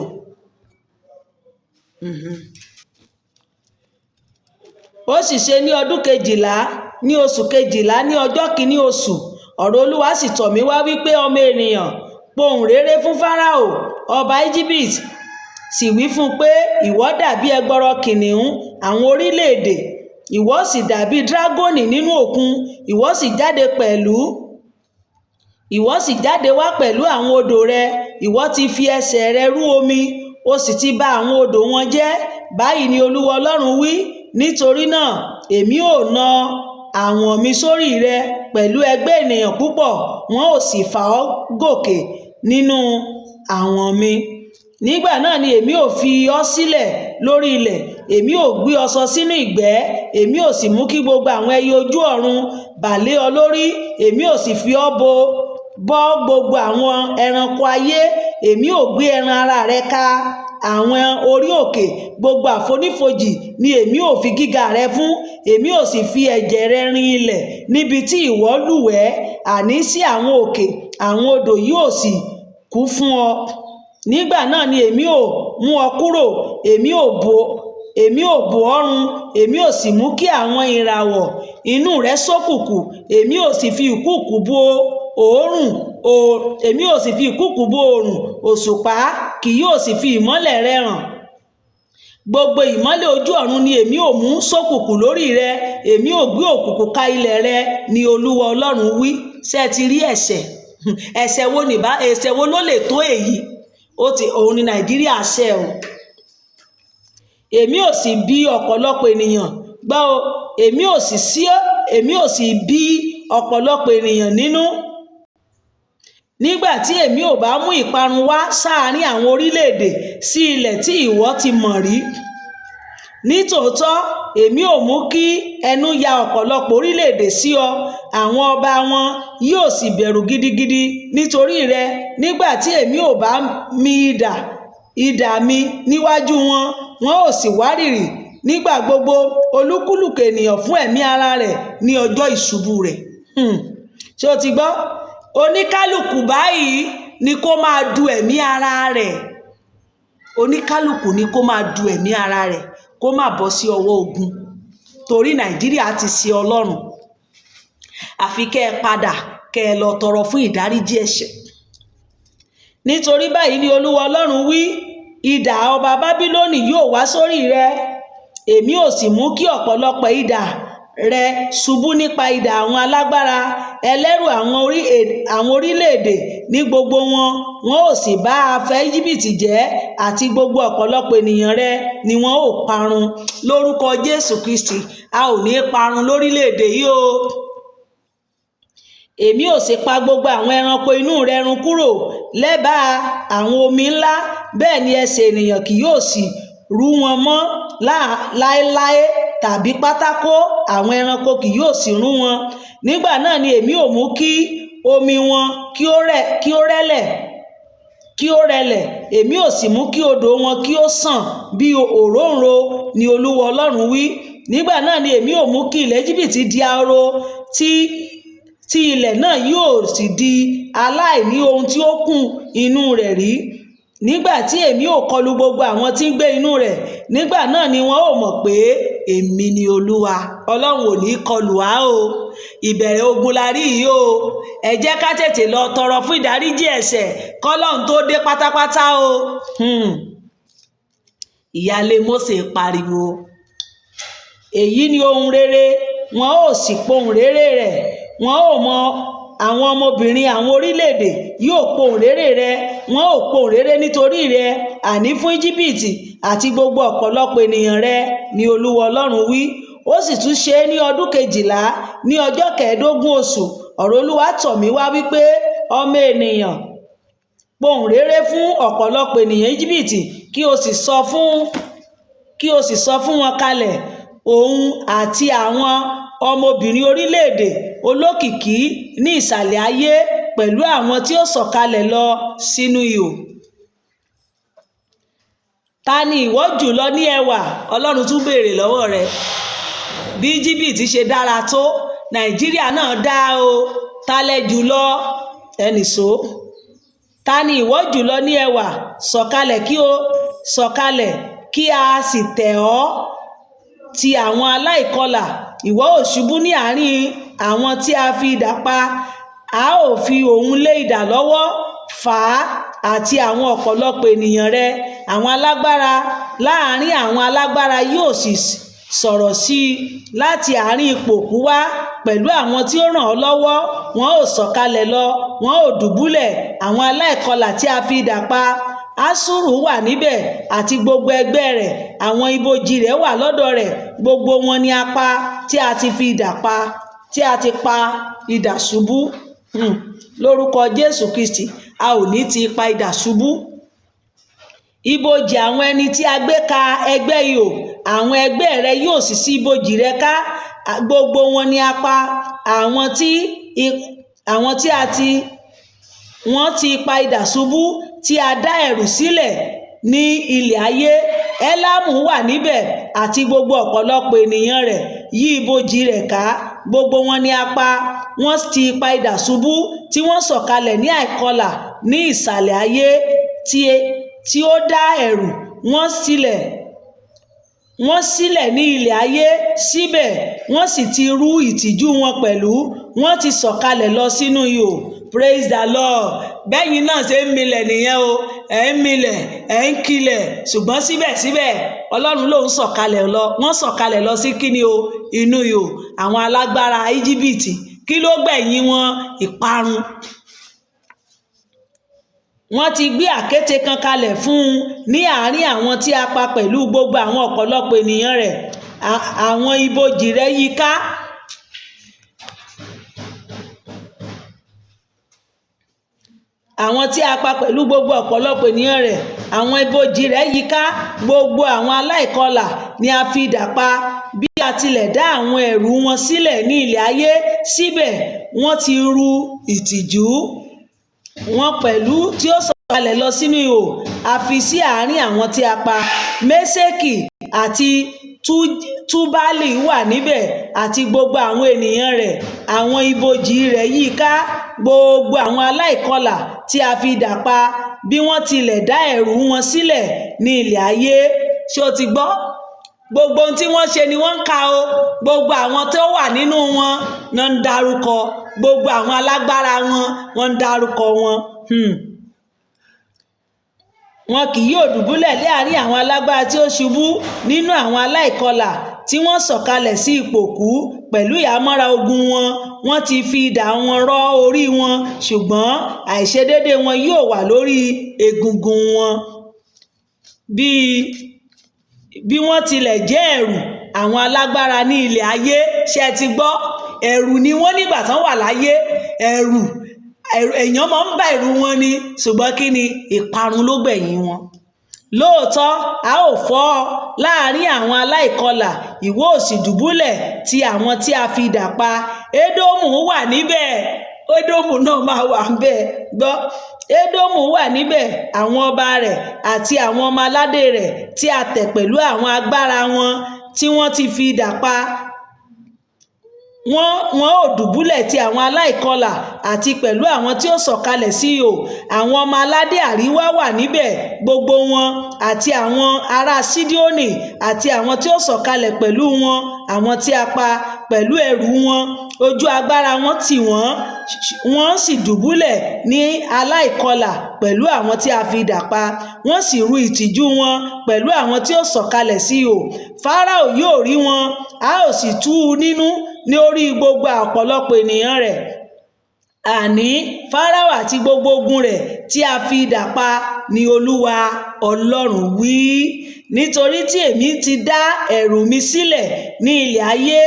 A: Ó sì ṣe ní ọdún 12, ní oṣù 12, ní ọjọ́ 1 oṣù, ọ̀rọ̀ Olúwa sì tọ̀ mí wá wípé, ọmọ ènìyàn, pohùn réré fún Fáráò ọba Egypt, sì wí fún un pé, ìwọ dàbí ẹgbọrọ kìnìún àwọn orílẹ̀-èdè, ìwọ sì dàbí dragoni nínú òkun. Ìwọ sì jáde wá pẹ̀lú àwọn odò rẹ. Ìwọ ti fi ẹsẹ̀ rẹ rú omi, o sì ti bà àwọn odò wọn jẹ́. Báyìí ni Olúwa Ọlọ́run wí: nítorí náà èmi ò na àwọ̀n mi sórí rẹ pẹ̀lú ẹgbẹ́ ènìyàn púpọ̀, wọn ò sì fà ọ́ gòkè nínú àwọ̀n mi. Nígbà náà ni èmi ò fi ọ́ sílẹ̀ lórí ilẹ̀, èmi ò gbé ọ sọ sínú ìgbẹ́, èmi ò sì mú kí gbogbo àwọn ẹyẹ ojú ọ̀run bà lé ọ lórí, èmi ò sì fi ọ́ bo bọ́ gbogbo àwọn ẹranko ayé. Èmi ò gbé ẹran ara rẹ ka àwọn orí òkè, gbogbo àfonífojì ni èmi ò fi gíga rẹ fún. Èmi ò sì fi ẹ̀jẹ̀ rẹ rin ilẹ̀ níbi tí ìwọ lúwẹ̀ẹ́, àní sí àwọn òkè, àwọn odò yóò sì kú fún ọ. Nígbà náà ni èmi ò mú ọ kúrò, èmi ò bò ọ́ run, èmi ò sì mú kí àwọn ìràwọ̀ inú rẹ ṣókùnkùn, èmi ò sì fi ìkúùkù bo òórùn o, èmi ò sì fi ìkúùkù bo oòrùn, òṣùpá kì yóò sì fi ìmọ́lẹ̀ rẹ̀ hàn. Gbogbo ìmọ́lẹ̀ ojú ọ̀run ni èmi ò mú ṣókùnkùn lórí rẹ, èmi ò gbé òkùnkùn ka ilẹ̀ rẹ, ni Olúwa Ọlọ́run wí. Ṣé ẹ ti rí ẹ̀ṣẹ̀? Ẹ̀ṣẹ̀ wo nìbá? Ẹ̀ṣẹ̀ wo ló lè tó èyí? Ó ti òun ní Nàìjíríà ṣẹ̀ o. Èmi ò sì bí ọ̀pọ̀lọpọ̀ ènìyàn gbọ́ o, èmi ò sì bí ọ̀pọ̀lọpọ̀ ènìyàn nínú nígbà tí èmi ò bá mú ìparun wá sáàárín àwọn orílẹ̀-èdè, sí ilẹ̀ tí ìwọ ti mọ̀ rí. Nítòótọ́ èmi ò mú kí ẹnu ya ọ̀pọ̀lọpọ̀ orílẹ̀-èdè sí ọ, àwọn ọba wọn yóò sì bẹ̀rù gidigidi nítorí rẹ, nígbà tí èmi ò bá mi idà mi níwájú wọn, wọn ò sì wárìrì nígbà gbogbo, olúkúlùkù ènìyàn fún ẹ̀mí ara rẹ̀ ní ọjọ́ ìṣubú rẹ̀. Ṣé o ti gbọ́? Oníkálùkù báyìí ni kó máa du ẹ̀mí ara rẹ̀. Oníkálùkù ni kó máa du ẹ̀mí ara rẹ̀, kó má bọ́ sí ọwọ́ ogun, torí Nàìjíríà ti ṣe Ọlọ́run. Àfi kẹ́ ẹ padà, kẹ́ ẹ lọ tọrọ fún ìdáríjì ẹ̀ṣẹ̀. Nítorí báyìí ni Olúwa Ọlọ́run wí: idà ọba Bábílónì yóò wá sórí rẹ, èmi ò sì mú kí ọ̀pọ̀lọpọ̀ idà rẹ ṣubú nípa idà àwọn alágbára ẹlẹ́rù àwọn orílẹ̀-èdè ní gbogbo wọn, wọn ò sì bá afẹ́ Íjíbítì jẹ́, àti gbogbo ọ̀pọ̀lọpọ̀ ènìyàn rẹ ni wọn ò parun. Lórúkọ Jésù Kristi, a ò ní parun lórílẹ̀-èdè yìí o. Èmi ò sì pa gbogbo àwọn ẹranko inú rẹ run kúrò lẹ́bàá àwọn omi ńlá, bẹ́ẹ̀ ni ẹsẹ̀ ènìyàn kì yóò sì rú wọn mọ́ láéláé, tàbí pátákó àwọn ẹranko kì yóò sì rún wọn. Nígbà náà ni èmi ò mú kí omi wọn kí ó rẹlẹ̀, èmi ò sì mú kí odò wọn kí ó sàn bí òróǹro, ni Olúwa Ọlọ́run wí. Nígbà náà ni èmi ò mú kí ilẹ̀ Íjíbítì di ahoro, tí ilẹ̀ náà yóò sì di aláìní ohun tí ó kún inú rẹ̀ rí, nígbà tí èmi ò kọlu gbogbo àwọn tí ń gbé inú rẹ̀. Nígbà náà ni wọn ó mọ̀ pé èmi ni Olúwa. Ọlọ́run ò ní kọlù wá o. Ìbẹ̀rẹ̀ ogun la rí yìí o. Ẹ jẹ́ ká tètè lọ tọrọ fún ìdáríjì ẹ̀ṣẹ̀ kọ́lọ́run tó dé pátápátá o. Ìyáálé Mósè pariwo, èyí ni ohun rere, wọn ó sì pohùn réré rẹ̀. Wọn ó mọ àwọn ọmọbìnrin àwọn orílẹ̀-èdè yóò pohùn réré rẹ̀, wọn ó pohùn réré nítorí rẹ̀, àní fún Íjíbítì àti gbogbo ọ̀pọ̀lọpọ̀ ènìyàn rẹ̀, ni Olúwa Ọlọ́run wí. Ó sì tún ṣe é ní ọdún 12, ní ọjọ́ 15 oṣù, ọ̀rọ̀ Olúwa tọ̀ mí wá wípé, ọmọ ènìyàn, pohùn réré fún ọ̀pọ̀lọpọ̀ ènìyàn Íjíbítì, kí o sì sọ fún wọn kalẹ̀, òun àti àwọn ọmọbìnrin orílẹ̀-èdè olókìkí ní ìsàlẹ̀ ayé, pẹ̀lú àwọn tí ó sọ̀kalẹ̀ lọ sínú ihò. Ta ni ìwọ jùlọ ní ẹwà? Ọlọ́run tún béèrè lọ́wọ́ rẹ̀. Bí Íjíbítì ṣe dára tó, Nàìjíríà náà dá o. Ta lẹ jùlọ? Ẹnìṣó. Ta ni ìwọ jùlọ ní ẹwà? Sọ̀kalẹ̀ kí o sọ̀kalẹ̀ kí a sì tẹ̀ ọ́ ti àwọn aláìkọlà. Ìwọ ó ṣubú ní àárín àwọn tí a fi idà pa. A ó fi òun lé idà lọ́wọ́ fà á àti àwọn ọ̀pọ̀lọpọ̀ ènìyàn rẹ̀. Àwọn alágbára láàrin àwọn alágbára yóò sì sọ̀rọ̀ sí i láti àárín ipò òkú wá, pẹ̀lú àwọn tí ó ràn ọ́ lọ́wọ́. Wọn ó sọ̀kalẹ̀ lọ, wọn ó dùbúlẹ̀, àwọn aláìkọlà tí a fi idà pa. Aṣúrù wà níbẹ̀ àti gbogbo ẹgbẹ́ rẹ̀, àwọn ibojì rẹ̀ wà lọ́dọ̀ rẹ̀, gbogbo wọn ni a pa tí a ti fi idà pa, tí a ti pa idà ṣubú. Lórúkọ Jésù Kristi, a ò ní ti pa idà ṣubú. Ibojì àwọn ẹni tí a gbé ka ẹgbẹ́ ihò, àwọn ẹgbẹ́ rẹ yóò sì ṣí ibojì rẹ ká. Gbogbo wọn ni a pa, àwọn tí a ti wọ́n ti pa idà ṣubú, tí a dá ẹ̀rù sílẹ̀ ní ilẹ̀ ayé. Elamu wà níbẹ̀ àti gbogbo ọ̀pọ̀lọpọ̀ ènìyàn rẹ̀ yí ibojì rẹ̀ ká. Gbogbo wọn ni a pa, wọ́n ti pa idà ṣubú, tí wọ́n sọ̀kalẹ̀ ní àìkọlà ní ìsàlẹ̀ ayé, tí ó dá ẹ̀rù wọ́n sílẹ̀ ní ilẹ̀ ayé. Síbẹ̀ wọ́n sì ti rú ìtìjú wọn pẹ̀lú, wọ́n ti sọ̀kalẹ̀ lọ sínú ihò. Praise the Lord. Bẹ́yìn náà ṣe ń milẹ̀ nìyẹn o. Ẹ̀ ń milẹ̀, ẹ̀ ń kilẹ̀, ṣùgbọ́n síbẹ̀síbẹ̀ Ọlọ́run ló ń sọ̀kalẹ̀ lọ. Wọ́n sọ̀kalẹ̀ lọ sí kíni o? Inú ihò. Àwọn alágbára Íjíbítì, kí ló gbẹ̀yìn wọn? Ìparun. Wọ́n ti gbé àkéte kan kalẹ̀ fún un ní àárín àwọn tí a pa pẹ̀lú gbogbo àwọn ọ̀pọ̀lọpọ̀ ènìyàn rẹ̀. Àwọn ibojì rẹ̀ yí ká. Àwọn tí a pa pẹ̀lú gbogbo ọ̀pọ̀lọpọ̀ ènìyàn rẹ̀, àwọn ibojì rẹ̀ yí ká. Gbogbo àwọn aláìkọlà ni a fi idà pa. Bí a tilẹ̀ dá àwọn ẹ̀rù wọn sílẹ̀ ní ilẹ̀ ayé, síbẹ̀ wọ́n ti ru ìtìjú wọn pẹ̀lú tí ó sọ̀kalẹ̀ lọ sínú ihò, a fi sí àárín àwọn tí a pa. Méṣèkì àti Túbálì wà níbẹ̀ àti gbogbo àwọn ènìyàn rẹ̀, àwọn ibojì rẹ̀ yí ká. Gbogbo àwọn aláìkọlà tí a fi idà pa, bí wọ́n tilẹ̀ dá ẹ̀rù wọn sílẹ̀ ní ilẹ̀ ayé. Ṣé o ti gbọ́? Gbogbo ohun tí wọ́n ṣe ni wọ́n ń ka o. Gbogbo àwọn tó wà nínú wọn náà ń darúkọ. Gbogbo àwọn alágbára wọn, wọ́n ń darúkọ wọn. Wọn kì yóò dùbúlẹ̀ láàrin àwọn alágbára tí ó ṣubú nínú àwọn aláìkọlà tí wọ́n sọ̀kalẹ̀ sí ipò òkú pẹ̀lú ìhámọ́ra ogun wọn. Wọ́n ti fi idà wọn rọ́ orí wọn, ṣùgbọ́n àìṣedéédé wọn yóò wà lórí egungun wọn. Bí wọ́n tilẹ̀ jẹ́ ẹ̀rù àwọn alágbára ní ilẹ̀ ayé, ṣé ẹ ti gbọ́? Ẹ̀rù ni wọ́n nígbà tán wà láyé. Ẹ̀rù èèyàn máa ń bá ẹ̀rù wọn ni, ṣùgbọ́n kí ni ìparun ló gbẹ̀yìn wọn. Lóòótọ́ a ó fọ́ ọ láàrin àwọn aláìkọlà, ìwọ ó sì dùbúlẹ̀ ti àwọn tí a fi idà pa. Édómù wà níbẹ̀, Édómù náà máa wà níbẹ̀. Gbọ́, Édómù wà níbẹ̀, àwọn ọba rẹ̀ àti àwọn ọmọ aládé rẹ̀ tí a tẹ̀ pẹ̀lú àwọn agbára wọn tí wọ́n ti fi idà pa. Wọn ó dùbúlẹ̀ ti àwọn aláìkọlà àti pẹ̀lú àwọn tí ó sọ̀kalẹ̀ sí ihò. Àwọn ọmọ aládé àríwá wà níbẹ̀ gbogbo wọn, àti àwọn ará Sídíónì àti àwọn tí ó sọ̀kalẹ̀ pẹ̀lú wọn, àwọn tí a pa pẹ̀lú ẹrù wọn. Ojú agbára wọn tì wọ́n, wọ́n sì dùbúlẹ̀ ní aláìkọlà pẹ̀lú àwọn tí a fi idà pa. Wọ́n sì ru ìtìjú wọn pẹ̀lú àwọn tí ó sọ̀kalẹ̀ sí ihò. Fáráò yóò rí wọn, a ó sì tú u nínú ní orí gbogbo ọ̀pọ̀lọpọ̀ ènìyàn rẹ̀, àní Fáráò àti gbogbo ogun rẹ̀ tí a fi idà pa, ní Olúwa Ọlọ́run wí. Nítorí tí èmi ti dá ẹ̀rù mi sílẹ̀ ní ilẹ̀ ayé,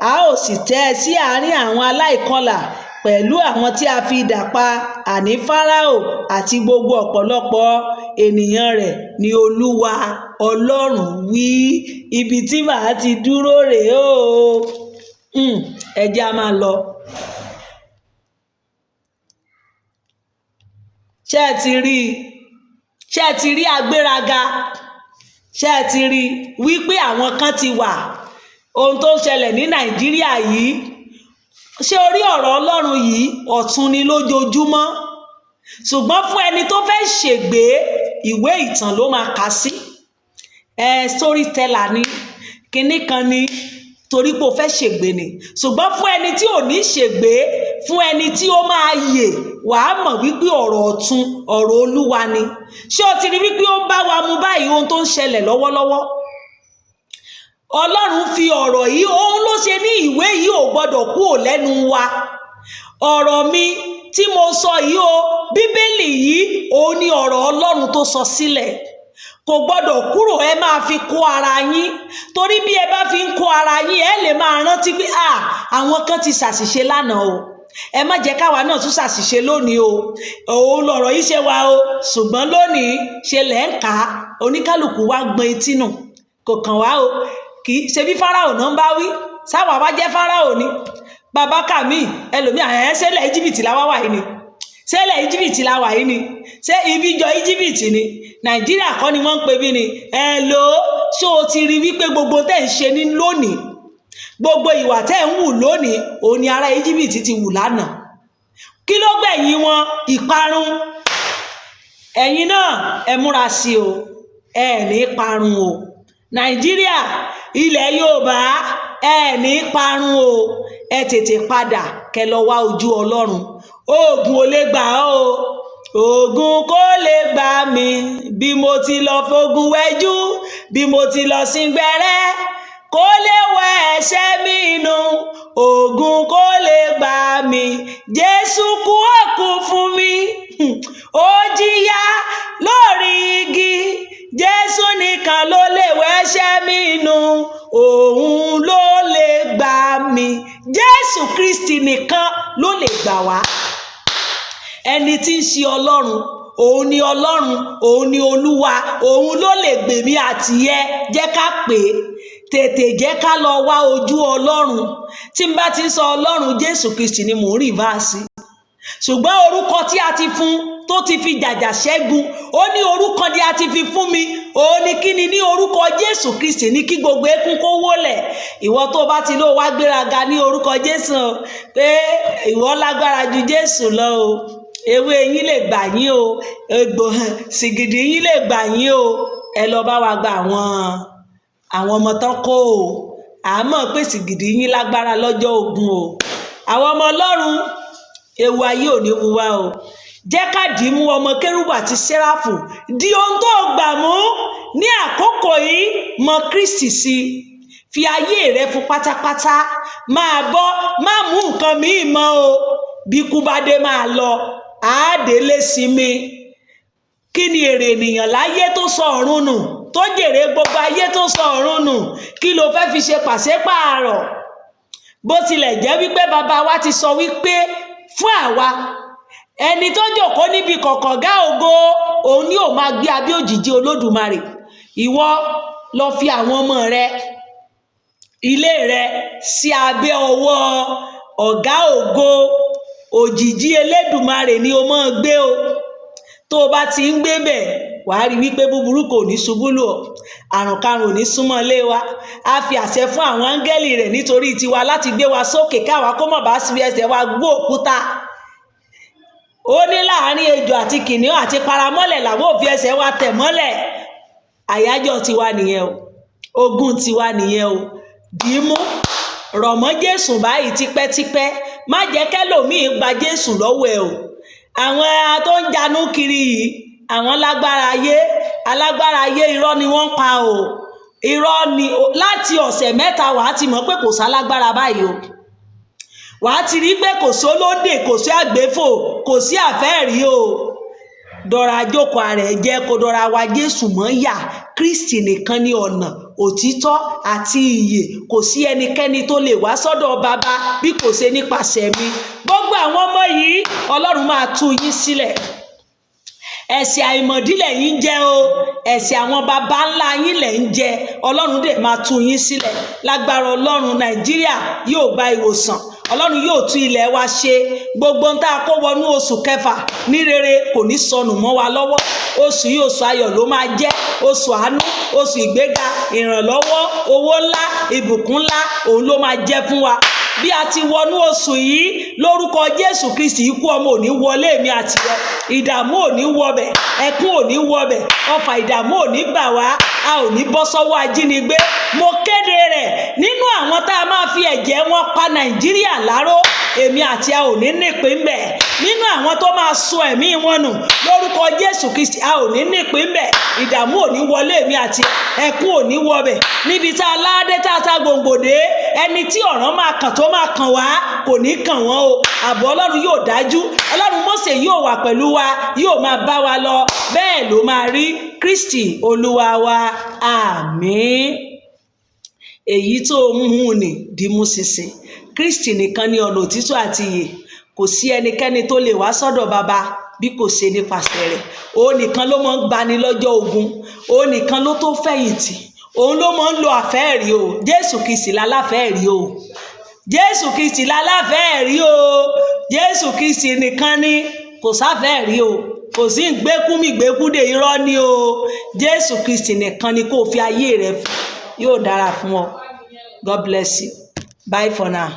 A: a ó sì tẹ́ ẹ sí àárín àwọn aláìkọlà pẹ̀lú àwọn tí a fi idà pa, àní Fáráò àti gbogbo ọ̀pọ̀lọpọ̀ ènìyàn rẹ̀, ní Olúwa Ọlọ́run wí. Ibi tí màá ti dúró rèé o. Ẹ jẹ́ a máa lọ. Ṣé ẹ ti rí i? Ṣé ẹ ti rí agbéraga? Ṣé ẹ ti rí i wípé àwọn kan ti wà? Ohun tó ń ṣẹlẹ̀ ní Nàìjíríà yìí, ṣé orí ọ̀rọ̀ Ọlọ́run yìí ọ̀tun ni lójoojúmọ́? Ṣùgbọ́n fún ẹni tó fẹ́ ṣègbé, ìwé ìtàn ló máa kà sí. Storyteller ni, kinní kan ni, torí pé o fẹ́ ṣègbé ni. Ṣùgbọ́n fún ẹni tí ò ní ṣègbé, fún ẹni tí ó máa yè, wàá mọ̀ wípé ọ̀rọ̀ ọ̀tun, ọ̀rọ̀ Olúwa ni. Ṣé o ti rí wípé ó ń bá wa mu báyìí ohun tó ń ṣẹlẹ̀ lọ́wọ́lọ́wọ́? Ọlọ́run fi ọ̀rọ̀ yìí, òun ló ṣe ní ìwé yìí ò gbọ́dọ̀ kúrò lẹ́nu wa. Ọ̀rọ̀ mi tí mo sọ yìí o, Bíbélì yìí, òun ni ọ̀rọ̀ Ọlọ́run tó sọ sílẹ̀. Kò gbọ́dọ̀ kúrò, ẹ máa fi kó ara yín. Torí bí ẹ bá fi ń kó ara yín, ẹ lè máa rántí pé àwọn kan ti ṣàṣìṣe lánàá o. Ẹ má jẹ́ káwa náà tún ṣàṣìṣe lónìí o. Òun lọ̀rọ̀ yìí ṣe wa o. Ṣùgbọ́n lónìí ṣe lẹ̀ ń kà á, oníkálukú wa gbọn etí nù. Kò kàn wá o. Kì í ṣe bí Fáráò náà ń bá wí. Sáwà wá jẹ́ Fáráò ni. Bàbá kàmí, ẹlòmíà, ẹ̀ ṣẹlẹ̀ Íjíbítì la wá wà yìí ni. Ṣẹlẹ̀ Íjíbítì la wà yìí ni. Ṣé ibi jọ Íjíbítì ni? Nàìjíríà kọ́ ni wọ́n ń pè bí ni. Ẹ lò ó, ṣé o ti rí wípé gbogbo tẹ́ ń ṣe ní lónìí, gbogbo ìwà tẹ́ ń wù lónìí, òun ni ará Íjíbítì ti wù lánàá. Kí ló gbẹ̀yìn wọn? Ìparun. Ẹ̀yin náà ẹ múra sí o, ẹ ní parun o. Nàìjíríà, ilẹ̀ Yorùbá, ẹ ní parun o. Ẹ tètè padà kẹ́ lọ wá ojú Ọlọ́run. Oògùn ò lè gbà ọ́ o. Oògùn kò lè gbà mí bí mo ti lọ fogun wẹjú, bí mo ti lọ sín gbẹ́rẹ́, kò lè wẹ ẹ̀ṣẹ̀ mi nù. Oògùn kò lè gbà mí, Jésù kú ó kú fún mi. Ó jìyà lórí igi, Jésù nìkan ló lè wẹ ẹ̀ṣẹ̀ mi nù. Òun ló lè gbà mí. Jésù Kristi nìkan ló lè gbà wá. Ẹni tí ń ṣe Ọlọ́run, òun ni Ọlọ́run, òun ni Olúwa, òun ló lè gbèmí àti ẹ. Jẹ́ ká pè é, tètè jẹ́ ká lọ wá ojú Ọlọ́run. Tí n bá ti ń sọ Ọlọ́run, Jésù Kristi ni mò ń rìvásì. Ṣùgbọ́n orúkọ tí a ti fún tó ti fi jàjà ṣẹ́gun, ó ní orúkọ tí a ti fi fún mi, òun ni kí ni ní orúkọ Jésù Kristi ní kí gbogbo eékún kó wólẹ̀. Ìwọ tó bá ti ló wá gbéraga ní orúkọ Jésù pé ìwọ lágbára ju Jésù lọ o, ewé yín lè gbà yín o, egbò sìgìdì yín lè gbà yín o. Ẹ lọ bá wa gba àwọn ọmọ tán kó o. Àmọ́ pé sìgìdì yín lágbára lọ́jọ́ ogun o. Àwọn ọmọ Ọlọ́run, ewu ayé ò ní wu wá o. Jẹ́ ká dì í mú ọmọ kérúbù àti séráfù. Di ohun tó gbà mú ní àkókò yìí, mọ Kristi sí i. Fi ayé rẹ fún pátápátá. Máa bọ́, má mú nǹkan míì mọ́ o. Bí kú bá dé máa lọ, àádélé sinmi. Kí ni èrè ènìyàn láyé tó sọ ọ̀run nù, tó jèrè gbogbo ayé tó sọ ọ̀run nù? Kí ló fẹ́ fi ṣe pàṣípààrọ̀? Bó tilẹ̀ jẹ́ wípé bàbá wa ti sọ wípé Fún àwa, ẹni tó jókòó níbi kọ̀kọ̀ gá ògo, òun ni ò máa gbé abẹ́ òjìji Olódùmarè. Ìwọ lọ fi àwọn ọmọ rẹ, ilé rẹ sí abẹ́ ọwọ́ ọ̀gá ògo. Òjìji Elédùmarè ni o máa gbé o. Tó o bá ti ń gbé bẹ̀, wàá rí wípé búburú kò ní ṣubú lù ọ́, àrùnkarùn ò ní súnmọ́ ilé wa. A fi àṣẹ fún àwọn áńgẹ́lì rẹ̀ nítorí tiwa láti gbé wa sókè, káwa kó mọ̀ bá fi ẹsẹ̀ wa gbó òkúta. Ó ní láàrin ejò àti kìnìún àti paramọ́lẹ̀ làwọn ò fi ẹsẹ̀ wa tẹ̀ mọ́lẹ̀. Àyájọ́ tiwa nìyẹn o, ogún tiwa nìyẹn o. Dìímú rọ̀ mọ́ Jésù báyìí tipẹ́tipẹ́. Má jẹ́ kẹ́lòmíì gba Jésù lọ́wọ́ ẹ o. Àwọn tó ń janú kiri yìí, àwọn lágbára ayé, alágbára ayé, irọ́ ni wọ́n ń pa o, irọ́ ni. Láti ọ̀sẹ̀ 3, wàá ti mọ̀ pé kò sálágbára báyìí o. Wàá ti rí pé kò sólódè, kò sí àgbéfò, kò sí àfẹ́ẹ̀rí o. Dọ̀rọ̀ àjókòó ara ẹ̀ jẹ́ kó dọ̀rọ̀ àwa Jésù mọ́ yà. Kristi nìkan ní ọ̀nà, òtítọ́ àti ìyè. Kò sí ẹnikẹ́ni tó lè wá sọ́dọ̀ Bàbá bí kò ṣe nípasẹ̀ mi. Gbogbo àwọn ọmọ yìí, Ọlọ́run máa tú yín sílẹ̀. Ẹ̀ṣẹ̀ àìmọ̀dílẹ̀ yín jẹ́ o, ẹ̀ṣẹ̀ àwọn baba ńlá yín lẹ̀ ń jẹ. Ọlọ́run dẹ̀ máa tú yín sílẹ̀ lágbára Ọlọ́run. Nàìjíríà yóò gba ìwòsàn, Ọlọ́run yóò tún ilẹ̀ wa ṣe. Gbogbo ohun tá a kó wọnú oṣù kẹfà ní rere kò ní sọnù mọ́ wa lọ́wọ́. Oṣù yìí, oṣù ayọ̀ ló máa jẹ́, oṣù àánú, oṣù ìgbéga, ìrànlọ́wọ́, owó ńlá, ìbùkún ńlá, òun ló máa jẹ́ fún wa. Bí a ti wọnú oṣù yìí, lórúkọ Jésù Kristi, ikú ọmọ ò ní wọlé mi àti rẹ, ìdààmú ò ní wọbẹ̀, ẹkún ò ní wọbẹ̀, ọfà ìdààmú ò ní bà wá, a ò ní bọ́ sọ́wọ́ ajínigbé. Mo kéde rẹ̀, nínú àwọn tá a máa fi ẹ̀jẹ̀ wọn pa Nàìjíríà láró, èmi àti a ò ní nípín ńbẹ̀. Nínú àwọn tó máa sọ ẹ̀mí wọn nù, lórúkọ Jésù Kristi, a ò ní nípín ńbẹ̀. Ìdààmú ò ní wọlé mi àti ẹkún ò ní wọbẹ̀. Níbi tá a ládé tá a ta gbòǹgbòdé, ẹni tí ọ̀ràn máa kàn tó máa kàn wá kò ní kàn wọ́n o. Ààbò Ọlọ́run yóò dájú, Ọlọ́run Mósè yóò wà pẹ̀lú wa, yóò máa bá wa lọ. Bẹ́ẹ̀ ló máa rí. Kristi Olúwa wa, àmín. Èyí tó mú un ní dìímú ṣinṣin. Kristi nìkan ní ọ̀nà, òtítọ́ àti ìyè. Kò sí ẹnikẹ́ni tó lè wá sọ́dọ̀ Baba bí kò ṣe nípasẹ̀ rẹ̀. Òun nìkan ló máa ń gbani lọ́jọ́ ogun, òun nìkan ló tó fẹ̀yìntì, òun ló máa ń lo àfẹ́ẹ̀rí o. Jésù Kristi láláfẹ́ẹ̀rí o, Jésù Kristi láláfẹ́ẹ̀rí o. Jésù Kristi nìkan ni, kò sáfẹ́ẹ̀rí o, kò sí ìgbékúmìgbékúdè, irọ́ ni o. Jésù Kristi nìkan ni kó o fi ayé rẹ fún, yóò dára fún ọ. God bless you. Bye for now.